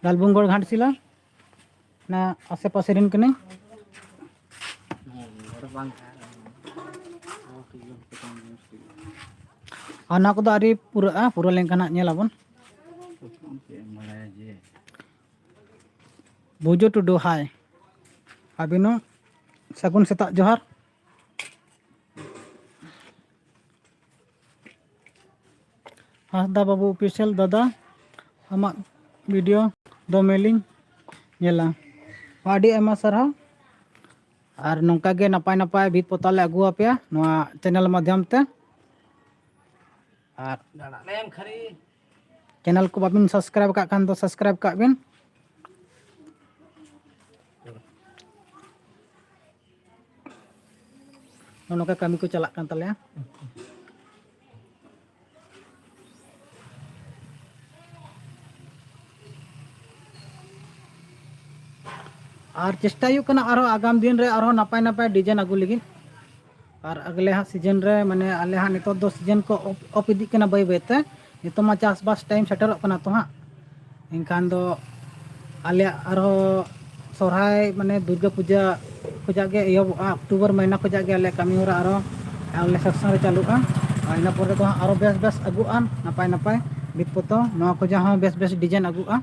ᱰᱟᱞᱵᱩᱝᱜᱚᱲ ᱜᱷᱟᱴᱥᱤᱞᱟ, ᱚᱱᱟ ᱟᱥᱮ ᱯᱟᱥᱮ ᱨᱮᱱ ᱠᱟᱹᱱᱟᱹᱧ᱾ ᱟᱨ ᱱᱚᱣᱟ ᱠᱚᱫᱚ ᱟᱹᱣᱨᱤ ᱯᱩᱨᱟᱹᱜᱼᱟ, ᱯᱩᱨᱟᱹᱣ ᱞᱮᱱᱠᱷᱟᱱ ᱦᱟᱸᱜ ᱧᱮᱞ ᱟᱵᱚᱱ᱾ ᱵᱩᱡᱩ ᱴᱩᱰᱩ, ᱦᱟᱭ᱾ ᱟᱹᱵᱤᱱ ᱦᱚᱸ ᱥᱟᱹᱜᱩᱱ ᱥᱮᱛᱟᱜ ᱡᱚᱦᱟᱨ᱾ ᱦᱟᱸᱥᱫᱟ ᱵᱟᱹᱵᱩ ᱚᱯᱷᱤᱥᱤᱭᱟᱞ ᱫᱟᱫᱟ, ᱟᱢᱟᱜ ᱵᱷᱤᱰᱤᱭᱳ ᱫᱚᱢᱮᱞᱤᱧ ᱧᱮᱞᱟ᱾ ᱟᱹᱰᱤ ᱟᱭᱢᱟ ᱥᱟᱨᱦᱟᱣ᱾ ᱟᱨ ᱱᱚᱝᱠᱟ ᱜᱮ ᱱᱟᱯᱟᱭ ᱱᱟᱯᱟᱭ ᱵᱷᱤᱛ ᱯᱚᱛᱟᱣ ᱞᱮ ᱟᱹᱜᱩ ᱟᱯᱮᱭᱟ ᱱᱚᱣᱟ ᱪᱮᱱᱮᱞ ᱢᱟᱫᱽᱫᱷᱚᱢ ᱛᱮ᱾ ᱟᱨ ᱪᱮᱱᱮᱞ ᱠᱚ ᱵᱟᱵᱤᱱ ᱥᱟᱵᱥᱠᱨᱟᱭᱤᱵ ᱟᱠᱟᱫ ᱠᱷᱟᱱ ᱫᱚ ᱥᱟᱵᱥᱠᱨᱟᱭᱤᱵ ᱠᱟᱜ ᱵᱤᱱ᱾ ᱱᱚᱜᱼᱚ ᱱᱚᱝᱠᱟ ᱠᱟᱹᱢᱤ ᱠᱚ ᱪᱟᱞᱟᱜ ᱠᱟᱱ ᱛᱟᱞᱮᱭᱟ᱾ ᱟᱨ ᱪᱮᱥᱴᱟ ᱦᱩᱭᱩᱜ ᱠᱟᱱᱟ ᱟᱨᱦᱚᱸ ᱟᱜᱟᱢ ᱫᱤᱱ ᱨᱮ ᱟᱨᱦᱚᱸ ᱱᱟᱯᱟᱭ ᱱᱟᱯᱟᱭ ᱰᱤᱡᱟᱭᱤᱱ ᱟᱹᱜᱩ ᱞᱟᱹᱜᱤᱫ᱾ ᱟᱨ ᱟᱜᱽᱞᱮ ᱦᱟᱸᱜ ᱥᱤᱡᱤᱱ ᱨᱮ, ᱢᱟᱱᱮ, ᱟᱞᱮ ᱦᱟᱸᱜ ᱱᱤᱛᱚᱜ ᱫᱚ ᱥᱤᱡᱤᱱ ᱠᱚ ᱚᱯᱷ, ᱚᱯᱷ ᱤᱫᱤᱜ ᱠᱟᱱᱟ ᱵᱟᱹᱭ ᱵᱟᱹᱭ ᱛᱮ᱾ ᱱᱤᱛᱚᱜ ᱢᱟ ᱪᱟᱥᱵᱟᱥ ᱴᱟᱭᱤᱢ ᱥᱮᱴᱮᱨᱚᱜ ᱠᱟᱱᱟ ᱛᱚ ᱦᱟᱸᱜ᱾ ᱮᱱᱠᱷᱟᱱ ᱫᱚ ᱟᱞᱮᱭᱟᱜ ᱟᱨᱦᱚᱸ ᱥᱚᱨᱦᱟᱭ, ᱢᱟᱱᱮ, ᱫᱩᱨᱜᱟᱹ ᱯᱩᱡᱟᱹ ᱠᱷᱚᱡᱟᱜ ᱜᱮ ᱮᱦᱚᱵᱚᱜᱼᱟ, ᱚᱠᱴᱳᱵᱚᱨ ᱢᱟᱹᱦᱱᱟᱹ ᱠᱷᱚᱡᱟᱜ ᱜᱮ ᱟᱞᱮᱭᱟᱜ ᱠᱟᱹᱢᱤ ᱦᱚᱨᱟ ᱟᱨᱦᱚᱸ ᱟᱞᱮ ᱥᱮᱠᱥᱚᱱ ᱨᱮ ᱪᱟᱹᱞᱩᱜᱼᱟ᱾ ᱟᱨ ᱤᱱᱟᱹ ᱯᱚᱨᱮ ᱫᱚ ᱦᱟᱸᱜ ᱟᱨᱦᱚᱸ ᱵᱮᱥ ᱵᱮᱥ ᱟᱹᱜᱩᱜᱼᱟ, ᱱᱟᱯᱟᱭ ᱱᱟᱯᱟᱭ ᱵᱷᱤᱛ ᱯᱚᱛᱚ, ᱱᱚᱣᱟ ᱠᱷᱚᱡᱟᱜ ᱦᱚᱸ ᱵᱮᱥ ᱵᱮᱥ ᱰᱤᱡᱟᱭᱤᱱ ᱟᱹᱜᱩᱜᱼᱟ᱾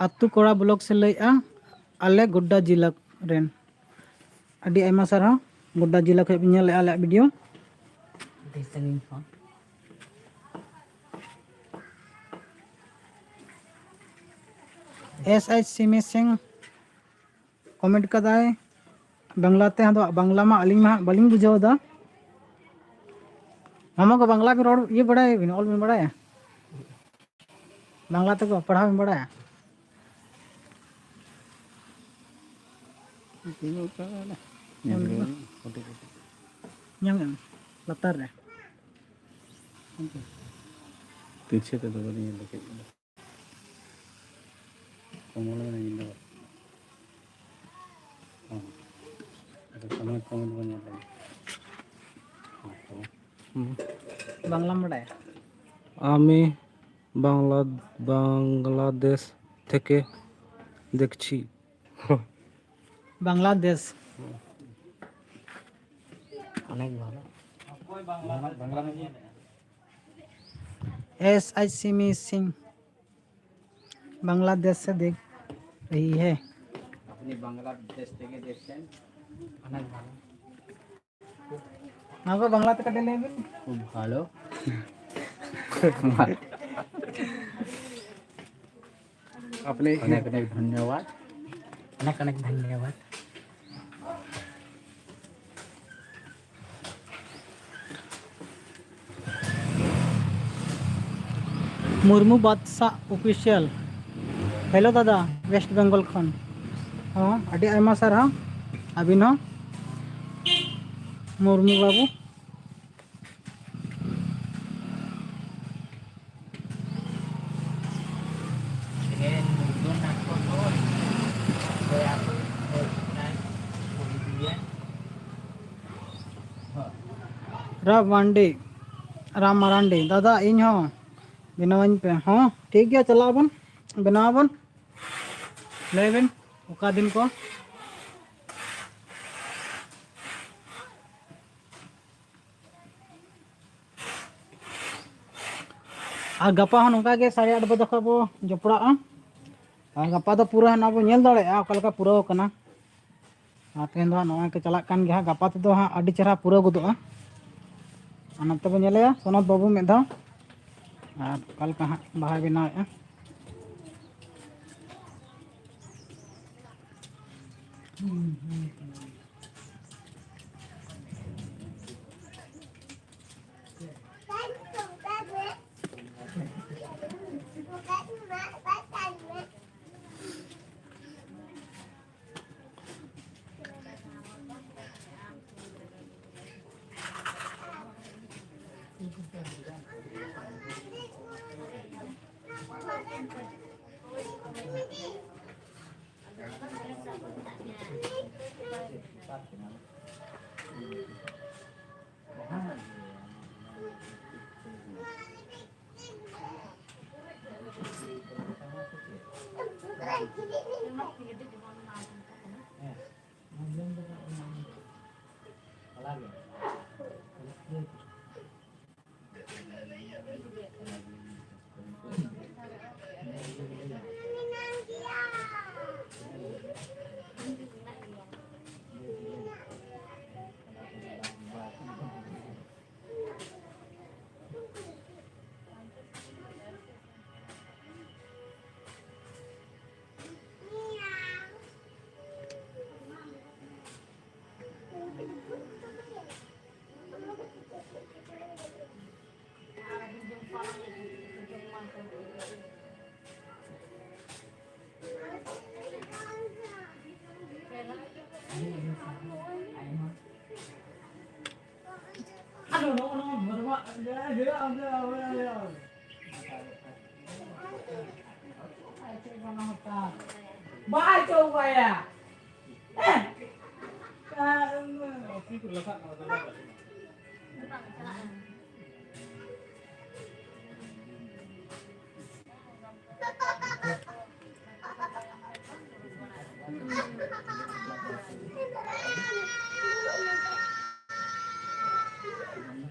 ᱟᱹᱛᱩ ᱠᱚᱲᱟ ᱵᱞᱚᱜᱽ ᱥᱮ ᱞᱟᱹᱭᱮᱫᱼᱟ, ᱟᱞᱮ ᱜᱳᱰᱰᱟ ᱡᱮᱞᱟ ᱨᱮᱱ᱾ ᱟᱹᱰᱤ ᱟᱭᱢᱟ ᱥᱟᱨᱦᱟᱣ, ᱜᱳᱰᱰᱟ ᱡᱮᱞᱟ ᱠᱷᱚᱱ ᱵᱤᱱ ᱧᱮᱞᱮᱫᱼᱟ ᱟᱞᱮᱭᱟᱜ ᱵᱷᱤᱰᱤᱭᱳ᱾ ᱟᱹᱰᱤ ᱥᱟᱺᱜᱤᱧ ᱠᱷᱚᱱ᱾ S I semi Singh comment ᱠᱟᱫᱟᱭ ᱵᱟᱝᱞᱟᱛᱮ, ᱟᱫᱚ ᱵᱟᱝᱞᱟ ᱢᱟ ᱟᱹᱞᱤᱧ ᱢᱟ ᱦᱟᱸᱜ ᱵᱟᱹᱞᱤᱧ ᱵᱩᱡᱷᱟᱹᱣ ᱮᱫᱟ᱾ ᱢᱟᱢᱟ ᱠᱚ ᱵᱟᱝᱞᱟ ᱵᱤᱱ ᱨᱚᱲ, ᱤᱭᱟᱹ ᱵᱟᱲᱟᱭᱟᱵᱤᱱ, ᱚᱞ ᱵᱤᱱ ᱵᱟᱲᱟᱭᱟ? ᱵᱟᱝᱞᱟ ᱛᱮᱠᱚ ᱯᱟᱲᱦᱟᱣ ᱵᱤᱱ ᱵᱟᱲᱟᱭᱟ? ᱧᱟᱢᱮᱫ ᱟᱢ ᱞᱟᱛᱟᱨ ᱨᱮ᱾ ᱯᱤᱪᱷᱮ ᱛᱮᱫᱚ ᱵᱟᱹᱞᱤᱧ ᱧᱮᱞ ᱫᱟᱲᱮᱭᱟᱜ ᱠᱟᱱᱟ᱾ ᱠᱚᱢᱚᱞ ᱢᱮᱱᱟᱭᱟ, ᱤᱧ ᱫᱚ ᱵᱟᱝ᱾ ᱦᱚᱸ᱾ ᱟᱫᱚ ᱠᱚᱢᱮᱱᱴ, ᱠᱚᱢᱮᱱᱴ ᱵᱚᱱ ᱧᱮᱞ ᱞᱮᱜᱮ᱾ ᱦᱚᱸ, ᱛᱚ᱾ ᱦᱩᱸ᱾ ᱵᱟᱝᱞᱟᱢ ᱵᱟᱰᱟᱭᱟ? আমি বাংলা, বাংলাদেশ থেকে দেখছি। বাংলাদেশ। অনেক ভালো। S I C missing. Bangladesh সে দেখ রহি হ্যায়। আপনি বাংলাদেশ থেকে দেখছেন, অনেক ভালো। আমাকে বাংলাতে কাটে নেবেন। খুব ভালো। আপনি অনেক অনেক ধন্যবাদ। অনেক অনেক ধন্যবাদ। ᱢᱩᱨᱢᱩ ᱵᱟᱫᱥᱟ ᱚᱯᱷᱤᱥᱤᱭᱟᱞ᱾ ᱦᱮᱞᱳ ᱫᱟᱫᱟ, ᱳᱭᱮᱥᱴ ᱵᱮᱝᱜᱚᱞ ᱠᱷᱚᱱ᱾ ᱦᱚᱸ, ᱟᱹᱰᱤ ᱟᱭᱢᱟ ᱥᱟᱨᱦᱟᱣ᱾ ᱟᱹᱵᱤᱱ ᱦᱚᱸ, ᱢᱩᱨᱢᱩ ᱵᱟᱹᱵᱩ᱾ ᱨᱟᱢ ᱢᱟᱱᱰᱤ, ᱨᱟᱢ ᱢᱟᱨᱟᱱᱰᱤ, ᱫᱟᱫᱟ ᱤᱧ ᱦᱚᱸ ᱵᱮᱱᱟᱣᱟᱹᱧ ᱯᱮ᱾ ᱦᱚᱸ, ᱴᱷᱤᱠ ᱜᱮᱭᱟ, ᱪᱟᱞᱟᱜ ᱟᱵᱚᱱ, ᱵᱮᱱᱟᱣ ᱟᱵᱚᱱ᱾ ᱞᱟᱹᱭ ᱵᱮᱱ ᱚᱠᱟ ᱫᱤᱱ ᱠᱚ? ᱟᱨ ᱜᱟᱯᱟ ᱦᱚᱸ ᱱᱚᱝᱠᱟ ᱜᱮ ᱥᱟᱲᱮ ᱟᱴ ᱵᱟᱡᱮ ᱠᱷᱚᱱ ᱵᱚ ᱡᱚᱯᱲᱟᱜᱼᱟ᱾ ᱟᱨ ᱜᱟᱯᱟ ᱫᱚ ᱯᱩᱨᱟᱹ ᱦᱟᱸᱜ ᱱᱚᱣᱟ ᱵᱚ ᱧᱮᱞ ᱫᱟᱲᱮᱭᱟᱜᱼᱟ ᱚᱠᱟ ᱞᱮᱠᱟ ᱯᱩᱨᱟᱹᱣ ᱠᱟᱱᱟ᱾ ᱟᱨ ᱛᱮᱦᱮᱧ ᱫᱚ ᱦᱟᱸᱜ ᱱᱚᱜᱼᱚᱭ ᱠᱚ ᱪᱟᱞᱟᱜ ᱠᱟᱱ ᱜᱮᱭᱟ ᱦᱟᱸᱜ, ᱜᱟᱯᱟ ᱛᱮᱫᱚ ᱦᱟᱸᱜ ᱟᱹᱰᱤ ᱪᱮᱦᱨᱟ ᱯᱩᱨᱟᱹᱣ ᱜᱚᱫᱚᱜᱼᱟ᱾ ᱟᱨ ᱱᱚᱛᱮ ᱵᱚ ᱧᱮᱞᱮᱭᱟ ᱥᱚᱱᱚᱛ ᱵᱟᱹᱵᱩ ᱢᱤᱫ ᱫᱷᱟᱣ, ᱟᱨ ᱚᱠᱟ ᱞᱮᱠᱟ ᱦᱟᱸᱜ ᱵᱟᱦᱟᱭ ᱵᱮᱱᱟᱣᱮᱫᱼᱟ᱾ ᱵᱟᱭ ᱪᱚᱣᱟᱭᱟ᱾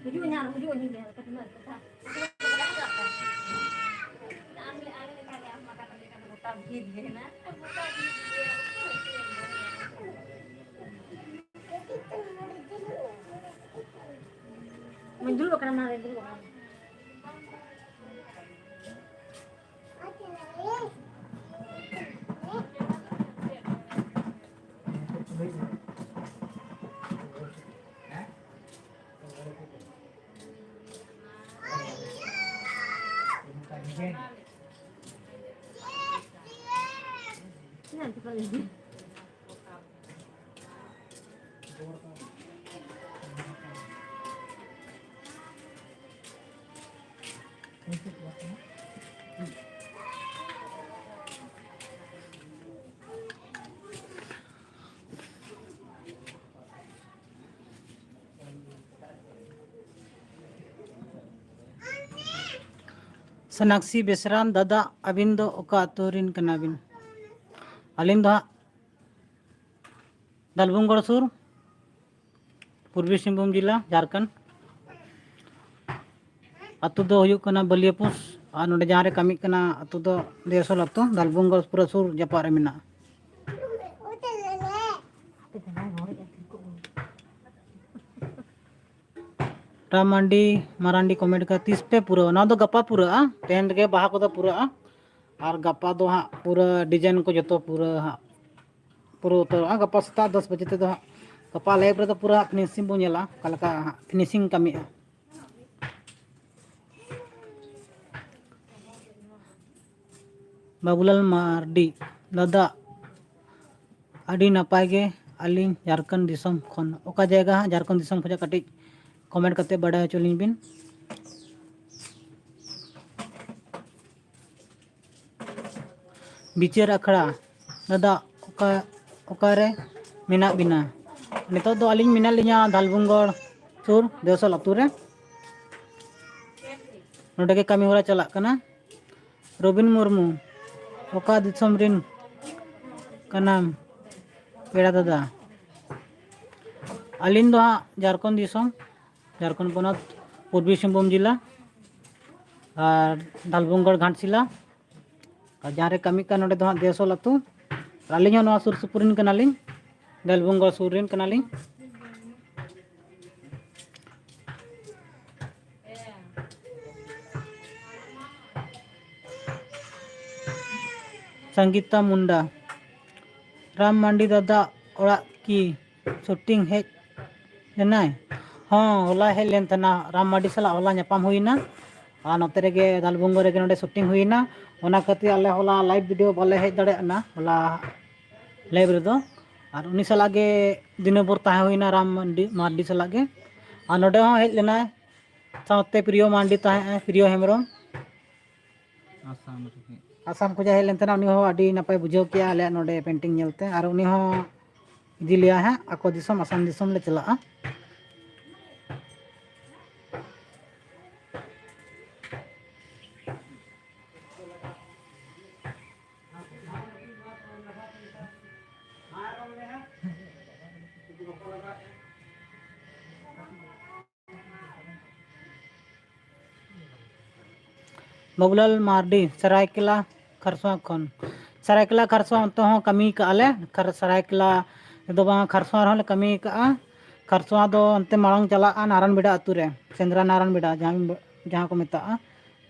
ᱦᱤᱡᱩᱜ ᱟᱹᱧ ᱦᱟᱸᱜ, ᱦᱤᱡᱩᱜ ᱟᱹᱧ, ᱦᱤᱡᱩᱜ ᱟᱹᱧ, ᱠᱟᱹᱴᱤᱡ ᱢᱟ ᱠᱟᱛᱷᱟ᱾ ᱢᱟᱧ ᱫᱩᱲᱩᱵ ᱟᱠᱟᱱᱟ, ᱢᱟ ᱫᱩᱲᱩᱵ ᱟᱠᱟᱱᱟ᱾ ᱥᱚᱱᱟᱠᱥᱤ ᱵᱮᱥᱨᱟᱢ ᱫᱟᱫᱟ, ᱟᱹᱵᱤᱱ ᱫᱚ ᱚᱠᱟ ᱟᱹᱛᱩ ᱨᱤᱱ ᱠᱟᱱᱟ ᱵᱤᱱ? ᱟᱹᱞᱤᱧ ᱫᱚ ᱦᱟᱸᱜ ᱫᱟᱞᱵᱩᱝᱜᱚᱲ ᱥᱩᱨ, ᱯᱩᱨᱵᱤ ᱥᱤᱝᱵᱷᱩᱢ ᱡᱮᱞᱟ, ᱡᱷᱟᱲᱠᱷᱚᱸᱰ᱾ ᱟᱹᱛᱩ ᱫᱚ ᱦᱩᱭᱩᱜ ᱠᱟᱱᱟ ᱵᱟᱹᱞᱤᱭᱟᱹᱯᱩᱥ, ᱟᱨ ᱱᱚᱰᱮ ᱡᱟᱦᱟᱸ ᱨᱮ ᱠᱟᱹᱢᱤᱜ ᱠᱟᱱᱟ ᱟᱹᱛᱩ ᱫᱚ ᱫᱮᱥᱚᱞ ᱟᱹᱛᱩ, ᱫᱟᱞᱵᱩᱝᱜᱚᱲ ᱯᱩᱨᱟᱹ ᱥᱩᱨ ᱡᱟᱯᱟᱜ ᱨᱮ ᱢᱮᱱᱟᱜᱼᱟ᱾ ᱨᱟᱢ ᱢᱟᱱᱰᱤ ᱢᱟᱨᱟᱱᱰᱤ ᱠᱚᱢᱮᱱᱴ ᱠᱟᱫᱟ, ᱛᱤᱥ ᱯᱮ ᱯᱩᱨᱟᱹᱣᱟ? ᱱᱚᱣᱟ ᱫᱚ ᱜᱟᱯᱟ ᱯᱩᱨᱟᱹᱜᱼᱟ, ᱛᱮᱦᱮᱧ ᱨᱮᱜᱮ ᱵᱟᱦᱟ ᱠᱚᱫᱚ ᱯᱩᱨᱟᱹᱜᱼᱟ, ᱟᱨ ᱜᱟᱯᱟ ᱫᱚ ᱦᱟᱸᱜ ᱯᱩᱨᱟᱹ ᱰᱤᱡᱟᱭᱤᱱ ᱠᱚ ᱡᱚᱛᱚ ᱯᱩᱨᱟᱹ ᱦᱟᱸᱜ ᱯᱩᱨᱟᱹ ᱩᱛᱟᱹᱨᱚᱜᱼᱟ᱾ ᱜᱟᱯᱟ ᱥᱮᱛᱟᱜ ᱫᱚᱥ ᱵᱟᱡᱮ ᱛᱮᱫᱚ ᱦᱟᱸᱜ, ᱜᱟᱯᱟ ᱞᱟᱭᱤᱵᱷ ᱨᱮᱫᱚ ᱯᱩᱨᱟᱹ ᱦᱟᱸᱜ ᱯᱷᱤᱱᱤᱥᱤᱝ ᱵᱚᱱ ᱧᱮᱞᱟ, ᱚᱠᱟ ᱞᱮᱠᱟ ᱦᱟᱸᱜ ᱯᱷᱤᱱᱤᱥᱤᱝ ᱠᱟᱹᱢᱤᱜᱼᱟ᱾ ᱵᱟᱵᱩᱞᱟᱞ ᱢᱟᱨᱰᱤ, ᱫᱟᱫᱟ, ᱟᱹᱰᱤ ᱱᱟᱯᱟᱭ ᱜᱮ, ᱟᱹᱞᱤᱧ ᱡᱷᱟᱲᱠᱷᱚᱸᱰ ᱫᱤᱥᱚᱢ ᱠᱷᱚᱱ᱾ ᱚᱠᱟ ᱡᱟᱭᱜᱟ ᱦᱟᱸᱜ ᱡᱷᱟᱲᱠᱷᱚᱸᱰ ᱫᱤᱥᱚᱢ ᱠᱷᱚᱱᱟᱜ? ᱠᱟᱹᱴᱤᱡ ᱠᱚᱢᱮᱱᱴ ᱠᱟᱛᱮ ᱵᱟᱰᱟᱭ ᱦᱚᱪᱚ ᱞᱤᱧ ᱵᱤᱱ᱾ ᱵᱤᱪᱟᱹᱨ ᱟᱠᱷᱲᱟ, ᱫᱟᱫᱟ, ᱚᱠᱟ, ᱚᱠᱟᱨᱮ ᱢᱮᱱᱟᱜ ᱵᱤᱱᱟ? ᱱᱤᱛᱚᱜ ᱫᱚ ᱟᱹᱞᱤᱧ ᱢᱮᱱᱟᱜ ᱞᱤᱧᱟ ᱫᱷᱟᱞᱵᱷᱩᱝᱜᱚᱲ ᱥᱩᱨ ᱫᱮᱣᱥᱚᱞ ᱟᱹᱛᱩ ᱨᱮ᱾ ᱱᱚᱰᱮ ᱜᱮ ᱠᱟᱹᱢᱤ ᱦᱚᱨᱟ ᱪᱟᱞᱟᱜ ᱠᱟᱱᱟ᱾ ᱨᱚᱵᱤᱱ ᱢᱩᱨᱢᱩ, ᱚᱠᱟ ᱫᱤᱥᱚᱢ ᱨᱤᱱ ᱠᱟᱱᱟᱢ ᱯᱮᱲᱟ ᱫᱟᱫᱟ? ᱟᱹᱞᱤᱧ ᱫᱚ ᱦᱟᱸᱜ ᱡᱷᱟᱲᱠᱷᱚᱸᱰ ᱫᱤᱥᱚᱢ, ᱡᱷᱟᱲᱠᱷᱚᱸᱰ ᱯᱚᱱᱚᱛ, ᱯᱩᱨᱵᱤ ᱥᱤᱝᱵᱷᱩᱢ ᱡᱮᱞᱟ, ᱟᱨ ᱫᱷᱟᱞᱵᱷᱩᱝᱜᱚᱲ ᱜᱷᱟᱴᱥᱤᱞᱟ, ᱟᱨ ᱡᱟᱦᱟᱸ ᱨᱮ ᱠᱟᱹᱢᱤ ᱠᱟᱱ ᱱᱚᱰᱮ ᱫᱚ ᱦᱟᱸᱜ ᱫᱮᱣᱥᱚᱞ ᱟᱹᱛᱩ᱾ ᱟᱨ ᱟᱹᱞᱤᱧ ᱦᱚᱸ ᱱᱚᱣᱟ ᱥᱩᱨ ᱥᱩᱯᱩᱨ ᱨᱮᱱ ᱠᱟᱱᱟᱞᱤᱧ, ᱫᱷᱟᱞᱵᱷᱩᱝᱜᱚᱲ ᱥᱩᱨ ᱨᱮᱱ ᱠᱟᱱᱟᱞᱤᱧ᱾ ᱥᱚᱝᱜᱤᱛᱟ ᱢᱩᱱᱰᱟ, ᱨᱟᱢ ᱢᱟᱱᱰᱤ ᱫᱟᱫᱟ ᱚᱲᱟᱜ ᱠᱤ ᱥᱩᱴᱤᱝ ᱦᱮᱡ ᱞᱮᱱᱟᱭ? ᱦᱚᱸ, ᱦᱚᱞᱟ ᱦᱮᱡ ᱞᱮᱱ ᱛᱟᱦᱮᱱᱟ, ᱨᱟᱢ ᱢᱟᱱᱰᱤ ᱥᱟᱞᱟᱜ ᱦᱚᱞᱟ ᱧᱟᱯᱟᱢ ᱦᱩᱭᱱᱟ᱾ ᱟᱨ ᱱᱚᱛᱮ ᱨᱮᱜᱮ ᱫᱟᱞᱵᱩᱝᱜᱚ ᱨᱮᱜᱮ ᱱᱚᱰᱮ ᱥᱩᱴᱤᱝ ᱦᱩᱭᱱᱟ, ᱚᱱᱟ ᱠᱷᱟᱹᱛᱤᱨ ᱟᱞᱮ ᱦᱚᱞᱟ ᱞᱟᱭᱤᱵᱷ ᱵᱷᱤᱰᱤᱭᱳ ᱵᱟᱞᱮ ᱦᱮᱡ ᱫᱟᱲᱮᱭᱟᱜ ᱠᱟᱱᱟ ᱦᱚᱞᱟ ᱞᱟᱭᱤᱵᱷ ᱨᱮᱫᱚ᱾ ᱟᱨ ᱩᱱᱤ ᱥᱟᱞᱟᱜ ᱜᱮ ᱫᱤᱱᱟᱹ ᱵᱷᱳᱨ ᱛᱟᱦᱮᱸ ᱦᱩᱭᱱᱟ, ᱨᱟᱢ ᱢᱟᱱᱰᱤ, ᱢᱟᱨᱰᱤ ᱥᱟᱞᱟᱜ ᱜᱮ᱾ ᱟᱨ ᱱᱚᱰᱮ ᱦᱚᱸ ᱦᱮᱡ ᱞᱮᱱᱟᱭ, ᱥᱟᱶᱛᱮ ᱯᱨᱤᱭᱚ ᱢᱟᱱᱰᱤ ᱛᱟᱦᱮᱸ ᱟᱭ, ᱯᱨᱤᱭᱚ ᱦᱮᱢᱵᱨᱚᱢ᱾ ᱟᱥᱟᱢ ᱨᱮᱜᱮ᱾ ᱟᱥᱟᱢ ᱠᱷᱚᱱᱟᱜ ᱦᱮᱡ ᱞᱮᱱ ᱛᱟᱦᱮᱱᱟ, ᱩᱱᱤ ᱦᱚᱸ ᱟᱹᱰᱤ ᱱᱟᱯᱟᱭ ᱵᱩᱡᱷᱟᱹᱣ ᱠᱮᱜᱼᱟ ᱟᱞᱮᱭᱟᱜ ᱱᱚᱰᱮ ᱯᱮᱱᱴᱤᱝ ᱧᱮᱞᱛᱮ, ᱟᱨ ᱩᱱᱤ ᱦᱚᱸ ᱤᱫᱤ ᱞᱮᱭᱟ ᱦᱟᱸᱜ ᱟᱠᱚ ᱫᱤᱥᱚᱢ, ᱟᱥᱟᱢ ᱫᱤᱥᱚᱢ ᱞᱮ ᱪᱟᱞᱟᱜᱼᱟ᱾ ᱵᱟᱵᱩᱞᱟᱞ ᱢᱟᱨᱰᱤ, ᱥᱟᱨᱟᱭᱠᱮᱞᱟ ᱠᱷᱟᱨᱥᱚᱣᱟ ᱠᱷᱚᱱ᱾ ᱥᱟᱨᱟᱭᱠᱮᱞᱟ ᱠᱷᱟᱨᱥᱚᱣᱟ ᱚᱱᱛᱮ ᱦᱚᱸ ᱠᱟᱹᱢᱤ ᱠᱟᱜᱼᱟ ᱞᱮ᱾ ᱠᱷᱟᱨ-, ᱥᱟᱨᱟᱭᱠᱮᱞᱟ ᱨᱮᱫᱚ ᱵᱟᱝ, ᱠᱷᱟᱨᱥᱚᱣᱟ ᱨᱮᱦᱚᱸ ᱞᱮ ᱠᱟᱹᱢᱤ ᱠᱟᱜᱼᱟ᱾ ᱠᱷᱟᱨᱥᱚᱣᱟ ᱫᱚ ᱚᱱᱛᱮ ᱢᱟᱲᱟᱝ ᱪᱟᱞᱟᱜᱼᱟ ᱱᱟᱨᱟᱱ ᱵᱮᱰᱟ ᱟᱹᱛᱩ ᱨᱮ, ᱥᱮᱸᱫᱽᱨᱟ ᱱᱟᱨᱟᱱ ᱵᱮᱰᱟ ᱡᱟᱦᱟᱸ, ᱡᱟᱦᱟᱸ ᱠᱚ ᱢᱮᱛᱟᱜᱼᱟ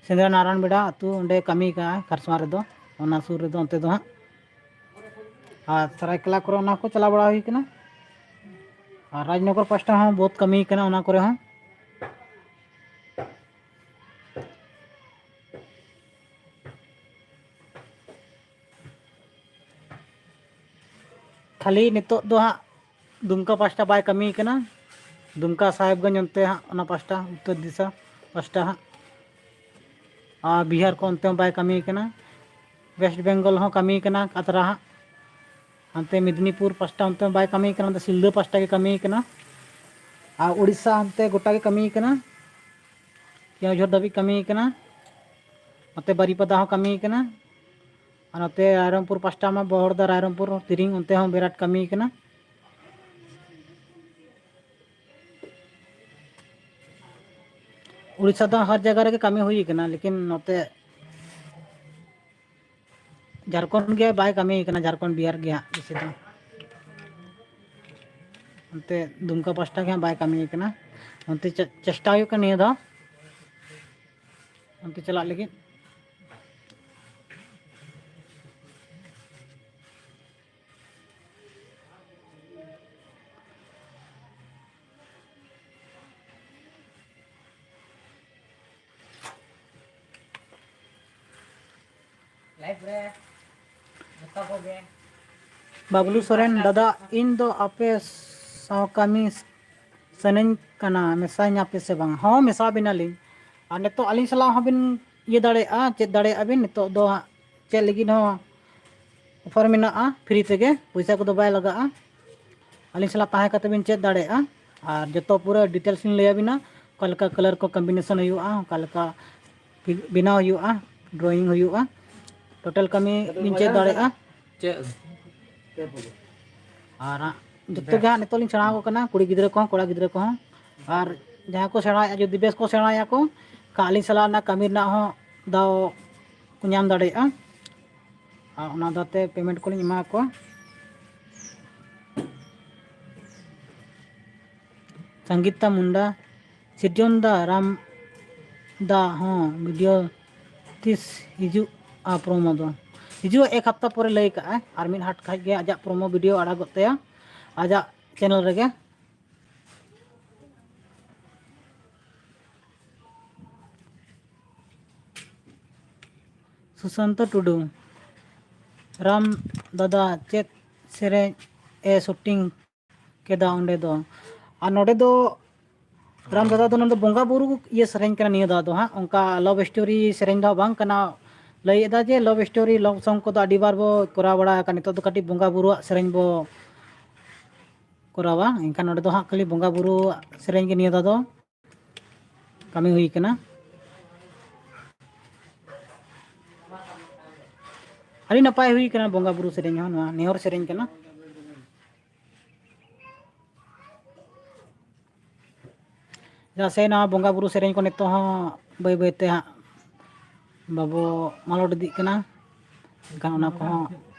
ᱥᱮᱸᱫᱽᱨᱟ ᱱᱟᱨᱟᱱ ᱵᱮᱰᱟ ᱟᱹᱛᱩ, ᱚᱸᱰᱮ ᱠᱟᱹᱢᱤ ᱠᱟᱜᱼᱟ ᱠᱷᱟᱨᱥᱚᱣᱟ ᱨᱮᱫᱚ, ᱚᱱᱟ ᱥᱩᱨ ᱨᱮᱫᱚ ᱚᱱᱛᱮ ᱫᱚ ᱦᱟᱸᱜ᱾ ᱟᱨ ᱥᱟᱨᱟᱭᱠᱮᱞᱟ ᱠᱚᱨᱮ ᱚᱱᱟ ᱠᱚ ᱪᱟᱞᱟᱣ ᱵᱟᱲᱟ ᱦᱩᱭ ᱠᱟᱱᱟ᱾ ᱟᱨ ᱨᱟᱡᱽᱱᱚᱜᱚᱨ ᱯᱟᱥᱴᱟ ᱦᱚᱸ ᱵᱚᱦᱩᱛ ᱠᱟᱹᱢᱤ ᱠᱟᱱᱟ ᱚᱱᱟ ᱠᱚᱨᱮ ᱦᱚᱸ᱾ ᱠᱷᱟᱹᱞᱤ ᱱᱤᱛᱚᱜ ᱫᱚ ᱦᱟᱸᱜ ᱫᱩᱢᱠᱟ ᱯᱟᱥᱴᱟ ᱵᱟᱭ ᱠᱟᱹᱢᱤ ᱠᱟᱱᱟ᱾ ᱫᱩᱢᱠᱟ ᱥᱟᱦᱮᱵᱽᱜᱚᱸᱡᱽ ᱚᱱᱛᱮ ᱦᱟᱸᱜ, ᱚᱱᱟ ᱯᱟᱥᱴᱟ, ᱩᱛᱛᱚᱨ ᱫᱤᱥᱟ ᱯᱟᱥᱴᱟ ᱦᱟᱸᱜ᱾ ᱟᱨ ᱵᱤᱦᱟᱨ ᱠᱚ ᱚᱱᱛᱮ ᱦᱚᱸ ᱵᱟᱭ ᱠᱟᱹᱢᱤ ᱠᱟᱱᱟ᱾ ᱳᱭᱮᱥᱴ ᱵᱮᱝᱜᱚᱞ ᱦᱚᱸ ᱠᱟᱹᱢᱤ ᱠᱟᱱᱟ ᱠᱟᱛᱨᱟ ᱦᱟᱸᱜ᱾ ᱦᱟᱱᱛᱮ ᱢᱮᱫᱽᱱᱤᱯᱩᱨ ᱯᱟᱥᱴᱟ ᱚᱱᱛᱮ ᱦᱚᱸ ᱵᱟᱭ ᱠᱟᱹᱢᱤ ᱠᱟᱱᱟ, ᱚᱱᱛᱮ ᱥᱤᱞᱫᱟᱹ ᱯᱟᱥᱴᱟ ᱜᱮ ᱠᱟᱹᱢᱤ ᱠᱟᱱᱟ᱾ ᱟᱨ ᱩᱲᱤᱥᱥᱟ ᱦᱟᱱᱛᱮ ᱜᱚᱴᱟ ᱜᱮ ᱠᱟᱹᱢᱤ ᱠᱟᱱᱟ᱾ ᱠᱮᱣᱡᱷᱚᱨ ᱫᱷᱟᱹᱵᱤᱡ ᱠᱟᱹᱢᱤ ᱠᱟᱱᱟ᱾ ᱱᱚᱛᱮ ᱵᱟᱨᱤᱯᱟᱫᱟ ᱦᱚᱸ ᱠᱟᱹᱢᱤ ᱠᱟᱱᱟ᱾ ᱟᱨ ᱱᱚᱛᱮ ᱨᱟᱭᱨᱚᱝᱯᱩᱨ ᱯᱟᱥᱴᱟ ᱢᱟ ᱵᱚᱦᱚᱲᱫᱟ, ᱨᱟᱭᱨᱚᱝᱯᱩᱨ, ᱛᱤᱨᱤᱝ, ᱚᱱᱛᱮ ᱦᱚᱸ ᱵᱤᱨᱟᱴ ᱠᱟᱹᱢᱤ ᱠᱟᱱᱟ᱾ ᱩᱲᱤᱥᱥᱟ ᱫᱚ ᱦᱟᱨ ᱡᱟᱭᱜᱟ ᱨᱮᱜᱮ ᱠᱟᱹᱢᱤ ᱦᱩᱭ ᱠᱟᱱᱟ, ᱞᱮᱠᱤᱱ ᱱᱚᱛᱮ ᱡᱷᱟᱲᱠᱷᱚᱸᱰ ᱜᱮ ᱵᱟᱭ ᱠᱟᱹᱢᱤ ᱠᱟᱱᱟ, ᱡᱷᱟᱲᱠᱷᱚᱸᱰ, ᱵᱤᱦᱟᱨ ᱜᱮ ᱦᱟᱸᱜ ᱵᱮᱥᱤ ᱫᱚ᱾ ᱚᱱᱛᱮ ᱫᱩᱢᱠᱟ ᱯᱟᱥᱴᱟ ᱜᱮ ᱦᱟᱸᱜ ᱵᱟᱭ ᱠᱟᱹᱢᱤ ᱠᱟᱱᱟ᱾ ᱚᱱᱛᱮ ᱪᱮ-, ᱪᱮᱥᱴᱟ ᱦᱩᱭᱩᱜ ᱠᱟᱱᱟ ᱱᱤᱭᱟᱹ ᱫᱷᱟᱣ ᱚᱱᱛᱮ ᱪᱟᱞᱟᱜ ᱞᱟᱹᱜᱤᱫ᱾ ᱞᱟᱭᱤᱵᱷ ᱨᱮ ᱡᱚᱛᱚ ᱠᱚᱜᱮ᱾ ᱵᱟᱵᱞᱩ ᱥᱚᱨᱮᱱ, ᱫᱟᱫᱟ, ᱤᱧ ᱫᱚ ᱟᱯᱮ ᱥᱟᱶ ᱠᱟᱹᱢᱤ ᱥᱟᱱᱟᱧ ᱠᱟᱱᱟ, ᱢᱮᱥᱟᱧ ᱟᱯᱮ ᱥᱮ ᱵᱟᱝ? ᱦᱚᱸ, ᱢᱮᱥᱟ ᱵᱤᱱᱟᱞᱤᱧ᱾ ᱟᱨ ᱱᱤᱛᱚᱜ ᱟᱹᱞᱤᱧ ᱥᱟᱞᱟᱜ ᱦᱚᱸᱵᱤᱱ ᱤᱭᱟᱹ ᱫᱟᱲᱮᱭᱟᱜᱼᱟ, ᱪᱮᱫ ᱫᱟᱲᱮᱭᱟᱜᱼᱟ ᱵᱤᱱ᱾ ᱱᱤᱛᱚᱜ ᱫᱚ ᱦᱟᱸᱜ ᱪᱮᱫ ᱞᱟᱹᱜᱤᱫ ᱦᱚᱸ ᱚᱯᱷᱟᱨ ᱢᱮᱱᱟᱜᱼᱟ, ᱯᱷᱨᱤ ᱛᱮᱜᱮ, ᱯᱚᱭᱥᱟ ᱠᱚᱫᱚ ᱵᱟᱭ ᱞᱟᱜᱟᱜᱼᱟ᱾ ᱟᱹᱞᱤᱧ ᱥᱟᱞᱟᱜ ᱛᱟᱦᱮᱸ ᱠᱟᱛᱮ ᱵᱤᱱ ᱪᱮᱫ ᱫᱟᱲᱮᱭᱟᱜᱼᱟ᱾ ᱟᱨ ᱡᱚᱛᱚ ᱯᱩᱨᱟᱹ ᱰᱤᱴᱮᱞᱥ ᱞᱤᱧ ᱞᱟᱹᱭ ᱟᱵᱤᱱᱟ, ᱚᱠᱟ ᱞᱮᱠᱟ ᱠᱟᱞᱟᱨ ᱠᱚ ᱠᱚᱢᱵᱤᱱᱮᱥᱚᱱ ᱦᱩᱭᱩᱜᱼᱟ, ᱚᱠᱟ ᱞᱮᱠᱟ ᱵᱮᱱᱟᱣ ᱦᱩᱭᱩᱜᱼᱟ, ᱰᱨᱚᱭᱤᱝ ᱦᱩᱭᱩᱜᱼᱟ, ᱴᱳᱴᱟᱞ ᱠᱟᱹᱢᱤ ᱵᱤᱱ ᱪᱮᱫ ᱫᱟᱲᱮᱭᱟᱜᱼᱟ᱾ ᱪᱮᱫ? ᱟᱨ ᱦᱟᱸᱜ ᱡᱚᱛᱚ ᱜᱮ ᱦᱟᱸᱜ ᱱᱤᱛᱚᱜ ᱞᱤᱧ ᱥᱮᱬᱟ ᱟᱠᱚ ᱠᱟᱱᱟ, ᱠᱩᱲᱤ ᱜᱤᱫᱽᱨᱟᱹ ᱠᱚᱦᱚᱸ, ᱠᱚᱲᱟ ᱜᱤᱫᱽᱨᱟᱹ ᱠᱚᱦᱚᱸ᱾ ᱟᱨ ᱡᱟᱦᱟᱸᱭ ᱠᱚ ᱥᱮᱬᱟᱭᱮᱫᱼᱟ, ᱡᱩᱫᱤ ᱵᱮᱥ ᱠᱚ ᱥᱮᱬᱟᱭᱟᱠᱚ, ᱠᱷᱟᱱ ᱟᱹᱞᱤᱧ ᱥᱟᱞᱟᱜ ᱚᱱᱟ ᱠᱟᱹᱢᱤ ᱨᱮᱱᱟᱜ ᱦᱚᱸ ᱫᱟᱣ ᱠᱚ ᱧᱟᱢ ᱫᱟᱲᱮᱭᱟᱜᱼᱟ᱾ ᱟᱨ ᱚᱱᱟ ᱫᱟᱣ ᱛᱮ ᱯᱮᱢᱮᱱᱴ ᱠᱚᱞᱤᱧ ᱮᱢᱟ ᱠᱚᱣᱟ᱾ ᱥᱚᱝᱜᱤᱛᱟ ᱢᱩᱱᱰᱟ, ᱥᱤᱨᱡᱚᱱ ᱫᱟ, ᱨᱟᱢ ᱫᱟ ᱦᱚᱸ ᱵᱷᱤᱰᱤᱭᱳ ᱛᱤᱥ ᱦᱤᱡᱩᱜᱼᱟ ᱯᱨᱳᱢᱳ ᱫᱚ? ᱦᱤᱡᱩᱜᱼᱟ, ᱮᱠ ᱦᱟᱯᱛᱟ ᱯᱚᱨᱮ ᱞᱟᱹᱭ ᱠᱟᱜᱼᱟᱭ, ᱟᱨ ᱢᱤᱫ ᱦᱟᱴ ᱠᱷᱟᱡ ᱜᱮ ᱟᱡᱟᱜ ᱯᱨᱳᱢᱳ ᱵᱷᱤᱰᱤᱭᱳ ᱟᱲᱟᱜᱚᱜ ᱛᱟᱭᱟ ᱟᱡᱟᱜ ᱪᱮᱱᱮᱞ ᱨᱮᱜᱮ᱾ ᱥᱩᱥᱟᱱᱛᱚ ᱴᱩᱰᱩ, ᱨᱟᱢ ᱫᱟᱫᱟ ᱪᱮᱫ ᱥᱮᱨᱮᱧ ᱮ ᱥᱩᱴᱤᱝ ᱠᱮᱫᱟ ᱚᱸᱰᱮ ᱫᱚ? ᱟᱨ ᱱᱚᱰᱮ ᱫᱚ ᱨᱟᱢ ᱫᱟᱫᱟ ᱫᱚ ᱱᱚᱰᱮ ᱵᱚᱸᱜᱟ ᱵᱩᱨᱩ ᱤᱭᱟᱹ ᱥᱮᱨᱮᱧ ᱠᱟᱱᱟ ᱱᱤᱭᱟᱹ ᱫᱷᱟᱣ ᱫᱚ ᱦᱟᱸᱜ, ᱚᱱᱠᱟ ᱞᱟᱵᱷ ᱥᱴᱳᱨᱤ ᱥᱮᱨᱮᱧ ᱫᱚ ᱵᱟᱝ ᱠᱟᱱᱟ᱾ ᱞᱟᱹᱭᱮᱫᱟ ᱡᱮ ᱞᱟᱵᱷ ᱥᱴᱳᱨᱤ ᱞᱟᱵᱷ ᱥᱚᱝ ᱠᱚᱫᱚ ᱟᱹᱰᱤ ᱵᱟᱨ ᱵᱚ ᱠᱚᱨᱟᱣ ᱵᱟᱲᱟ ᱟᱠᱟᱫ, ᱱᱤᱛᱚᱜ ᱫᱚ ᱠᱟᱹᱴᱤᱡ ᱵᱚᱸᱜᱟ ᱵᱩᱨᱩᱣᱟᱜ ᱥᱮᱨᱮᱧ ᱵᱚ ᱠᱚᱨᱟᱣᱟ᱾ ᱮᱱᱠᱷᱟᱱ ᱱᱚᱰᱮ ᱫᱚ ᱦᱟᱸᱜ ᱠᱷᱟᱹᱞᱤ ᱵᱚᱸᱜᱟ ᱵᱩᱨᱩᱣᱟᱜ ᱥᱮᱨᱮᱧ ᱜᱮ ᱱᱤᱭᱟᱹ ᱫᱷᱟᱣ ᱫᱚ ᱠᱟᱹᱢᱤ ᱦᱩᱭ ᱠᱟᱱᱟ᱾ ᱟᱹᱰᱤ ᱱᱟᱯᱟᱭ ᱦᱩᱭ ᱠᱟᱱᱟ ᱵᱚᱸᱜᱟ ᱵᱩᱨᱩ ᱥᱮᱨᱮᱧ ᱦᱚᱸ, ᱱᱚᱣᱟ ᱱᱮᱦᱚᱨ ᱥᱮᱨᱮᱧ ᱠᱟᱱᱟ᱾ ᱪᱮᱫᱟᱜ ᱥᱮ ᱱᱚᱣᱟ ᱵᱚᱸᱜᱟ ᱵᱩᱨᱩ ᱥᱮᱨᱮᱧ ᱠᱚ ᱱᱤᱛᱚᱜ ᱦᱚᱸ ᱵᱟᱹᱭ ᱵᱟᱹᱭ ᱛᱮ ᱦᱟᱸᱜ ᱵᱟᱵᱚ ᱢᱟᱞᱚᱴ ᱤᱫᱤᱜ ᱠᱟᱱᱟ᱾ ᱮᱱᱠᱷᱟᱱ ᱚᱱᱟ ᱠᱚᱦᱚᱸ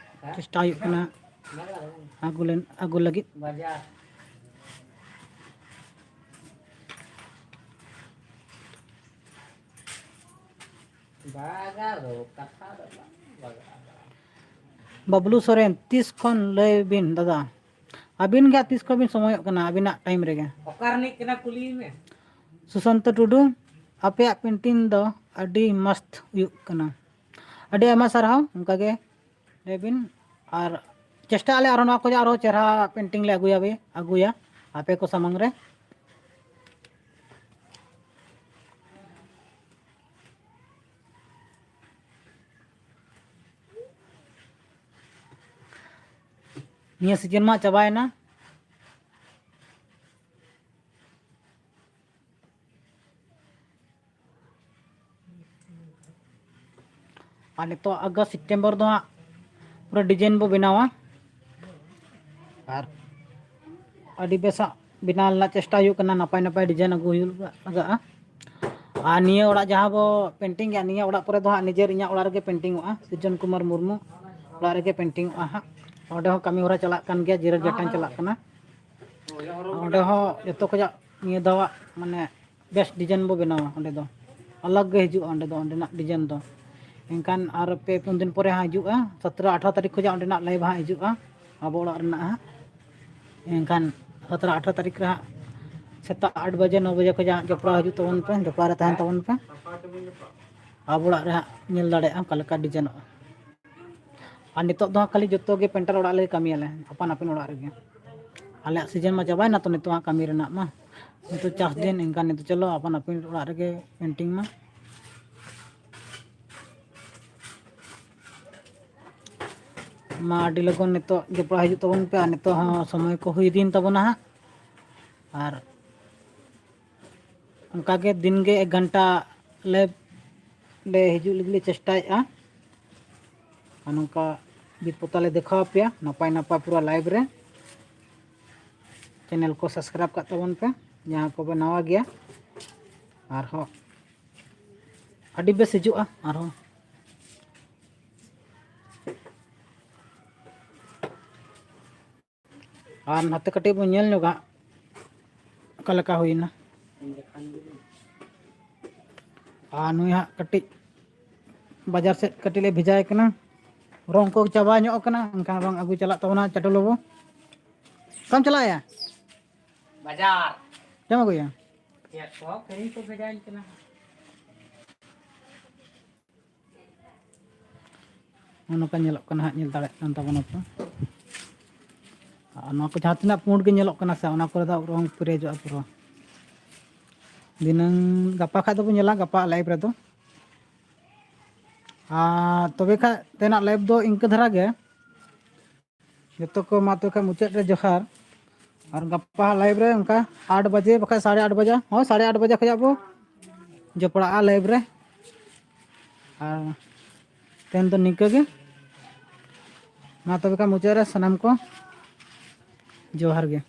ᱪᱮᱥᱴᱟ ᱦᱩᱭᱩᱜ ᱠᱟᱱᱟ ᱟᱹᱜᱩ ᱞᱮᱱ, ᱟᱹᱜᱩ ᱞᱟᱹᱜᱤᱫ᱾ ᱵᱟᱜᱟ ᱫᱚ ᱠᱟᱛᱷᱟ ᱫᱚ ᱵᱟᱝ ᱵᱟᱜᱟ᱾ ᱵᱟᱵᱞᱩ ᱥᱚᱨᱮᱱ, ᱛᱤᱥ ᱠᱷᱚᱱ ᱞᱟᱹᱭ ᱵᱤᱱ ᱫᱟᱫᱟ? ᱟᱹᱵᱤᱱ ᱜᱮ ᱦᱟᱸᱜ ᱛᱤᱥ ᱠᱷᱚᱱ ᱵᱤᱱ ᱥᱚᱢᱚᱭᱚᱜ ᱠᱟᱱᱟ ᱟᱹᱵᱤᱱᱟᱜ ᱴᱟᱭᱤᱢ ᱨᱮᱜᱮ? ᱚᱠᱟ ᱨᱤᱱᱤᱡ ᱠᱟᱱᱟ ᱠᱩᱞᱤᱭᱮ ᱢᱮ᱾ ᱥᱩᱥᱟᱱᱛᱚ ᱴᱩᱰᱩ, ᱟᱯᱮᱭᱟᱜ ᱯᱮᱱᱴᱤᱝ ᱫᱚ ᱟᱹᱰᱤ ᱢᱚᱥᱛ ᱦᱩᱭᱩᱜ ᱠᱟᱱᱟ᱾ ᱟᱹᱰᱤ ᱟᱭᱢᱟ ᱥᱟᱨᱦᱟᱣ᱾ ᱚᱱᱠᱟ ᱜᱮ ᱞᱟᱹᱭ ᱵᱤᱱ, ᱟᱨ ᱪᱮᱥᱴᱟᱭ ᱟᱞᱮ ᱟᱨᱦᱚᱸ ᱱᱚᱣᱟ ᱠᱷᱚᱱ ᱟᱨᱦᱚᱸ ᱪᱮᱦᱨᱟ ᱯᱮᱱᱴᱤᱝ ᱞᱮ ᱟᱹᱜᱩᱭᱟ, ᱟᱹᱜᱩᱭᱟ ᱟᱯᱮ ᱠᱚ ᱥᱟᱢᱟᱝ ᱨᱮ᱾ ᱱᱤᱭᱟᱹ ᱥᱤᱡᱤᱱ ᱢᱟ ᱪᱟᱵᱟᱭᱮᱱᱟ᱾ ᱟᱨ ᱱᱤᱛᱚᱜ ᱟᱜᱚᱥᱴ ᱥᱮᱯᱴᱮᱢᱵᱚᱨ ᱫᱚ ᱦᱟᱸᱜ ᱯᱩᱨᱟᱹ ᱰᱤᱡᱟᱭᱤᱱ ᱵᱚ ᱵᱮᱱᱟᱣᱟ᱾ ᱟᱨ ᱟᱹᱰᱤ ᱵᱮᱥᱟᱜ ᱵᱮᱱᱟᱣ ᱨᱮᱱᱟᱜ ᱪᱮᱥᱴᱟ ᱦᱩᱭᱩᱜ ᱠᱟᱱᱟ, ᱱᱟᱯᱟᱭ ᱱᱟᱯᱟᱭ ᱰᱤᱡᱟᱭᱤᱱ ᱟᱹᱜᱩ ᱦᱩᱭᱩᱜ ᱞᱟᱜᱟᱜᱼᱟ᱾ ᱟᱨ ᱱᱤᱭᱟᱹ ᱚᱲᱟᱜ ᱡᱟᱦᱟᱸ ᱵᱚ ᱯᱮᱱᱴᱤᱝ ᱜᱮᱭᱟ, ᱱᱤᱭᱟᱹ ᱚᱲᱟᱜ ᱯᱚᱨᱮ ᱫᱚ ᱦᱟᱸᱜ ᱱᱤᱡᱮᱨ ᱤᱧᱟᱹᱜ ᱚᱲᱟᱜ ᱨᱮᱜᱮ ᱯᱮᱱᱴᱤᱝᱚᱜᱼᱟ᱾ ᱥᱤᱨᱡᱚᱱ ᱠᱩᱢᱟᱨ ᱢᱩᱨᱢᱩ ᱚᱲᱟᱜ ᱨᱮᱜᱮ ᱯᱮᱱᱴᱤᱝᱚᱜᱼᱟ ᱦᱟᱸᱜ᱾ ᱚᱸᱰᱮ ᱦᱚᱸ ᱠᱟᱹᱢᱤ ᱦᱚᱨᱟ ᱪᱟᱞᱟᱜ ᱠᱟᱱ ᱜᱮᱭᱟ, ᱡᱤᱨᱟᱹ ᱡᱟᱴᱟᱝ ᱪᱟᱞᱟᱜ ᱠᱟᱱᱟ᱾ ᱚᱸᱰᱮ ᱦᱚᱸ ᱡᱚᱛᱚ ᱠᱷᱚᱡᱟᱜ ᱱᱤᱭᱟᱹ ᱫᱷᱟᱣᱟᱜ ᱢᱟᱱᱮ ᱵᱮᱥ ᱰᱤᱡᱟᱭᱤᱱ ᱵᱚ ᱵᱮᱱᱟᱣᱟ᱾ ᱚᱸᱰᱮ ᱫᱚ ᱟᱞᱟᱜᱽ ᱜᱮ ᱦᱤᱡᱩᱜᱼᱟ, ᱚᱸᱰᱮ ᱫᱚ ᱚᱸᱰᱮᱱᱟᱜ ᱰᱤᱡᱟᱭᱤᱱ ᱫᱚ᱾ ᱮᱱᱠᱷᱟᱱ ᱟᱨ ᱯᱮ ᱯᱩᱱ ᱫᱤᱱ ᱯᱚᱨᱮ ᱦᱟᱸᱜ ᱦᱤᱡᱩᱜᱼᱟ, ᱥᱚᱛᱨᱚ ᱟᱴᱷᱨᱚ ᱛᱟᱹᱨᱤᱠᱷ ᱠᱷᱚᱡᱟᱜ ᱚᱸᱰᱮᱱᱟᱜ ᱞᱟᱭᱤᱵᱷ ᱦᱟᱸᱜ ᱦᱤᱡᱩᱜᱼᱟ ᱟᱵᱚ ᱚᱲᱟᱜ ᱨᱮᱱᱟᱜ ᱦᱟᱸᱜ᱾ ᱮᱱᱠᱷᱟᱱ ᱥᱚᱛᱨᱚ ᱟᱴᱷᱨᱚ ᱛᱟᱹᱨᱤᱠᱷ ᱨᱮ ᱦᱟᱸᱜ ᱥᱮᱛᱟᱜ ᱟᱴ ᱵᱟᱡᱮ ᱱᱚ ᱵᱟᱡᱮ ᱠᱷᱚᱡᱟᱜ ᱦᱟᱸᱜ ᱡᱚᱯᱲᱟᱣ ᱦᱤᱡᱩᱜ ᱛᱟᱵᱚᱱ ᱯᱮ, ᱡᱚᱯᱲᱟᱣ ᱨᱮ ᱛᱟᱦᱮᱱ ᱛᱟᱵᱚᱱ ᱯᱮ᱾ ᱟᱵᱚ ᱚᱲᱟᱜ ᱨᱮ ᱦᱟᱸᱜ ᱧᱮᱞ ᱫᱟᱲᱮᱭᱟᱜᱼᱟ ᱚᱠᱟ ᱞᱮᱠᱟ ᱰᱤᱡᱟᱭᱤᱱᱚᱜᱼᱟ᱾ ᱟᱨ ᱱᱤᱛᱚᱜ ᱫᱚ ᱦᱟᱸᱜ ᱠᱷᱟᱹᱞᱤ ᱡᱚᱛᱚ ᱜᱮ ᱯᱮᱱᱴᱟᱨ ᱚᱲᱟᱜ ᱞᱮ ᱠᱟᱹᱢᱤᱭᱟᱞᱮ, ᱟᱯᱟᱱ ᱟᱹᱯᱤᱱ ᱚᱲᱟᱜ ᱨᱮᱜᱮ᱾ ᱟᱞᱮᱭᱟᱜ ᱥᱤᱡᱤᱱ ᱢᱟ ᱪᱟᱵᱟᱭᱮᱱᱟ ᱛᱚ ᱱᱤᱛᱚᱜ ᱦᱟᱸᱜ ᱠᱟᱹᱢᱤ ᱨᱮᱱᱟᱜ ᱢᱟ᱾ ᱱᱤᱛᱚᱜ ᱪᱟᱥ ᱫᱤᱱ, ᱮᱱᱠᱷᱟᱱ ᱱᱤᱛᱚᱜ ᱪᱚᱞᱚ ᱟᱯᱟᱱ ᱟᱹᱯᱤᱱ ᱚᱲᱟᱜ ᱨᱮᱜᱮ ᱯᱮᱱᱴᱤᱝ ᱢᱟ᱾ ᱢᱟ ᱟᱹᱰᱤ ᱞᱚᱜᱚᱱ ᱱᱤᱛᱚᱜ ᱡᱚᱯᱲᱟᱣ ᱦᱤᱡᱩᱜ ᱛᱟᱵᱚᱱ ᱯᱮ, ᱟᱨ ᱱᱤᱛᱚᱜ ᱦᱚᱸ ᱥᱚᱢᱚᱭ ᱠᱚ ᱦᱩᱭ ᱤᱫᱤᱭᱮᱱ ᱛᱟᱵᱚᱱᱟ ᱦᱟᱸᱜ᱾ ᱟᱨ ᱚᱱᱠᱟᱜᱮ ᱫᱤᱱᱜᱮ ᱮᱠ ᱜᱷᱚᱱᱴᱟ ᱞᱮ, ᱞᱮ ᱦᱤᱡᱩᱜ ᱞᱟᱹᱜᱤᱫ ᱞᱮ ᱪᱮᱥᱴᱟᱭᱮᱫᱼᱟ᱾ ᱟᱨ ᱱᱚᱝᱠᱟ ᱵᱤᱫ ᱯᱚᱛᱟᱣ ᱞᱮ ᱫᱮᱠᱷᱟᱣ ᱟᱯᱮᱭᱟ ᱱᱟᱯᱟᱭ ᱱᱟᱯᱟᱭ ᱯᱩᱨᱟᱹ ᱞᱟᱭᱤᱵᱷ ᱨᱮ᱾ ᱪᱮᱱᱮᱞ ᱠᱚ ᱥᱟᱵᱥᱠᱨᱟᱭᱤᱵ ᱠᱟᱜ ᱛᱟᱵᱚᱱ ᱯᱮ, ᱡᱟᱦᱟᱸ ᱠᱚᱵᱮ ᱱᱟᱣᱟ ᱜᱮᱭᱟ᱾ ᱟᱨᱦᱚᱸ ᱟᱹᱰᱤ ᱵᱮᱥ ᱦᱤᱡᱩᱜᱼᱟ ᱟᱨᱦᱚᱸ᱾ ᱟᱨ ᱱᱟᱛᱮ ᱠᱟᱹᱴᱤᱡ ᱵᱚᱱ ᱧᱮᱞ ᱧᱚᱜᱟ ᱚᱠᱟ ᱞᱮᱠᱟ ᱦᱩᱭᱱᱟ᱾ ᱟᱨ ᱱᱩᱭ ᱦᱟᱸᱜ ᱠᱟᱹᱴᱤᱡ ᱵᱟᱡᱟᱨ ᱥᱮᱫ ᱠᱟᱹᱴᱤᱡ ᱞᱮ ᱵᱷᱮᱡᱟᱭᱮ ᱠᱟᱱᱟ, ᱨᱚᱝ ᱠᱚ ᱪᱟᱵᱟ ᱧᱚᱜ ᱠᱟᱱᱟ, ᱮᱱᱠᱷᱟᱱ ᱨᱚᱝ ᱟᱹᱜᱩ ᱪᱟᱞᱟᱜ ᱛᱟᱵᱚᱱᱟ ᱪᱟᱴᱩ ᱵᱟᱹᱵᱩ᱾ ᱚᱠᱟᱢ ᱪᱟᱞᱟᱜᱼᱟ? ᱵᱟᱡᱟᱨ᱾ ᱪᱮᱫ ᱮᱢ ᱟᱹᱜᱩᱭᱟ? ᱪᱮᱫ ᱠᱚ ᱠᱤᱨᱤᱧ ᱠᱚ ᱵᱷᱮᱡᱟᱧ ᱠᱟᱱᱟ᱾ ᱱᱚᱜᱼᱚ ᱱᱚᱝᱠᱟ ᱧᱮᱞᱚᱜ ᱠᱟᱱᱟ ᱦᱟᱸᱜ, ᱧᱮᱞ ᱫᱟᱲᱮᱭᱟᱜ ᱠᱟᱱ ᱛᱟᱵᱚᱱᱟ ᱯᱮ᱾ ᱟᱨ ᱱᱚᱣᱟ ᱠᱚ ᱡᱟᱦᱟᱸ ᱛᱤᱱᱟᱹᱜ ᱯᱩᱸᱰ ᱜᱮ ᱧᱮᱞᱚᱜ ᱠᱟᱱᱟ ᱥᱮ, ᱚᱱᱟ ᱠᱚᱨᱮ ᱫᱚ ᱨᱚᱝ ᱯᱮᱨᱮᱡᱚᱜᱼᱟ ᱯᱩᱨᱟᱹ᱾ ᱫᱷᱤᱱᱟᱹᱝ ᱜᱟᱯᱟ ᱠᱷᱟᱡ ᱫᱚᱵᱚᱱ ᱧᱮᱞᱟ, ᱜᱟᱯᱟ ᱞᱟᱭᱤᱵᱷ ᱨᱮᱫᱚ᱾ ᱟᱨ ᱛᱚᱵᱮ ᱠᱷᱟᱡ ᱛᱮᱱᱟᱜ ᱞᱟᱭᱤᱵᱷ ᱫᱚ ᱤᱱᱠᱟᱹ ᱫᱷᱟᱨᱟ ᱜᱮ᱾ ᱡᱚᱛᱚ ᱠᱚ ᱢᱟ ᱛᱚᱵᱮ ᱠᱷᱟᱡ ᱢᱩᱪᱟᱹᱫ ᱨᱮ ᱡᱚᱦᱟᱨ᱾ ᱟᱨ ᱜᱟᱯᱟ ᱞᱟᱭᱤᱵᱷ ᱨᱮ ᱚᱱᱠᱟ ᱟᱴ ᱵᱟᱡᱮ ᱵᱟᱠᱷᱟᱡ ᱥᱟᱲᱮ ᱟᱴ ᱵᱟᱡᱮ, ᱦᱳᱭ, ᱥᱟᱲᱮ ᱟᱴ ᱵᱟᱡᱮ ᱠᱷᱚᱡᱟᱜ ᱵᱚ ᱡᱚᱯᱲᱟᱜᱼᱟ ᱞᱟᱭᱤᱵᱷ ᱨᱮ᱾ ᱟᱨ ᱛᱮᱦᱮᱧ ᱫᱚ ᱱᱤᱝᱠᱟᱹ ᱜᱮ᱾ ᱢᱟ ᱛᱚᱵᱮ ᱠᱷᱟᱱ ᱢᱩᱪᱟᱹᱫ ᱨᱮ ᱥᱟᱱᱟᱢ ᱠᱚ ᱡᱚᱦᱟᱨ ᱜᱮ᱾